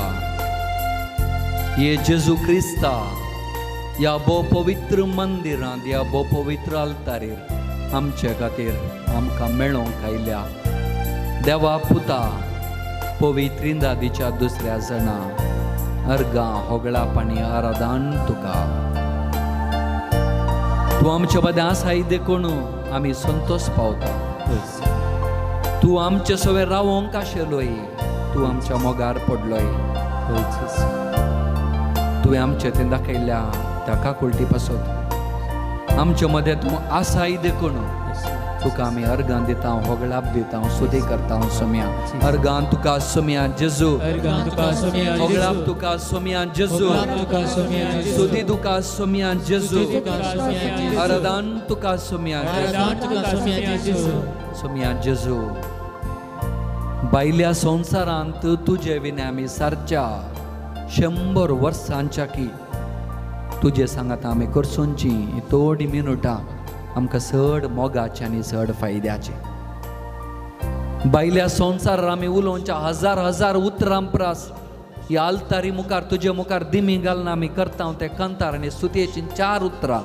हे जेजू क्रिस्ता ह्या भोव पवित्र मंदिरांत ह्या भोव पवित्र आल्तारीर आमचे खातीर आमकां मेळोवंक आयल्या देवा पुता पवित्रिंदादीच्या दुसऱ्या जाणा अर्गां होगळाप आनी आराधन तुका. तूं आमच्या मदें आसाय देखून आमी संतोश पावता. तूं आमचे सवें रावोंक आशिल्लोय, तूं आमच्या मोगार पडलोय. तुवें आमचे तें दाखयल्या त्या काकुळटी पासत आमचे मदें तूं आसाय देखून तुका आमी अर्गां दिता, होगळाप दिता, स्तुती करता सोम्या। अर्गां तुका सोम्या जेजू, होगळाप तुका सोम्या जेजू, स्तुती तुका सोम्या जेजू, आराधन तुका सोम्या जेजू। सोम्या जेजू, बायल्या संवसारांत तुजे विणे आमी सारच्या 100 वर्सांच्या की तुजे सांगात आमी करसुंची थोडी मिनुटां आमकां चड मोगाचें आनी चड फायद्याचें। बायल्या संवसारार आमी उलोवच्या हजार हजार उतरां प्रास ह्या आल्तारी मुखार तुजे मुखार दिमी घालना आमी करता ते कंतार आनी स्तुतयेचीं 4 उतरां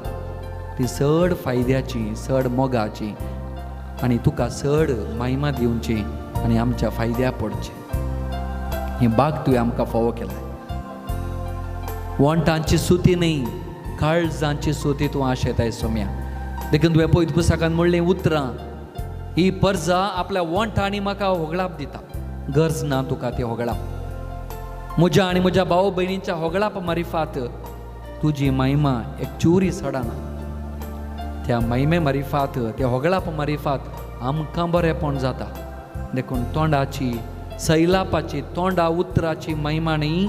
ती चड फायद्याची, चड मोगाची आनी तुका चड महिमा दिवची आनी आमच्या फायद्या पडची। ही बाग तुवें आमकां फावो केलाय। वण्टांची स्तुती न्ही, काळजांची स्तुती तूं आशेताय सोम्या। देखून तुवें पवित्र पुस्तकान म्हणलें उतरां ही परजा आपल्या वण्टांनी म्हाका होगळाप दिता। गरज ना तुका ती होगळाप। म्हज्या आनी म्हज्या भाव भयणींच्या होगळाप मारिफात तुजी महिमा एक चुरी सडना। त्या महिमे मारिफात, त्या होगळाप मारिफात आमकां बरेंपण जाता। देखून तोंडाची सैलापाची, तोंडा उतराची महिमा न्ही,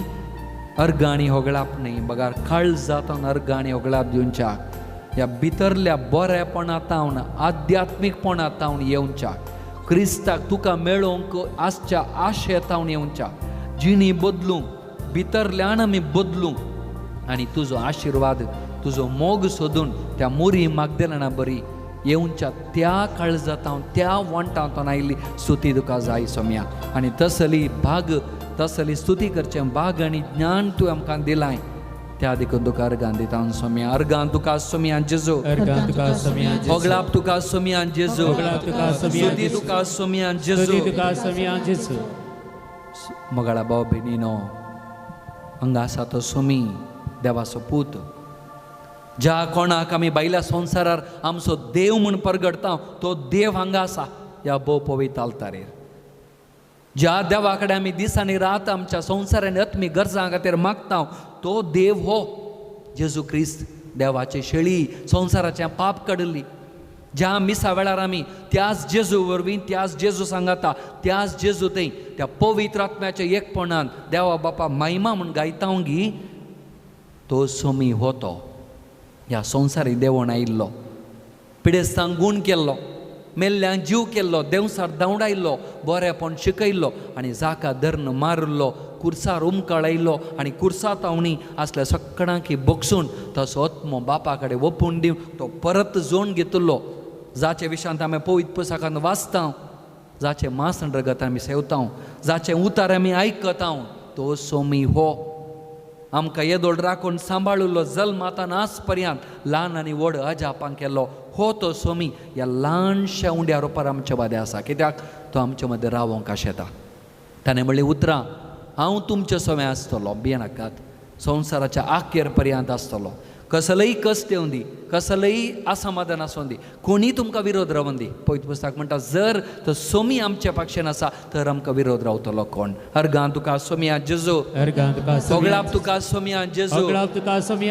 अर्गाणी होगळाप न्ही, बगार काळजांत अर्गाणी होगळाप दिवच्या ह्या भितरल्या बरेपणातावन, आध्यात्मीकपणातावन येवच्या, क्रिस्ताक तुका मेळोवंक आसच्या आशेतावन येवच्या, जिणी बदलूंक, भितरल्यान आमी बदलूंक आनी तुजो आशिर्वाद, तुजो मोग सोदून त्या मुरी मागदेलना बरी येवच्या त्या काळजातावन, त्या वण्टांतून आयिल्ली स्तुती तुका जाय सोम्या। आनी तसली भाग, तसली स्तुती करचें भाग आनी ज्ञान तूं आमकां दिलाय, त्या देखून तुका अर्गां दिता सोम्या। अर्गां तुका सोम्या जेजू, होगळाप तुका सोम्या जेजू, स्तुती तुका सोम्या जेजू। मोगाळा भाव भयणीनो, हांगा आसा तो सोमी देवाचो पूत, ज्या कोणाक आमी बायल्या संवसारार आमचो देव म्हूण परगडता तो देव हांगा आसा ह्या भोव पवित्र आल्तारेर। ज्या देवा कडेन आमी दीस आनी रात आमच्या संवसारान आत्मी गरजां खातीर मागता तो देव हो जेजू क्रिस्त, देवाची शेळी, संवसाराचें पाप काडली। ज्या मिसा वेळार आमी त्याच जेजू वरवीं, त्याच जेजू सांगाता, त्याच जेजू थंय त्या पवित्र आत्म्याच्या एकपणान देवा बापा महिमा म्हूण गायता गी, तो सोमी हो तो ह्या संवसारी देवण आयिल्लो, पिडेस्तांक गूण केल्लो, मेल्ल्यांक जीव केल्लो, देंवसार धांवडायल्लो, बरेपण शिकयल्लो आनी जाका धरून मारिल्लो, कुर्सार उमकळायल्लो आनी कुर्सा तावणी आसल्या सगळ्यांकी बगसून तसो आत्मो बापा कडेन ओपून दिवन तो परत जोड घेतिल्लो, जाचे विशांत आमी पवित्र पुस्तकान वाचता, जाचे मांस रगत आमी सेवता, जाचे उतार आमी आयकता, तो सोमी हो आमकां येदोळ राखून सांबाळिल्लो, जल्मातान आज पर्यंत ल्हान आनी व्हड अजापां केल्लो हो तो सोमी ह्या ल्हानश्या उंड्या रोपार आमच्या मदें आसा। कित्याक तो आमच्या मदें रावोंक आशेता। ताणें म्हणलें उतरां, हांव तुमचे सवें आसतलो, भियेनाकात, संवसाराच्या आखेर पर्यंत आसतलो। कसलेय कश्ट येवं दी, कसलेय असमाधान आसूं दी, कोणीय तुमकां विरोध रावूं दी, पवित्र पुस्तक म्हणटा जर तो सोमी आमच्या पक्षान आसा तर आमकां विरोध रावतलो कोण। अर्गां तुका सोमिया जेजू, होगळाप तुका सोमिया जेजू,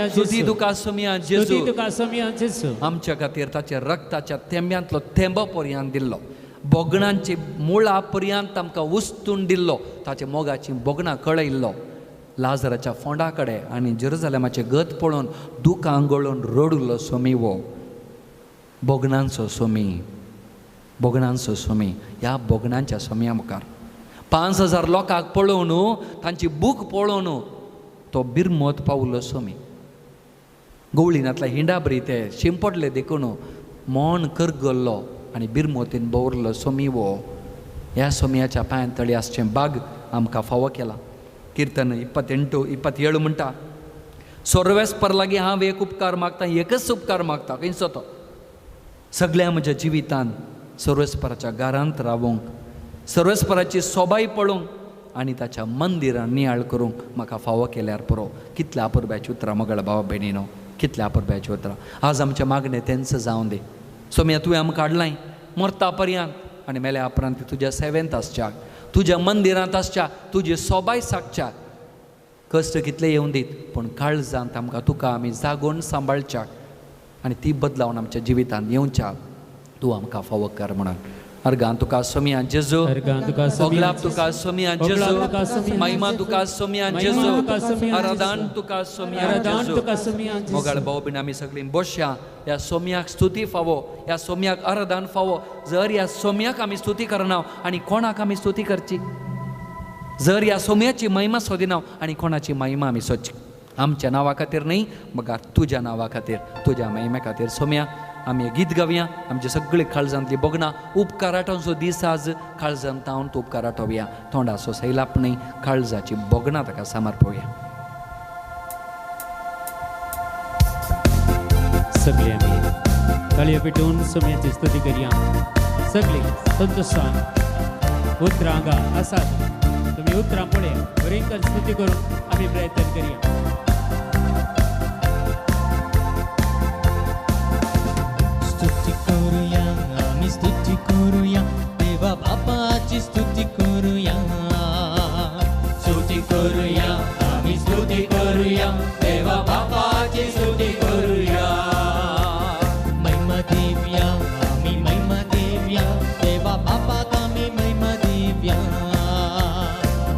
स्तुती तुका सोमिया जेजू। आमच्या खातीर ताच्या रक्ताच्या थेंब्यांतलो थेंबो पर्यंत दिल्लो, भोगणांची मुळा पर्यंत आमकां उस्तून दिल्लो, ताच्या मोगाची भोगणां कळयल्लो। लाजराच्या फोंडा कडेन आनी जेरुजलेमाचें गत पळोवन दुकां गळोवन रडुल्लो सोमी हो भोगणांचो सोमी, भोगणांचो सोमी। ह्या भोगणांच्या सोम्या मुखार 5000 लोकांक पळोवन, तांची भूक पळोवन तो बिरमत पावलो सोमी। गवळीनांतल्या हिंडाबरी ते शिंपडले देखून मन करगल्लो आनी बिरमोतीन भोवरलो सोमी हो। ह्या सोम्याच्या पांयां तळी आसचें बाग आमकां फावो केलां। कीर्तन 28 27 म्हणटा, सर्वेस्पर लागीं हांव एक उपकार मागता, एकच उपकार मागता, खंयचो तो सगळ्या म्हज्या जिवितान सर्वेस्पराच्या घरांत रावोंक, सर्वेस्पराची सोबाय पळोवंक आनी ताच्या मंदिरान नियाळ करूंक म्हाका फावो केल्यार पुरो। कितल्या अपुरबायची उतरां मगळ भावा भयणीनो, कितल्या अपुरबायची उतरां। आज आमचें मागणें तेंच जावं दी सोम्या, तुवें आमकां हाडलाय मरता पर्यंत आनी मेल्या उपरांत तुज्या सेवेंत आसच्या, तुज्या मंदिरांत आसच्या, तुजी सोबाय सागच्या। कश्ट कितले येवन दीत पूण काळजांत आमकां तुका आमी जागोवन सांबाळच्याक आनी ती बदलावन आमच्या जिवितांत येवच्या तूं आमकां फावो कर म्हणून. अर्गान तुका सोमिया जेजू, ओगलाप तुका सोमिया जेजू, महिमा तुका सोमिया जेजू, आराधन तुका सोमिया जेजू. मोगाळ भाव बीन आमी सगळीं बसया, ह्या सोम्याक स्तुती फावो, ह्या सोम्याक आराधन फावो. जर ह्या सोम्याक आमी स्तुती करना आनी कोणाक आमी स्तुती करची? जर ह्या सोम्याची महिमा सोदिना आनी कोणाची महिमा आमी सोदची? आमच्या नांवा खातीर न्ही मगर तुज्या नांवा खातीर, तुज्या महिमे खातीर. सोम्या आमी गीत गावया, आमचे सगळे काळजांतली भोगना उपकाराटोवचो दीस आज काळजांत तावन तूं उपकाराटोवया, तोंडाचो सैलाप न्ही काळजाची भोगना ताका समर्पवया. सगळी आमी ताळयो पेटोवन सोम्याची स्तुती करया. सगळी संतोशान उतरां हांगा आसात, तुमी उतरां पळया, बरें स्तुती करून आमी प्रयत्न करया. स्तुती करूया आमी, स्तुती करूया देवा बापाची स्तुती करूया, स्तुती करूया आमी, स्तुती करूया देवा बापाची स्तुती करूया. महिमा देव्या आमी, महिमा देव्या देवा बापाक आमी महिमा देव्या,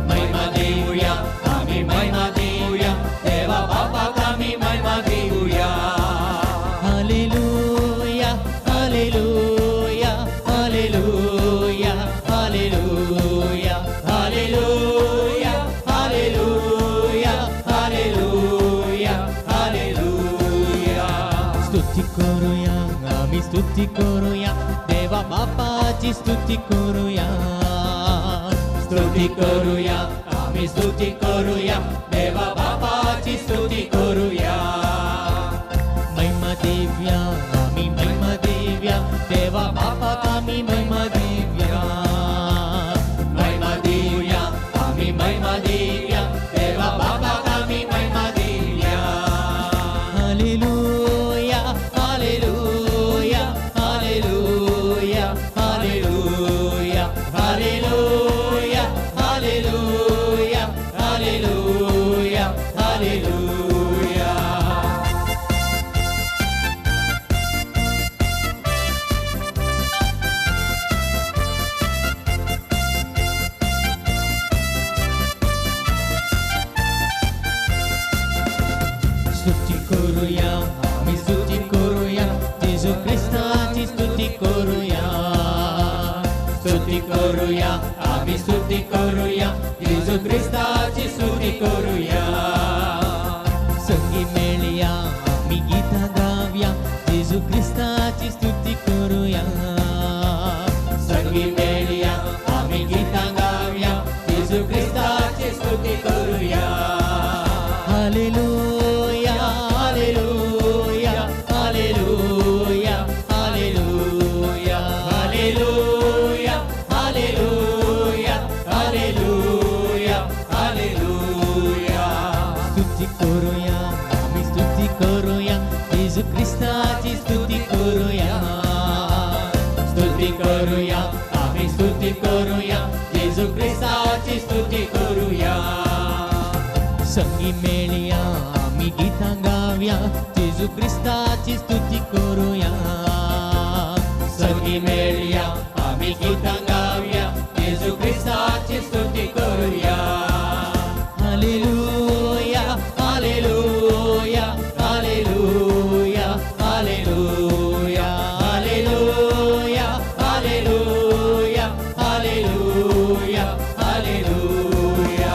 महिमा देवया आमी, महिमा देवया देवा बापाक आमी महिमा देवया. हालेलुया हालेलुया हालेलुया हालेलुया हालेलुया हालेलुया हालेलुया हालेलुया. स्तुती करूया आमी, स्तुती करूया देवा बापाची स्तुती करूया, स्तुती करूया आमी, स्तुती करूया देवा बापाची स्तुती करूया. महिमा देव्या आमी, महिमा देव्या देवा बापाक आमी महिमा देव्या, महिमा देव्या आमी, महिमा देव्या देवा बापाक आमी महिमा देव्या. हालेलुया हालेलुया हालेलुया हालेलुया हालेलुया हालेलुया हालेलुया हालेलुया. स्तुती करूया आमी, स्तुती करूया जेजू क्रिस्ताची स्तुती करूया, स्तुती करूया आमी, स्तुती करूया जेजू क्रिस्ताची स्तुती करूया. संगी मेळया आमी गीतां गावया जेजू क्रिस्ताची स्तुती करूया, संगी मेळया आमी गीतां गावया जेजू क्रिस्ताची स्तुती करूया. हालेलुया हालेलुया हालेलुया हालेलुया हालेलुया हालेलुया हालेलुया हालेलुया. स्तुती करूया आमी, स्तुती करूया जेजू क्रिस्ताची स्तुती करूया, स्तुती करूया आमी, स्तुती करूया जेजू क्रिस्ताची स्तुती करूया. संगी मेळया आमी गीतां गावया जेजू क्रिस्ताची स्तुती करूया, संगी मेळया आमी गीतां गावया जेजू क्रिस्ताची स्तुती करूया. हालेलुया हालेलुया हालेलुया हालेलुया हालेलुया हालेलुया हालेलुया हालेलुया.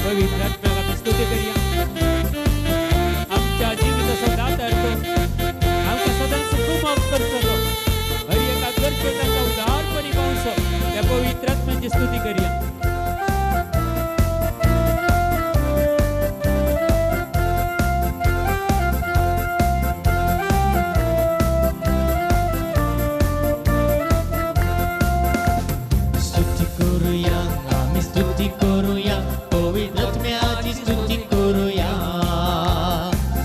पवित्र आत्म्याक आमी स्तुती करया. आमच्या जिविताचो दातार तो आमकां सदांच कुमक करचो, तो हर एका गरजेक आमकां उदारपणी पावचो, त्या पवित्र आत्म्याची स्तुती करया. स्तुती करूया आमी, स्तुती करूया पवित्र आत्म्याची स्तुती करूया,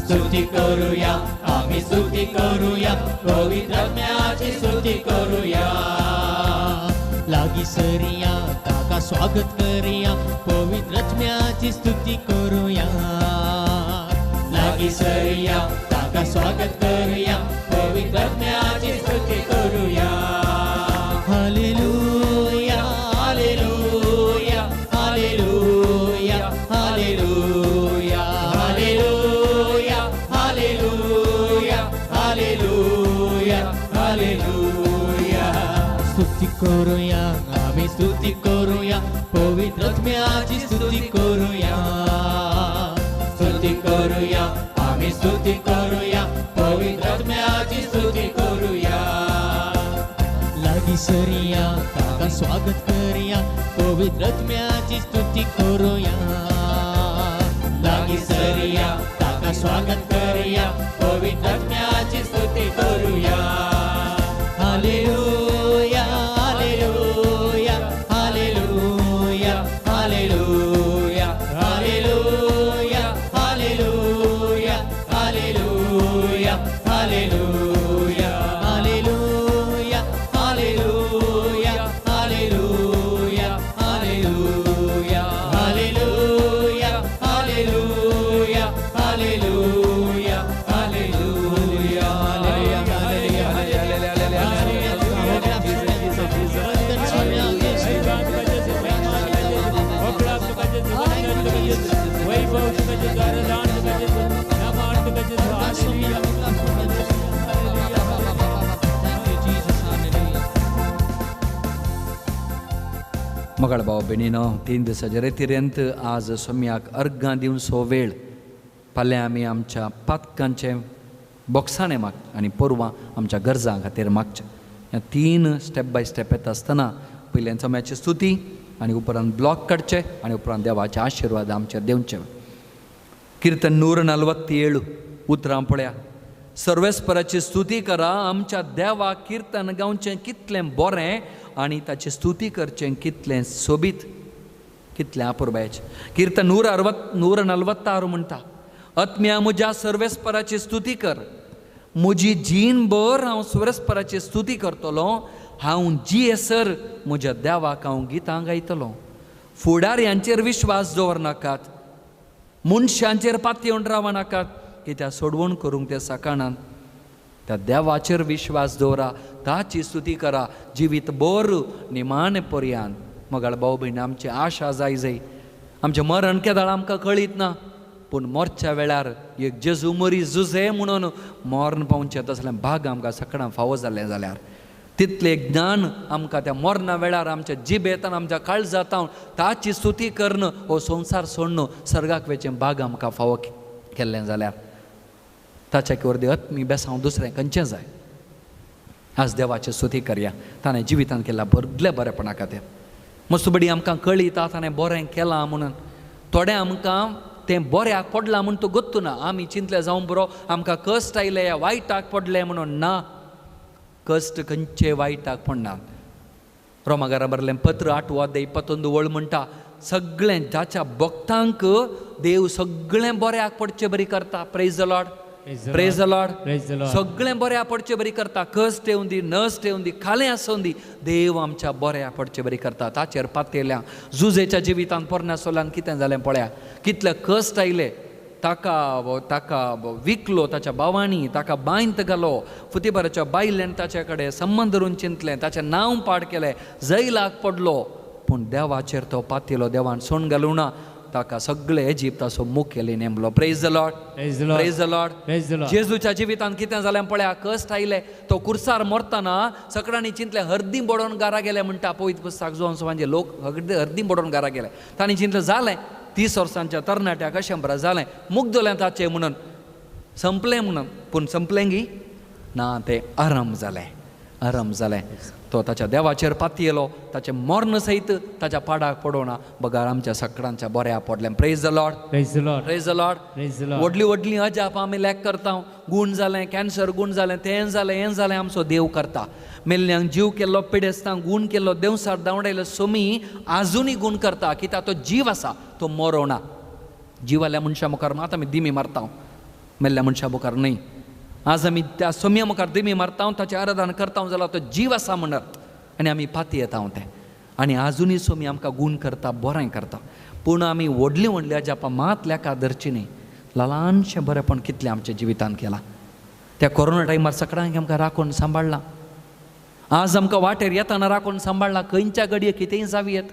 स्तुती करूया आमी, स्तुती करूया पवित्र आत्म्याची स्तुती करूया. लागी सरिया ताका स्वागत करूया पवित्र आत्म्याची स्तुती करूया, लागी लागी सरया ताका स्वागत करूया पवित्र आत्म्याची स्तुती करूया. Hallelujah hallelujah hallelujah hallelujah hallelujah hallelujah hallelujah hallelujah. स्तुती करूया आम्ही स्तुती करूया पवित्र आत्म्याची स्तुती करूया. स्तुती करूया आम्ही स्तुती करूया पवित्र आत्म्याची स्तुती करूया. लागी सरिया ताका स्वागत करूया पवित्र आत्म्याची स्तुती करूया. लागी सरिया ताका स्वागत करूया पवित्र आत्म्याची स्तुती करूया. Hallelujah hallelujah hallelujah hallelujah hallelujah hallelujah hallelujah hallelujah hallelujah hallelujah hallelujah hallelujah hallelujah hallelujah hallelujah hallelujah. मगाळ भाव भयणीनो, 3 दिसाच्या रेतिरेंत आज सोम्याक अर्घां दिवन सो वेळ फाल्यां आमी आमच्या पातकांचें बोक्साणें माग आनी पोरवां आमच्या गरजां खातीर मागचें. ह्या 3 स्टेप बाय स्टेप येता आसतना पयल्यान सोम्याची स्तुती आनी उपरांत ब्लॉक काडचे आनी उपरांत देवाचे आशिर्वाद आमचेर दिवचे. किर्तन 147 उतरां पळया. सर्वेस्पराची स्तुती करा, आमच्या देवाक किर्तन गावचें कितलें बरें आनी ताची स्तुती करचें कितलें सोबीत, कितलें अपुरबायेचें. किर्तन 146 म्हणटा, आत्म्या म्हज्या सर्वेस्पराची स्तुती कर, म्हजी जीणभर हांव सर्वेस्पराची स्तुती करतलो, हांव जियेसर म्हज्या देवाक हांव गितां गायतलो. फुडाऱ्यांचेर विश्वास दवरनाकात, मनशांचेर पातयेवन रावनाकात, कित्याक सोडवण करूंक ते सकाणान. त्या देवाचेर विश्वास दवरा, ताची स्तुती करा जिवीत बोर निमाणे पर्यान. मगाळ भाव भयण, आमची आशा जाय जाय, आमचें मरण केदाळ आमकां कळीत ना, पूण मरच्या वेळार एक जेजू मरी जुजे म्हणून मरण पावचें तसलें भाग आमकां सकाळां फावो जालें जाल्यार तितलें ज्ञान आमकां त्या मरणा वेळार आमच्या जिबेतान आमच्या काळजांत ताची स्तुती करून हो संवसार सोडून सर्गाक वेचें भाग आमकां फावो केल्लें जाल्यार ताच्या वरदी आत्मी बेसांव दुसरें खंयचें जाय. आज देवाची स्तुती करया, ताणें जिवितान केल्या बरले बरेपणा खातीर. मस्तबडी आमकां कळीता ताणें बरें केलां म्हणून, थोडें आमकां तें बऱ्याक पडलां म्हूण तूं गोत्तू ना. आमी चिंतलें जावं बरो आमकां कश्ट आयले या वायटाक पडलें म्हणून ना, कश्ट खंयचे वायटाक पडना. रोमागारा बरलें पत्र 8 अध्याय 19 वळ म्हणटा, सगळें जाच्या भक्तांक देव सगळें बऱ्याक पडचे बरी करता. Praise the Lord, praise the Lord. सगळें बऱ्या पडचे बरी करता, कश्ट येवन दी, नश्ट येवन दी, खालें आसून दी, देव आमच्या बऱ्या पडचे बरी करता. ताचेर पातयेल्या जुजेच्या जिवितान पोरण्या सोलान कितें जालें पळया, कितले कश्ट आयले ताका, ताका विकलो ताच्या भावांनी, ताका बांयत घालो, फुतीबाराच्या बायल्यान ताच्या कडेन संबंद धरून चिंतलें, ताचें नांव पाड केलें, जैलाक पडलो, पूण देवाचेर तो पातयेलो, देवान सोण घालूं ना, ताका सगळे इजिप्ताचो मुखेली नेमलो. Praise the Lord, praise the Lord. जेजूच्या जिवितान कितें जालें पळया, कश्ट आयले, तो कुर्सार मरतना सगळ्यांनी चिंतलें हर्दी बडोवन घरा गेले म्हणटा पवित्र पुस्तक जोन म्हणजे लोक हर्दी बडोवन घरा गेले, तांणी चिंतलें जालें 30 वर्सांच्या तरणाट्याक अशें बरें जालें, मुगदलें ताचें म्हणून संपलें म्हणून, पूण संपलें गी ना, तें आराम जालें, आराम जालें. तो ताच्या देवाचेर पातयेलो, ताचें मर्ण सयत ताच्या पाडाक पडोना बगर आमच्या सगळ्यांच्या बऱ्या पडलें. Praise the Lord, praise the Lord, praise the Lord. व्हडली व्हडली अजाप आमी लेख करता, गूण जालें, कॅन्सर गूण जालें, तें जालें, हें जालें, आमचो देव करता. मेल्ल्यांक जीव केल्लो, पिडेस्तांक गूण केल्लो, देवसार धांवडायलो सोमी आजुनूय गूण करता, कित्याक तो जीव आसा, तो मरोना. जीवाल्या मनशा मुखार मात आमी दिमी मारता, मेल्ल्या मनशा मुखार न्हय. आज आमी त्या सोम्या मुखार दिमी मारता, ताचें आराधन करता जाल्यार तो जीव आसा म्हणत आनी आमी पातयेता तें. आनी आजुनूय सोमी आमकां गूण करता, बरें करता. पूण आमी व्हडली व्हडली अजापां मात लेखा धरची न्ही, ल्हानशें बरेंपण कितलें आमच्या जिवितान केलां. त्या कोरोना टायमार सगळ्यांक आमकां राखून सांबाळ्ळां. आज आमकां वाटेर येताना राखून सांबाळ्ळां. खंयच्या घडये कितेंय जावं येत,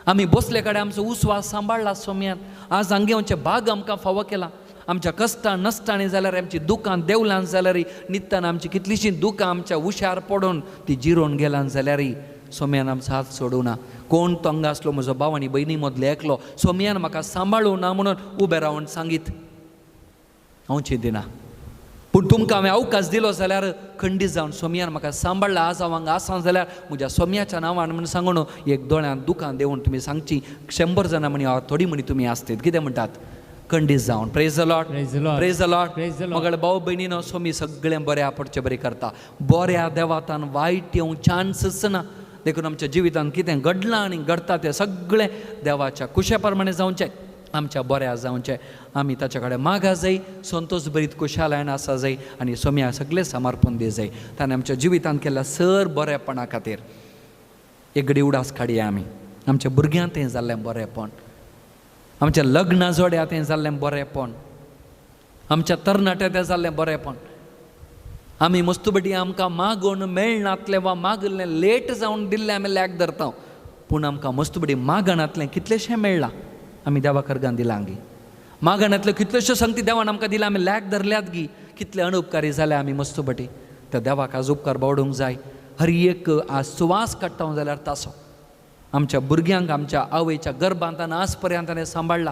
आमी बसले कडेन आमचो उस्वास सांबाळ्ळा सोम्यान. आज हांगे भाग आमकां फावो केला. आमच्या कश्टां नश्टांनी जाल्यार, आमची दुकां देवलान जाल्यार, नित्तान आमची कितलीशीं दुकां आमच्या उशार पडून ती जिरोवन गेल्यान जाल्यार सोम्यान आमचो हात सोडूं ना. कोण तो हांगा आसलो म्हजो भाव आनी भयणी मदलो एकलो सोम्यान म्हाका सांबाळूं ना म्हणून उबें रावन सांगीत हांव चिंतिना. पूण तुमकां हांवें अवकाश दिलो जाल्यार खंडीत जावन सोम्यान म्हाका सांबाळ्ळा. आज हांव हांगा आसा जाल्यार म्हज्या सोम्याच्या नांवान म्हणून सांगून एक दोळ्यांत दुकां देंवून तुमी सांगची. 100 जाणां म्हणी थोडी म्हणी तुमी आसतीत. कितें म्हणटात? खंडीत जावन. Praise the Lord, praise the Lord. मगळ भाव भयणीनो, सोमी सगळें बऱ्या पडचे बरें करता. बऱ्या देवातान वायट येवंक चान्सच ना. देखून आमच्या जिवितांत कितें घडलां आनी घडटा तें सगळें देवाच्या कुशे प्रमाणें जावचें, आमच्या बऱ्या जावचें. आमी ताच्या कडेन मागा जाय, संतोष भरीत खुशालायन आसा जाय आनी सोम्या सगळें समर्पण दी जाय. ताणें आमच्या जिवितांत केल्ल्या सर बरेपणा खातीर एक घडी उडास काडया आमी. आमच्या भुरग्यांक तें जाल्लें बरेंपण, आमच्या लग्ना जोड्या तें जाल्लें बरेंपण, आमच्या तरणाट्या तें जाल्लें बरेंपण. आमी मस्तुबटी आमकां मागून मेळनातलें वा मागलें लेट जावन दिल्लें आमी लॅक धरता, पूण आमकां मस्तुबटी मागणांतलें कितलेशें मेळ्ळां. आमी देवा कर्गान दिलां गी. मागणांतल्यो कितल्योश्यो संगती देवान आमकां दिला, आमी लॅक धरल्यात गी. कितले अणउपकारी जाले आमी मस्तुबटी. त्या देवाक आज उपकार बावडूंक जाय. हर एक आज सुवास काडटा जाल्यार तासो आमच्या भुरग्यांक आमच्या आवयच्या गर्भांत आज पर्यंत ताणें सांबाळ्ळा.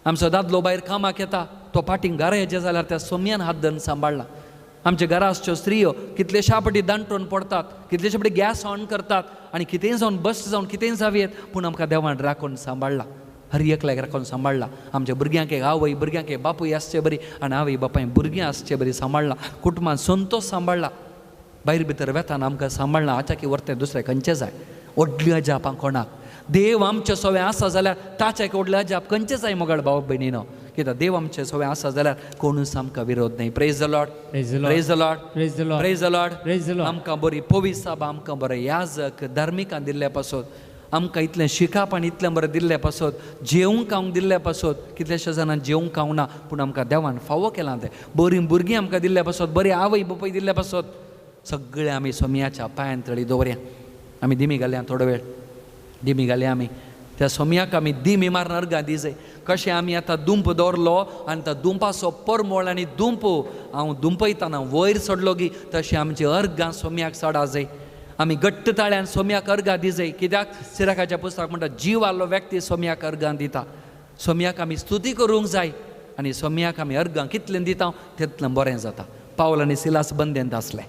आमचो दादलो भायर कामाक येता तो फाटीं घरा येचे जाल्यार त्या सोम्यान हात धरून सांबाळ्ळा. आमच्या घरा आसच्यो स्त्रियो कितलेशा पटी दांटून पडतात, कितलेशा पटी गॅस ऑन करतात आनी कितेंय जावन बस्ट जावन कितेंय जावं येत, पूण आमकां देवान राखून सांबाळ्ळा. हर एकल्याक राखून सांबाळ्ळा. आमच्या भुरग्यांक एक आवय, भुरग्यांक एक बापूय आसचे बरी आनी आवय बापाय भुरगीं आसचे बरी सांबाळ्ळा. कुटुंबान संतोष सांबाळ्ळा. भायर भितर वेताना आमकां सांबाळ्ळा. आचाकी व्हरतें दुसरें खंयचें जाय. व्हडली अजापां कोणाक देव आमचे सोवे आसा जाल्यार ताच्या एक व्हडलें अजाप खंयचें जाय मोगाळ भाव भयणीनो. कित्याक देव आमचे सोवे आसा जाल्यार कोणूच आमकां विरोध न्हय. Praise the Lord, praise the Lord, praise the Lord. आमकां बरी पविसाब, आमकां बरें याजक धार्मिकां दिल्ल्या पासत, आमकां इतलें शिकाप आनी इतलें बरें दिल्लें पासत, जेवंक खावंक दिल्लें पासत. कितल्याश्या जाणांक जेवंक खावंक ना, पूण आमकां देवान फावो केलां तें. बरीं भुरगीं आमकां दिल्ल्या पासत, बरी आवय बापूय दिल्ल्या पासत, सगळें आमी सोम्याच्या पांयान तळी दवरया. आमी दिमी घालया थोडो वेळ, दिमी घालया आमी त्या सोम्याक. आमी दिमी मारून अर्गां दी जाय. कशें आमी आतां दुंप दवरलो आनी त्या दुंपाचो परमळ आनी दुंप हांव दुंपयतना वयर चडलो गी, तशें आमची अर्गां सोम्याक चडा जाय. आमी घट्ट ताळ्यान सोम्याक अर्गां दी जाय. कित्याक सिराकाच्या पुस्तक म्हणटा जीव आसलो व्यक्ती सोम्याक अर्गां दिता. सोम्याक आमी स्तुती करूंक जाय आनी सोम्याक आमी अर्गां कितलें दिता तितलें बरें जाता. पावल आनी सिलास बंदेंत आसले,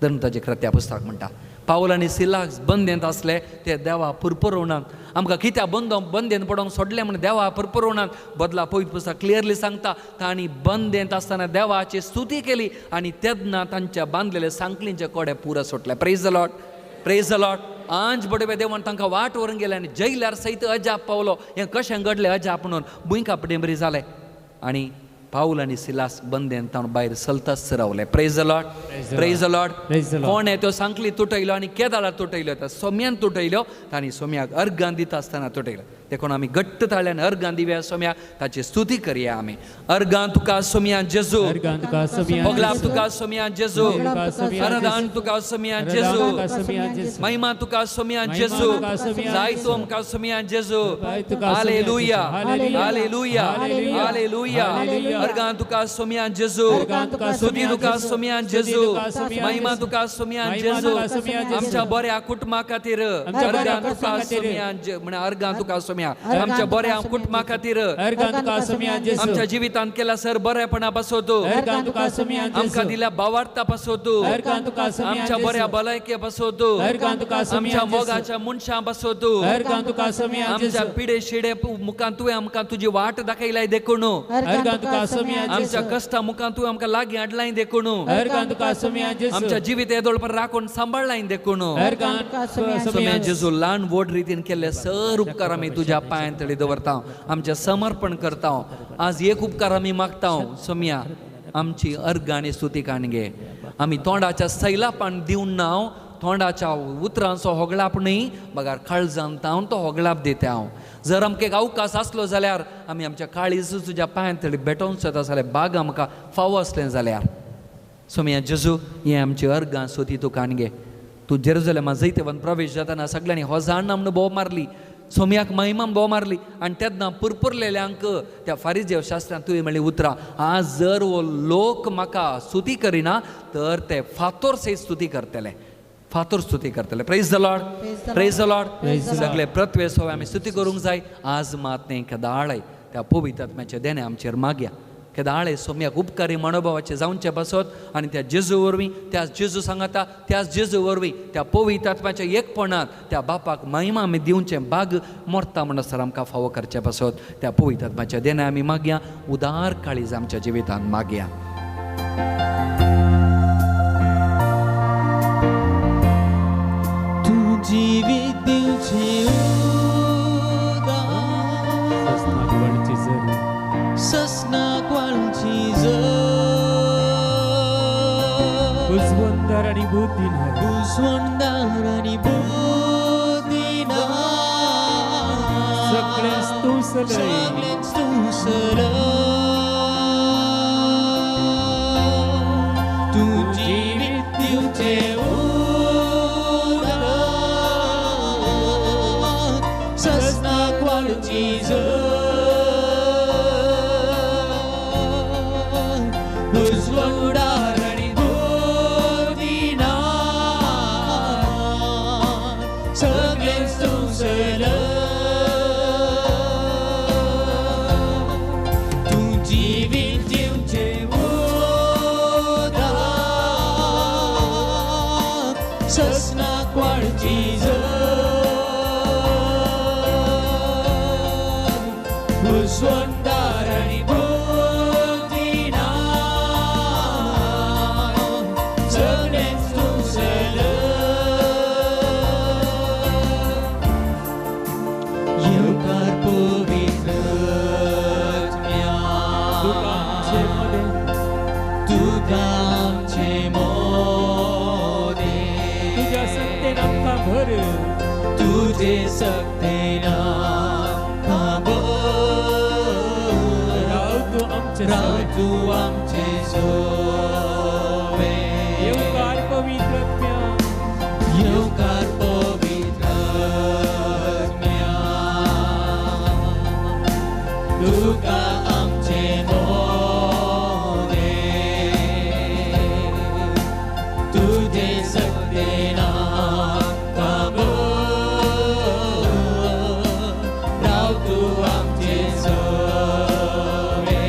धर्मताचे कृत्या पुस्तक म्हणटा. पावल आनी सिलास बंदेंत आसले ते देवा पुरपुरवणाक. आमकां कित्याक बंदेंत पडोवंक सोडलें म्हण देवा पुरपुरवणाक बदला पवित्र पुस्तक क्लियरली सांगता. तांणी बंदेंत आसतना देवाची स्तुती केली आनी तेन्ना तांच्या बांदलेले सांकलींचे कोडे पुरा सोडले. Praise the Lord, praise the Lord. आंज बडवे देवान तांकां वाट व्हरून गेले आनी जैलार सयत अजाप पावलो. हें कशें घडलें अजाप म्हणून भुंयकांप बरी जालें आनी पावल आनी सिलास बंदेन तावन भायर सलताच रावले. Praise the Lord, praise the Lord. कोणें त्यो सांकली तुटयल्यो आनी केदाळार तुटयल्यो? त्या सोम्यान तुटयल्यो. तांणी सोम्याक अर्गां दिता आसतना तुटयल्यो. देखून आमी घट्ट ताळ्यान अर्गां दिवया सोम्याक, ताची स्तुती करया आमी. अर्गां तुका सोम्या जेजू, मोगलाप तुका सोम्या जेजू, आराधन तुका सोम्या जेजू, महिमा तुका सोम्या जेजू, जाय तूं आमकां सोम्या जेजू. हालेलुया, हालेलुया, हालेलुया. अर्गां तुका सोम्या जेजू, स्तुती तुका सोम्या जेजू, महिमा तुका सोम्या जेजू. आमच्या बऱ्या कुटुंबा खातीर अर्गां तुका सोम्या, म्हण अर्गां तुका सोम्या. आमच्या बऱ्या कुटुंबा खातीर, आमच्या जिवितांत केला सर बरेपणा पासत, आमकां दिल्या भावार्था पासत, आमच्या बऱ्या भलायके पासत, आमच्या मोगाच्या मनशां पासत, आमच्या पिडे शिडे मुखान तुवें आमकां तुजी वाट दाखयलाय देखून, आमच्या कश्टा मुखान तुवें आमकां लागीं हाडलाय देखून, आमच्या जिवीत येदोळ पण राखून सांबाळलाय देखून. सोम्या जेजू ल्हान व्हड रितीन केल्ले सर उपकार आमी तुज्या पांयां तळी दवरता, आमचें समर्पण करता. आज एक उपकार आमी मागता सोम्या, आमची अर्गां आनी स्तुती काण घे. आमी तोंडाच्या सैलापान दिवन नांव तोंडाच्या उतरांचो होगळाप न्ही बगार काळजान तावन तो होगळाप दिता हांव. जर आमकां एक अवकाश आसलो जाल्यार आमी आमच्या काळीज तुज्या पांयां तडी भेटोवंक शकता जाल्यार बाग आमकां फावो आसलें जाल्यार. सोमया जेजू हें आमची अर्गां सोती तूं कान घे. तूं जेरुजलेमा जैतवन प्रवेश जाताना सगळ्यांनी होजाण म्हणून बोव मारली, सोमयाक महिमा बोव मारली आनी तेन्ना पुरपुरलेल्यांक त्या फारिजेव शास्त्रांत तुवें म्हणली उतरां, आज जर हो लोक म्हाका स्तुती करिना तर ते फातोर सयत स्तुती करतले, फातोर स्तुती करतले. Praise the Lord, praise the Lord. सगळे पृथ्वे सोवे आमी स्तुती करूंक जाय. आज मात न्ही केदाळय त्या पवित्र आत्म्याचें देणें आमचेर मागया. केदाळे सोमयाक उपकारी मनोभावाचे जावचे पासत आनी त्या जेजू वरवीं, त्या जेजू सांगाता, त्या जेजू वरवीं त्या पवित्र आत्म्याच्या एकपणांत त्या बापाक महिमा आमी दिवचें बाग मरता म्हणसर आमकां फावो करचे पासत त्या पवित्र आत्म्याच्या देणें आमी मागया. उदार काळीज आमच्या जिवितांत मागया. तूं जिवीत दिवचें ससनाक वाळची जर बुजवंदार आनी बुद्धिनार, बुजवंदार आनी बुद्धिनार, सगळेंच तूं सलय, सगळेंच तूं सलय. तूं जिवीत दिवचें उदक ससनाक वाळची जर तूं आमचे सोवे. येवकार पवित्र आत्म्या, येवकार पवित्र आत्म्या, तुका आमचे मोदे तुझे सक्तेन आमकां भर, राव तूं आमचे सोवे.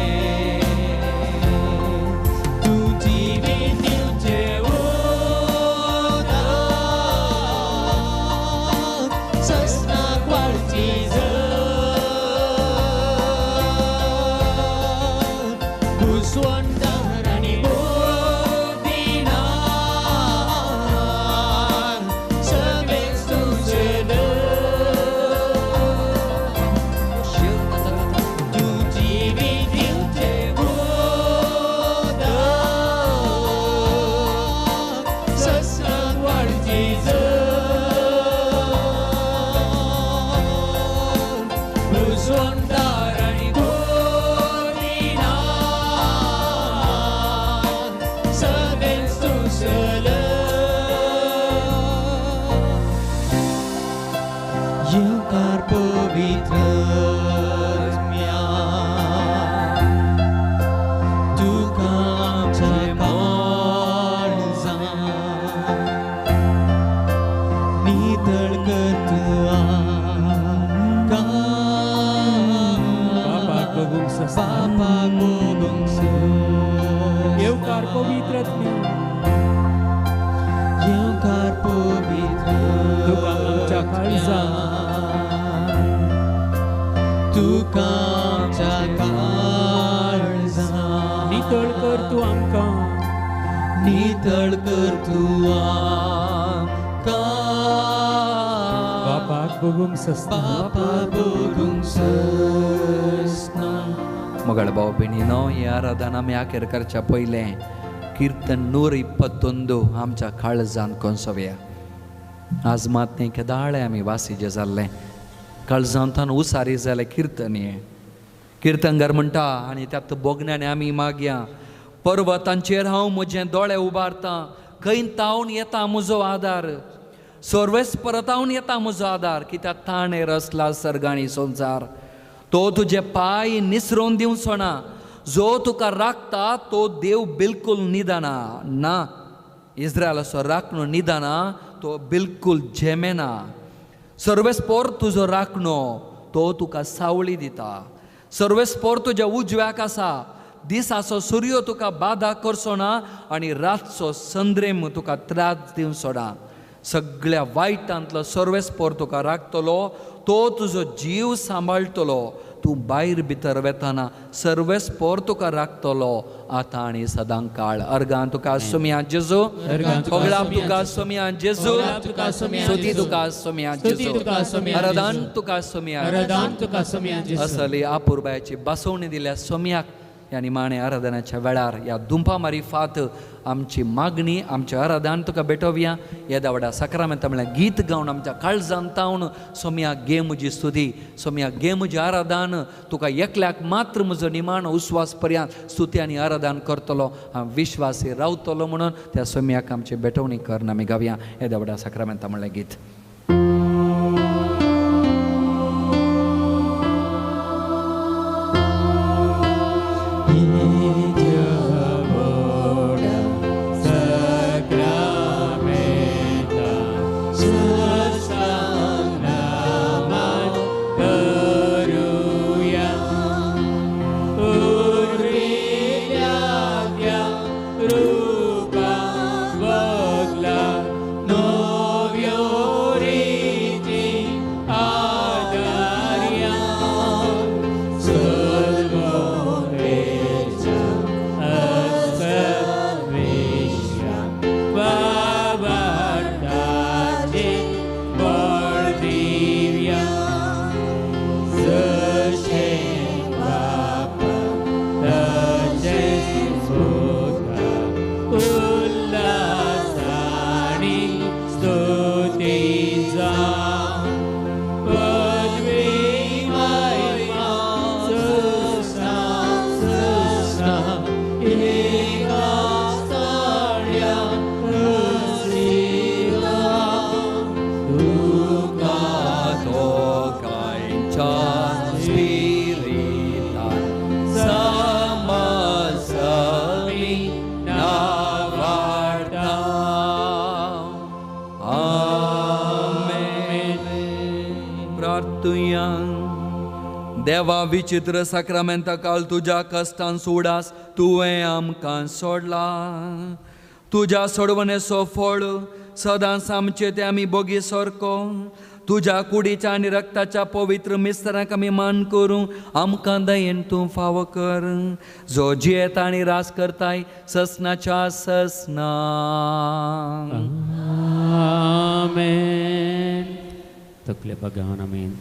येवकार पवित्र आत्म्या, येवकार पवित्र तुका आमच्या काळजांत, तुका आमच्या काळजांत, नितळ कर तूं आमकां, नितळ कर तूं आमकां. बापाक बघूंक ससना, बापाक बघूंक ससना. मಗಳ भाव भयणीनो, ही आराधना आमी आखेर करच्या पयलें कीर्तन 121 आमच्या काळजान कोंसोवया. आज मात तें केदाळे आमी वासीजे जाल्लें काळजांतान उसारी जालें किर्तन हें. किर्तनगार म्हणटा आनी त्यात बोगण्याने आमी मागया, पर्वतांचेर हांव म्हजे दोळे उबारतां, खंय तावन येता म्हजो आदार, सर्वेस परतावन येता म्हजो आदार, कित्याक ताणें रचला सर्ग आनी संवसार. तो तुजे पांय निसरोवन दिवचो ना, जो तुका राखता तो देव बिलकुल निदाना ना. इस्रायलाचो राखणो निदाना तो बिलकुल झेमेना. सर्वेस्पोर तुजो राखणो तो तुका सावळी दिता, सर्वेस्पोर तुज्या उजव्याक आसा. दिसाचो सुर्यो तुका बादा करचो ना आनी रातचो संद्रेम तुका त्रास दिवचो ना. सगळ्या वायटांतलो सर्वेस्पोर तुका राखतलो, तो तुजो जीव सांबाळटलो. तूं भायर भितर वेताना सर्वेस्पोर तुका राखतलो आतां आनी सदां काळ. अर्गां तुका सोम्या जेजू, होगळाप तुका सोम्या जेजू, स्तुती तुका सोम्या जेजू, आराधन तुका सोम्या जेजू. असली आपुरबायाची बसवणी दिल्या सोम्याक ह्या निमाणे आराधनाच्या वेळार ह्या दुंपा मारिफात आमची मागणी आमचें आराधन तुका भेटोवया. येदा व्हडा साक्रामेंता म्हळ्यार गीत गावन आमच्या काळजान तावन सोम्या गे म्हजी स्तुती, सोम्या गे म्हजें आराधन, तुका एकल्याक मात्र म्हजो निमाणो उस्वास पर्यंत स्तुती आनी आराधन करतलो हांव विश्वासी रावतलो म्हणून त्या सोम्याक आमची भेटवणी कर आमी गावया येदा व्हडा साक्रामेंता म्हळ्यार गीत. देवा विचित्र साक्रामेंता काल तुज्या कश्टान सुडास तुवें आमकां सोडला. तुज्या सोडवणेचो फळ सदांच आमचे ते आमी बोगी सारको. तुज्या कुडीच्या आनी रक्ताच्या पवित्र मिस्त्रांक आमी मान करूं आमकां दयेन तूं फावो कर, जो जियेता आनी राज करताय ससनाच्या ससना. आमेन. तकले बगान आमेन.